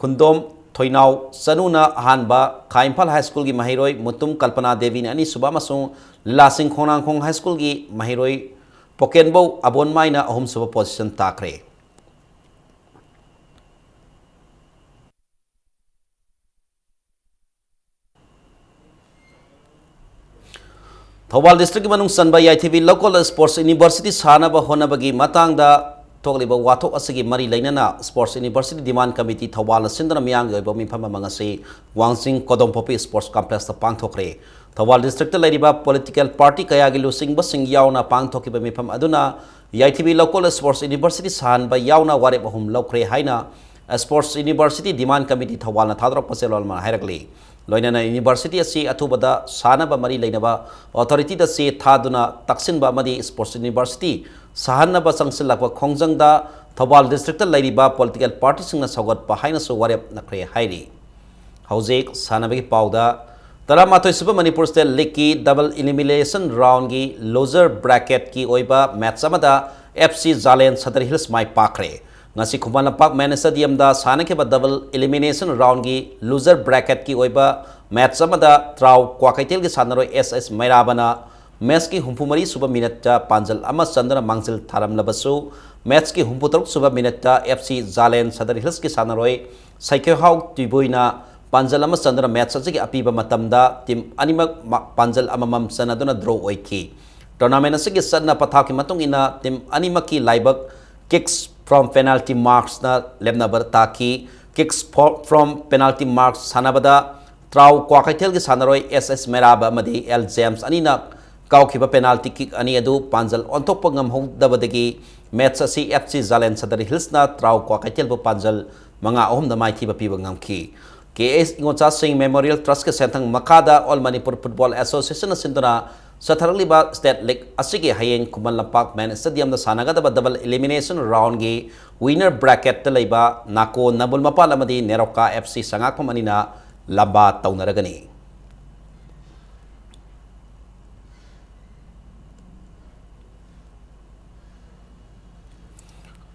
ꯈꯨꯟꯗꯣꯝ ꯊꯣꯏꯅꯥꯎ ꯆꯅꯨꯅ ꯑꯍꯥꯟꯕ, ꯈꯥ ꯏꯝꯐꯥꯜ ꯍꯥꯏ ꯁ꯭ꯀꯨꯜꯒꯤ ꯃꯍꯩꯔꯣꯏ ꯃꯨꯇꯨꯝ ꯀꯜꯄꯅꯥ ꯗꯦꯕꯤꯅ ꯑꯅꯤꯁꯨꯕ ꯑꯃꯁꯨꯡ ꯂꯤꯂꯥꯁꯤꯡ ꯈꯣꯡꯅꯥꯡꯈꯣꯡ ꯍꯥꯏ ꯁ꯭ꯀꯨꯜꯒꯤ ꯃꯍꯩꯔꯣꯏ ꯄꯣꯀꯦꯟꯕꯧ ꯑꯕꯣꯟꯃꯥꯏꯅ ꯑꯍꯨꯝꯁꯨꯕ ꯄꯣꯖꯤꯁꯟ ꯇꯥꯈ꯭ꯔꯦ꯫ ꯊꯧꯕꯥꯜ ꯗꯤꯁꯇ꯭ꯔꯤꯛꯀꯤ ꯃꯅꯨꯡ ꯆꯟꯕ ꯌꯥꯏꯊꯤꯕꯤ ꯂꯧꯀꯣꯜꯗ ꯁ꯭ꯄꯣꯔꯠꯁ ꯌꯨꯅꯤꯚꯔꯁꯤꯇꯤ ꯁꯥꯅꯕ ꯍꯣꯠꯅꯕꯒꯤ ꯃꯇꯥꯡꯗ ꯊꯣꯛꯂꯤꯕ ꯋꯥꯊꯣꯛ ꯑꯁꯤꯒꯤ ꯃꯔꯤ ꯂꯩꯅꯅ ꯁ꯭ꯄꯣꯔꯠꯁ ꯌꯨꯅꯤꯚꯔꯁꯤꯇꯤ ꯗꯤꯃꯥꯟ ꯀꯃꯤꯇꯤ ꯊꯧꯕꯥꯜꯅ ꯁꯤꯟꯗꯨꯅ ꯃꯤꯌꯥꯝꯒꯤ ꯑꯣꯏꯕ ꯃꯤꯐꯝ ꯑꯃ ꯉꯁꯤ ꯋꯥꯡꯖꯤꯡ ꯀꯣꯗꯣꯝꯄꯣꯛꯄꯤ ꯁ꯭ꯄꯣꯔꯠꯁ ꯀꯝꯄ꯭ꯂꯦꯛꯁꯇ ꯄꯥꯡꯊꯣꯛꯈ꯭ꯔꯦ꯫ ꯊꯧꯕꯥꯜ ꯗꯤꯁꯇ꯭ꯔꯤꯛꯇ ꯂꯩꯔꯤꯕ ꯄꯣꯂꯤꯇꯤꯀꯦꯜ ꯄꯥꯔꯇꯤ ꯀꯌꯥꯒꯤ ꯂꯨꯆꯤꯡꯕꯁꯤꯡ ꯌꯥꯎꯅ ꯄꯥꯡꯊꯣꯛꯈꯤꯕ ꯃꯤꯐꯝ ꯑꯗꯨꯅ ꯌꯥꯏꯊꯤꯕꯤ ꯂꯧꯀꯣꯜꯗ ꯁ꯭ꯄꯣꯔꯠꯁ ꯌꯨꯅꯤꯚꯔꯁꯤꯇꯤ ꯁꯥꯍꯟꯕ ꯌꯥꯎꯅ ꯋꯥꯔꯦꯞ ꯑꯍꯨꯝ ꯂꯧꯈ꯭ꯔꯦ ꯍꯥꯏꯅ ꯁ꯭ꯄꯣꯔꯠꯁ ꯌꯨꯅꯤꯚꯔꯁꯤꯇꯤ ꯗꯤꯃꯥꯟ ꯀꯃꯤꯇꯤ ꯊꯧꯕꯥꯜꯅ ꯊꯥꯗꯣꯔꯛꯄ ꯆꯦꯔꯣꯜ ꯑꯃꯅ ꯍꯥꯏꯔꯛꯂꯤ꯫ ꯂꯣꯏꯅꯅ ꯌꯨꯅꯤꯚꯔꯁꯤꯇꯤ ꯑꯁꯤ ꯑꯊꯨꯕꯗ ꯁꯥꯅꯕ ꯃꯔꯤ ꯂꯩꯅꯕ ꯑꯣꯊꯣꯔꯤꯇꯤꯗ ꯆꯦ ꯊꯥꯗꯨꯅ ꯇꯛꯁꯤꯟꯕ ꯑꯃꯗꯤ ꯁ꯭ꯄꯣꯔꯠꯁ ꯌꯨꯅꯤꯚꯔꯁꯤꯇꯤ ꯁꯥꯍꯟꯅꯕ ꯆꯪꯁꯤꯜꯂꯛꯄ ꯈꯣꯡꯖꯪꯗ ꯊꯧꯕꯥꯜ ꯗꯤꯁꯇ꯭ꯔꯤꯛꯇ ꯂꯩꯔꯤꯕ ꯄꯣꯂꯤꯇꯤꯀꯦꯜ ꯄꯥꯔꯇꯤꯁꯤꯡꯅ ꯁꯧꯒꯠꯄ ꯍꯥꯏꯅꯁꯨ ꯋꯥꯔꯦꯞꯅꯈ꯭ꯔꯦ ꯍꯥꯏꯔꯤ꯫ ꯍꯧꯖꯤꯛ ꯁꯥꯟꯅꯕꯒꯤ ꯄꯥꯎꯗ, ꯇꯔꯥꯃꯥꯊꯣꯏ ꯁꯨꯕ ꯃꯅꯤꯄꯨꯔ ꯁ꯭ꯇꯦꯠ ꯂꯤꯒꯀꯤ ꯗꯕꯜ ꯏꯂꯤꯃꯤꯅꯦꯁꯟ ꯔꯥꯎꯟꯒꯤ ꯂꯨꯖꯔ ꯕ꯭ꯔꯦꯀꯦꯠꯀꯤ ꯑꯣꯏꯕ ꯃꯦꯠꯆ ꯑꯃꯗ ꯑꯦꯐ ꯁꯤ ꯖꯥꯂꯦꯟ ꯁꯗꯔ ꯍꯤꯜꯁ ꯃꯥꯏ ꯄꯥꯛꯈ꯭ꯔꯦ꯫ ꯉꯁꯤ ꯈꯨꯃꯟ ꯂꯝꯄꯥꯛ ꯃꯦꯟ ꯁ꯭ꯇꯦꯗꯤꯌꯝꯗ ꯁꯥꯟꯅꯈꯤꯕ ꯗꯕꯜ ꯏꯂꯤꯃꯤꯅꯦꯁꯟ ꯔꯥꯎꯟꯒꯤ ꯂꯨꯖꯔ ꯕ꯭ꯔꯦꯀꯦꯠꯀꯤ ꯑꯣꯏꯕ ꯃꯦꯠꯆ ꯑꯃꯗ ꯇ꯭ꯔꯥꯎ ꯀ꯭ꯋꯥꯀꯩꯊꯦꯜꯒꯤ ꯁꯥꯟꯅꯔꯣꯏ ꯑꯦꯁ ꯑꯦꯁ ꯃꯩꯔꯥꯕꯅ ꯃꯦꯠꯆꯀꯤ ꯍꯨꯝꯐꯨ ꯃꯔꯤ ꯁꯨꯕ ꯃꯤꯅꯠꯇ ꯄꯥꯟꯖꯜ ꯑꯃ ꯆꯟꯗꯨꯅ ꯃꯥꯡꯖꯤꯜ ꯊꯥꯔꯝꯂꯕꯁꯨ, ꯃꯦꯠꯆꯀꯤ ꯍꯨꯝꯐꯨ ꯇꯔꯨꯛ ꯁꯨꯕ ꯃꯤꯅꯠꯇ ꯑꯦꯐ ꯁꯤ ꯖꯥꯂꯦꯟ ꯁꯗꯔ ꯍꯤꯜꯁꯀꯤ ꯁꯥꯟꯅꯔꯣꯏ ꯁꯩꯈꯦꯍꯥꯎ ꯇꯨꯏꯕꯣꯏꯅ ꯄꯥꯟꯖꯜ ꯑꯃ ꯆꯟꯗꯨꯅ ꯃꯦꯠꯆ ꯑꯁꯤꯒꯤ ꯑꯄꯤꯕ ꯃꯇꯝꯗ ꯇꯤꯝ ꯑꯅꯤꯃꯛ ꯃ-, ꯄꯥꯟꯖꯜ ꯑꯃꯃꯝ ꯆꯟꯅꯗꯨꯅ ꯗ꯭ꯔꯣ ꯑꯣꯏꯈꯤ꯫ Tournament ꯑꯁꯤꯒꯤ ꯆꯠꯅ ꯄꯊꯥꯞꯀꯤ ꯃꯇꯨꯡ ꯏꯟꯅ team ꯑꯅꯤꯃꯛꯀꯤ ꯂꯥꯏꯕꯛ kicks from penalty marksꯅ ꯂꯦꯞꯅꯕ ꯇꯥꯈꯤ꯫ Kicks for- from penalty marks ꯁꯥꯟꯅꯕꯗ ꯇ꯭ꯔꯥꯎ ꯀ꯭ꯋꯥꯀꯩꯊꯦꯜꯒꯤ ꯁꯥꯟꯅꯔꯣꯏ S S ꯃꯦꯔꯥꯕ ꯑꯃꯗꯤ L James ꯑꯅꯤꯅ ꯀꯥꯎꯈꯤꯕ penalty kick ꯑꯅꯤ ꯑꯗꯨ ꯄꯥꯟꯖꯜ ꯑꯣꯟꯊꯣꯛꯄ ꯉꯝꯍꯧꯗꯕꯗꯒꯤ match ꯑꯁꯤ F C ꯖꯥꯂꯦꯟ ꯁꯗꯔ Hillsꯅ ꯇ꯭ꯔꯥꯎ ꯀ꯭ꯋꯥꯀꯩꯊꯦꯜꯕꯨ ꯄꯥꯟꯖꯜ ꯃꯉꯥ ꯑꯍꯨꯝꯗ ꯃꯥꯏꯊꯤꯕ ꯄꯤꯕ ꯉꯝꯈꯤ꯫ ꯀꯦ ꯑꯦꯁ ꯏꯉꯣꯆꯥꯁꯤꯡ Memorial Trustꯀꯤ ꯁꯦꯟꯊꯪ ꯃꯈꯥꯗ All Manipur Football Associationꯅ ꯁꯤꯟꯗꯨꯅ ꯆꯠꯊꯔꯛꯂꯤꯕ state league ꯑꯁꯤꯒꯤ ꯍꯌꯦꯡ Khuman Lampak main stadiumꯗ ꯁꯥꯟꯅꯒꯗꯕ double elimination roundꯒꯤ winner bracketꯇ ꯂꯩꯕ ꯅꯥꯀꯣ ꯅꯕꯨꯜ ꯃꯄꯥꯜ ꯑꯃꯗꯤ ꯅꯦꯔꯣꯀꯥ F C ꯁꯉꯥꯛꯐꯝ ꯑꯅꯤꯅ ꯂꯝꯕꯥ ꯇꯧꯅꯔꯒꯅꯤ꯫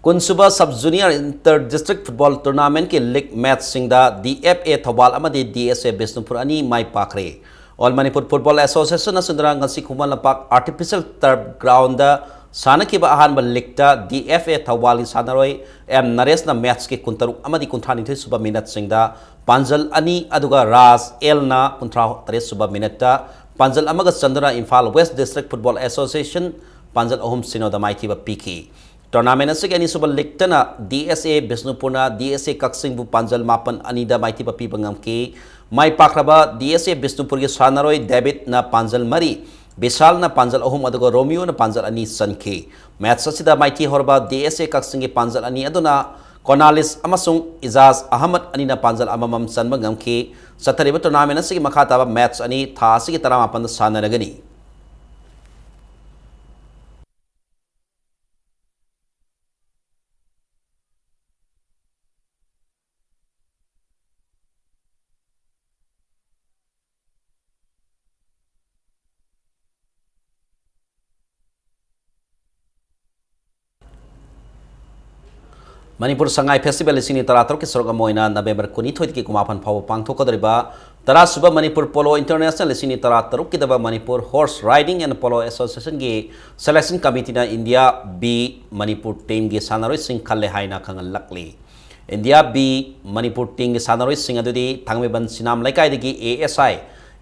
ꯀꯨꯟꯁꯨꯕ Sub Junior Inter District Football Tournamentꯀꯤ league matchꯁꯤꯡꯗ D F A Thoubal ꯑꯃꯗꯤ D S A ꯕꯤꯁꯅꯨꯄꯨꯔ ꯑꯅꯤ ꯃꯥꯏ ꯄꯥꯛꯈ꯭ꯔꯦ꯫ All Manipur Football Associationꯅ ꯁꯤꯟꯗꯨꯅ ꯉꯁꯤ ꯈꯨꯃꯟ ꯂꯝꯄꯥꯛ artificial turf groundꯗ ꯁꯥꯟꯅꯈꯤꯕ ꯑꯍꯥꯟꯕ leagueꯇ D F A ꯊꯧꯕꯥꯜꯒꯤ ꯁꯥꯟꯅꯔꯣꯏ M ꯅꯔꯦꯁꯅ matchꯀꯤ ꯀꯨꯟꯇꯔꯨꯛ ꯑꯃꯗꯤ ꯀꯨꯟꯊ꯭ꯔꯥꯅꯤꯊꯣꯏ ꯁꯨꯕ minuteꯁꯤꯡꯗ ꯄꯥꯟꯖꯜ ꯑꯅꯤ, ꯑꯗꯨꯒ ꯔꯥꯖ ꯑꯦꯜꯅ ꯀꯨꯟꯊ꯭ꯔꯥ ꯇꯔꯦꯠ ꯁꯨꯕ minuteꯇ ꯄꯥꯟꯖꯜ ꯑꯃꯒ ꯆꯟꯗꯨꯅ Imphal West District Football Association ꯄꯥꯟꯖꯜ ꯑꯍꯨꯝ ꯁꯤꯅꯣꯗ ꯃꯥꯏꯊꯤꯕ ꯄꯤꯈꯤ꯫ Tournament ꯑꯁꯤꯒꯤ ꯑꯅꯤꯁꯨꯕ leagueꯇꯅ D S A ꯕꯤꯁꯅꯨꯄꯨꯔꯅ D S A ꯀꯛꯆꯤꯡꯕꯨ ꯄꯥꯟꯖꯜ ꯃꯥꯄꯟ ꯑꯅꯤꯗ ꯃꯥꯏꯊꯤꯕ ꯄꯤꯕ ꯉꯝꯈꯤ꯫ ꯃꯥꯏ ꯄꯥꯛꯈ꯭ꯔꯕ D S A ꯕꯤꯁꯅꯨꯄꯨꯔꯒꯤ ꯁꯥꯟꯅꯔꯣꯏ ꯗꯦꯕꯤꯠꯅ ꯄꯥꯟꯖꯜ ꯃꯔꯤ, ꯕꯤꯁꯥꯜꯅ ꯄꯥꯟꯖꯜ ꯑꯍꯨꯝ ꯑꯗꯨꯒ ꯔꯣꯃꯤꯌꯣꯅ ꯄꯥꯟꯖꯜ ꯑꯅꯤ ꯆꯟꯈꯤ꯫ Match ꯑꯁꯤꯗ ꯃꯥꯏꯊꯤ ꯍꯧꯔꯕ D S A ꯀꯛꯆꯤꯡꯒꯤ ꯄꯥꯟꯖꯜ ꯑꯅꯤ ꯑꯗꯨꯅ ꯀꯣꯅꯥꯂꯤꯁ ꯑꯃꯁꯨꯡ ꯏꯖꯥꯖ ꯑꯍꯃꯗ ꯑꯅꯤꯅ ꯄꯥꯟꯖꯜ ꯑꯃꯃꯝ ꯆꯟꯕ ꯉꯝꯈꯤ꯫ ꯆꯠꯊꯔꯤꯕ tournament ꯑꯁꯤꯒꯤ ꯃꯈꯥ ꯇꯥꯕ match ꯑꯅꯤ ꯊꯥ ꯑꯁꯤꯒꯤ ꯇꯔꯥꯃꯥꯄꯟꯗ ꯁꯥꯟꯅꯔꯒꯅꯤ꯫ ꯃꯅꯤꯄꯨꯔ ꯁꯉꯥꯏ Festival ꯂꯤꯁꯤꯡ ꯑꯅꯤ ꯇꯔꯥꯇꯔꯨꯛꯀꯤ ꯁꯔꯨꯛ ꯑꯃ ꯑꯣꯏꯅ November ꯀꯨꯟꯅꯤꯊꯣꯏꯗꯒꯤ ꯀꯨꯟꯃꯥꯄꯟ ꯐꯥꯎꯕ ꯄꯥꯡꯊꯣꯛꯀꯗꯧꯔꯤꯕ ꯇꯔꯥꯁꯨꯕ ꯃꯅꯤꯄꯨꯔ Polo International ꯂꯤꯁꯤꯡ ꯑꯅꯤ ꯇꯔꯥꯇꯔꯨꯛꯀꯤꯗꯃꯛ Manipur Horse Riding and Polo Associationꯒꯤ selection committeeꯅ India B Manipur teamꯒꯤ ꯁꯥꯟꯅꯔꯣꯏꯁꯤꯡ ꯈꯜꯂꯦ ꯍꯥꯏꯅ ꯈꯪꯍꯜꯂꯛꯂꯤ꯫ India B ꯃꯅꯤꯄꯨꯔ teamꯒꯤ ꯁꯥꯟꯅꯔꯣꯏꯁꯤꯡ ꯑꯗꯨꯗꯤ ꯊꯥꯡꯃꯩꯕꯟ ꯁꯤꯅꯥꯝ ꯂꯩꯀꯥꯏꯗꯒꯤ A S I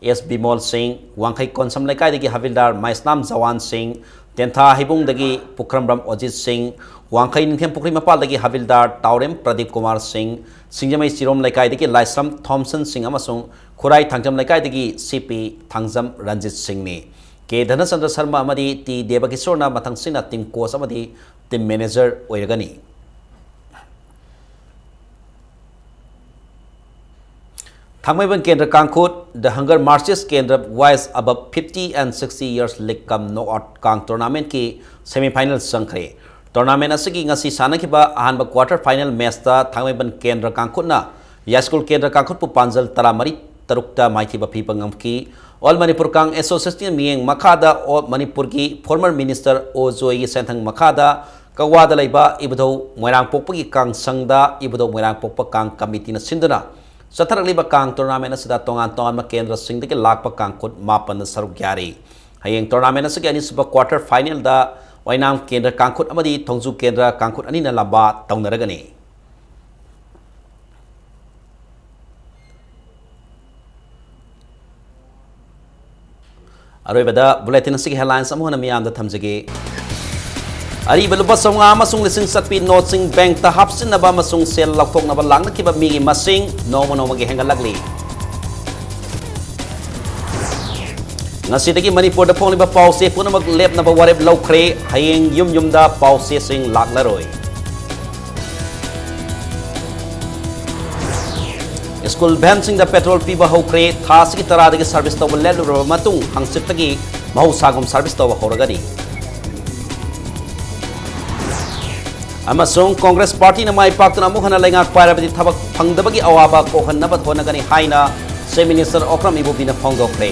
ꯑꯦꯁ ꯕꯤꯃꯣꯜ ꯁꯤꯡ, ꯋꯥꯡꯈꯩ ꯀꯣꯟꯁꯝ ꯂꯩꯀꯥꯏꯗꯒꯤ ꯍꯕꯤꯜꯗꯥꯔ ꯃꯥꯏꯁꯅꯥꯝ ꯖꯋꯥꯟ ꯁꯤꯡ, ꯇꯦꯟꯊꯥ ꯍꯩꯕꯨꯡꯗꯒꯤ ꯄꯨꯈ꯭ꯔꯝꯕ꯭ꯔꯝ ꯑꯣꯖꯤꯠ ꯁꯤꯡ, ꯋꯥꯡꯈꯩ ꯅꯤꯡꯊꯦꯝ ꯄꯨꯈ꯭ꯔꯤ ꯃꯄꯥꯜꯗꯒꯤ ꯍꯕꯤꯜꯗꯥꯔ ꯇꯥꯎꯔꯦꯝ ꯄ꯭ꯔꯗꯤꯞ ꯀꯨꯃꯥꯔ ꯁꯤꯡ, ꯁꯤꯡꯖꯃꯩ ꯆꯤꯔꯣꯝ ꯂꯩꯀꯥꯏꯗꯒꯤ ꯂꯥꯏꯁ꯭ꯔꯝ ꯊꯣꯝꯁꯟ ꯁꯤꯡ ꯑꯃꯁꯨꯡ ꯈꯨꯔꯥꯏ ꯊꯥꯡꯖꯝ ꯂꯩꯀꯥꯏꯗꯒꯤ ꯁꯤ ꯄꯤ ꯊꯥꯡꯖꯝ ꯔꯟꯖꯤꯠ ꯁꯤꯡꯅꯤ꯫ ꯀꯦ ꯙꯅꯆꯟꯗ꯭ꯔ ꯁꯔꯃ ꯑꯃꯗꯤ ꯇꯤ ꯗꯦꯕꯀꯤꯁꯣꯔꯅ ꯃꯊꯪꯁꯤꯠꯅ team coach ꯑꯃꯗꯤ team manager ꯑꯣꯏꯔꯒꯅꯤ꯫ ꯊꯥꯡꯃꯩꯕꯟ ꯀꯦꯟꯗ꯭ꯔ ꯀꯥꯡꯈꯨꯠ, The Hunger Marches ꯀꯦꯟꯗ꯭ꯔ Voice Above fifty and sixty Years League cum Knockout ꯀꯥꯡ tournamentꯀꯤ semi final ꯆꯪꯈ꯭ꯔꯦ꯫ Tournament ꯑꯁꯤꯒꯤ ꯉꯁꯤ ꯁꯥꯟꯅꯈꯤꯕ ꯑꯍꯥꯟꯕ quarter final matchꯇ ꯊꯥꯡꯃꯩꯕꯟ ꯀꯦꯟꯗ꯭ꯔ ꯀꯥꯡꯈꯨꯠꯅ ꯌꯥꯏꯁ꯭ꯀꯨꯜ ꯀꯦꯟꯗ꯭ꯔ ꯀꯥꯡꯈꯨꯠꯄꯨ ꯄꯥꯟꯖꯜ ꯇꯔꯥꯃꯔꯤ ꯇꯔꯨꯛꯇ ꯃꯥꯏꯊꯤꯕ ꯄꯤꯕ ꯉꯝꯈꯤ꯫ All Manipur Kang Associationꯒꯤ ꯃꯤꯠꯌꯦꯡ ꯃꯈꯥꯗ ꯑꯣ-, ꯃꯅꯤꯄꯨꯔꯒꯤ former minister ꯑꯣ ꯖꯣꯏꯒꯤ ꯁꯦꯟꯊꯪ ꯃꯈꯥꯗ ꯀꯛꯋꯥꯗ ꯂꯩꯕ ꯏꯕꯨꯙꯧ ꯃꯣꯏꯔꯥꯡꯄꯣꯛꯄꯒꯤ ꯀꯥꯡ ꯁꯪꯗ ꯏꯕꯨꯙꯧ ꯃꯣꯏꯔꯥꯡꯄꯣꯛꯄ ꯀꯥꯡ committeeꯅ ꯁꯤꯟꯗꯨꯅ ꯆꯠꯊꯔꯛꯂꯤꯕ ꯀꯥꯡ tournament ꯑꯁꯤꯗ ꯇꯣꯉꯥꯟ ꯇꯣꯉꯥꯟꯕ ꯀꯦꯟꯗ꯭ꯔꯁꯤꯡꯗꯒꯤ ꯂꯥꯛꯄ ꯀꯥꯡꯈꯨꯠ ꯃꯥꯄꯟꯅ ꯁꯔꯨꯛ ꯌꯥꯔꯤ꯫ ꯍꯌꯦꯡ tournament ꯑꯁꯤꯒꯤ ꯑꯅꯤꯁꯨꯕ quarter finalꯗ ꯑꯣꯏꯅꯥꯝ ꯀꯦꯟꯗ꯭ꯔ ꯀꯥꯡꯈꯨꯠ ꯑꯃꯗꯤ ꯊꯣꯡꯖꯨ ꯀꯦꯟꯗ꯭ꯔ ꯀꯥꯡꯈꯨꯠ ꯑꯅꯤꯅ ꯂꯝꯕꯥ ꯇꯧꯅꯔꯒꯅꯤ꯫ ꯑꯔꯣꯏꯕꯗ bulletin ꯑꯁꯤꯒꯤ headlines ꯑꯃꯨꯛ ꯍꯟꯅ ꯃꯤꯌꯥꯝꯗ ꯊꯝꯖꯒꯦ꯫ ꯑꯔꯤꯕ ꯂꯨꯄꯥ ꯆꯥꯝꯃꯉꯥ ꯑꯃꯁꯨꯡ ꯂꯤꯁꯤꯡ ꯆꯠꯄꯤ noteꯁꯤꯡ bankꯇ ꯍꯥꯞꯆꯤꯟꯅꯕ ꯑꯃꯁꯨꯡ ꯁꯦꯜ ꯂꯧꯊꯣꯛꯅꯕ ꯂꯥꯛꯅꯈꯤꯕ ꯃꯤꯒꯤ ꯃꯁꯤꯡ ꯅꯣꯡꯃ ꯅꯣꯡꯃꯒꯤ ꯍꯦꯟꯒꯠꯂꯛꯂꯤ꯫ ꯉꯁꯤꯗꯒꯤ ꯃꯅꯤꯄꯨꯔꯗ ꯐꯣꯡꯂꯤꯕ ꯄꯥꯎꯆꯦ ꯄꯨꯝꯅꯃꯛ ꯂꯦꯞꯅꯕ ꯋꯥꯔꯦꯞ ꯂꯧꯈ꯭ꯔꯦ꯫ ꯍꯌꯦꯡ ꯌꯨꯝ ꯌꯨꯝꯗ ꯄꯥꯎꯆꯦꯁꯤꯡ ꯂꯥꯛꯂꯔꯣꯏ꯫ ꯁ꯭ꯀꯨꯜ ꯚꯦꯟꯁꯤꯡꯗ ꯄꯦꯇ꯭ꯔꯣꯜ ꯄꯤꯕ ꯍꯧꯈ꯭ꯔꯦ꯫ ꯊꯥ ꯑꯁꯤꯒꯤ ꯇꯔꯥꯗꯒꯤ service ꯇꯧꯕ ꯂꯦꯞꯂꯨꯔꯕ ꯃꯇꯨꯡ, ꯍꯪꯆꯤꯠꯇꯒꯤ ꯃꯍꯧꯁꯥꯒꯨꯝ service ꯇꯧꯕ ꯍꯧꯔꯒꯅꯤ꯫ ꯑꯃꯁꯨꯡ ꯀꯣꯡꯒ꯭ꯔꯦꯁ ꯄꯥꯔꯇꯤꯅ ꯃꯥꯏ ꯄꯥꯛꯇꯨꯅ ꯑꯃꯨꯛ ꯍꯟꯅ ꯂꯩꯉꯥꯛ ꯄꯥꯏꯔꯕꯗꯤ ꯊꯕꯛ ꯐꯪꯗꯕꯒꯤ ꯑꯋꯥꯕ ꯀꯣꯛꯍꯟꯅꯕ ꯍꯣꯠꯅꯒꯅꯤ ꯍꯥꯏꯅ Chief Minister ꯑꯣꯀ꯭ꯔꯝ ꯏꯕꯣꯕꯤꯅ ꯐꯣꯡꯗꯣꯛꯈ꯭ꯔꯦ꯫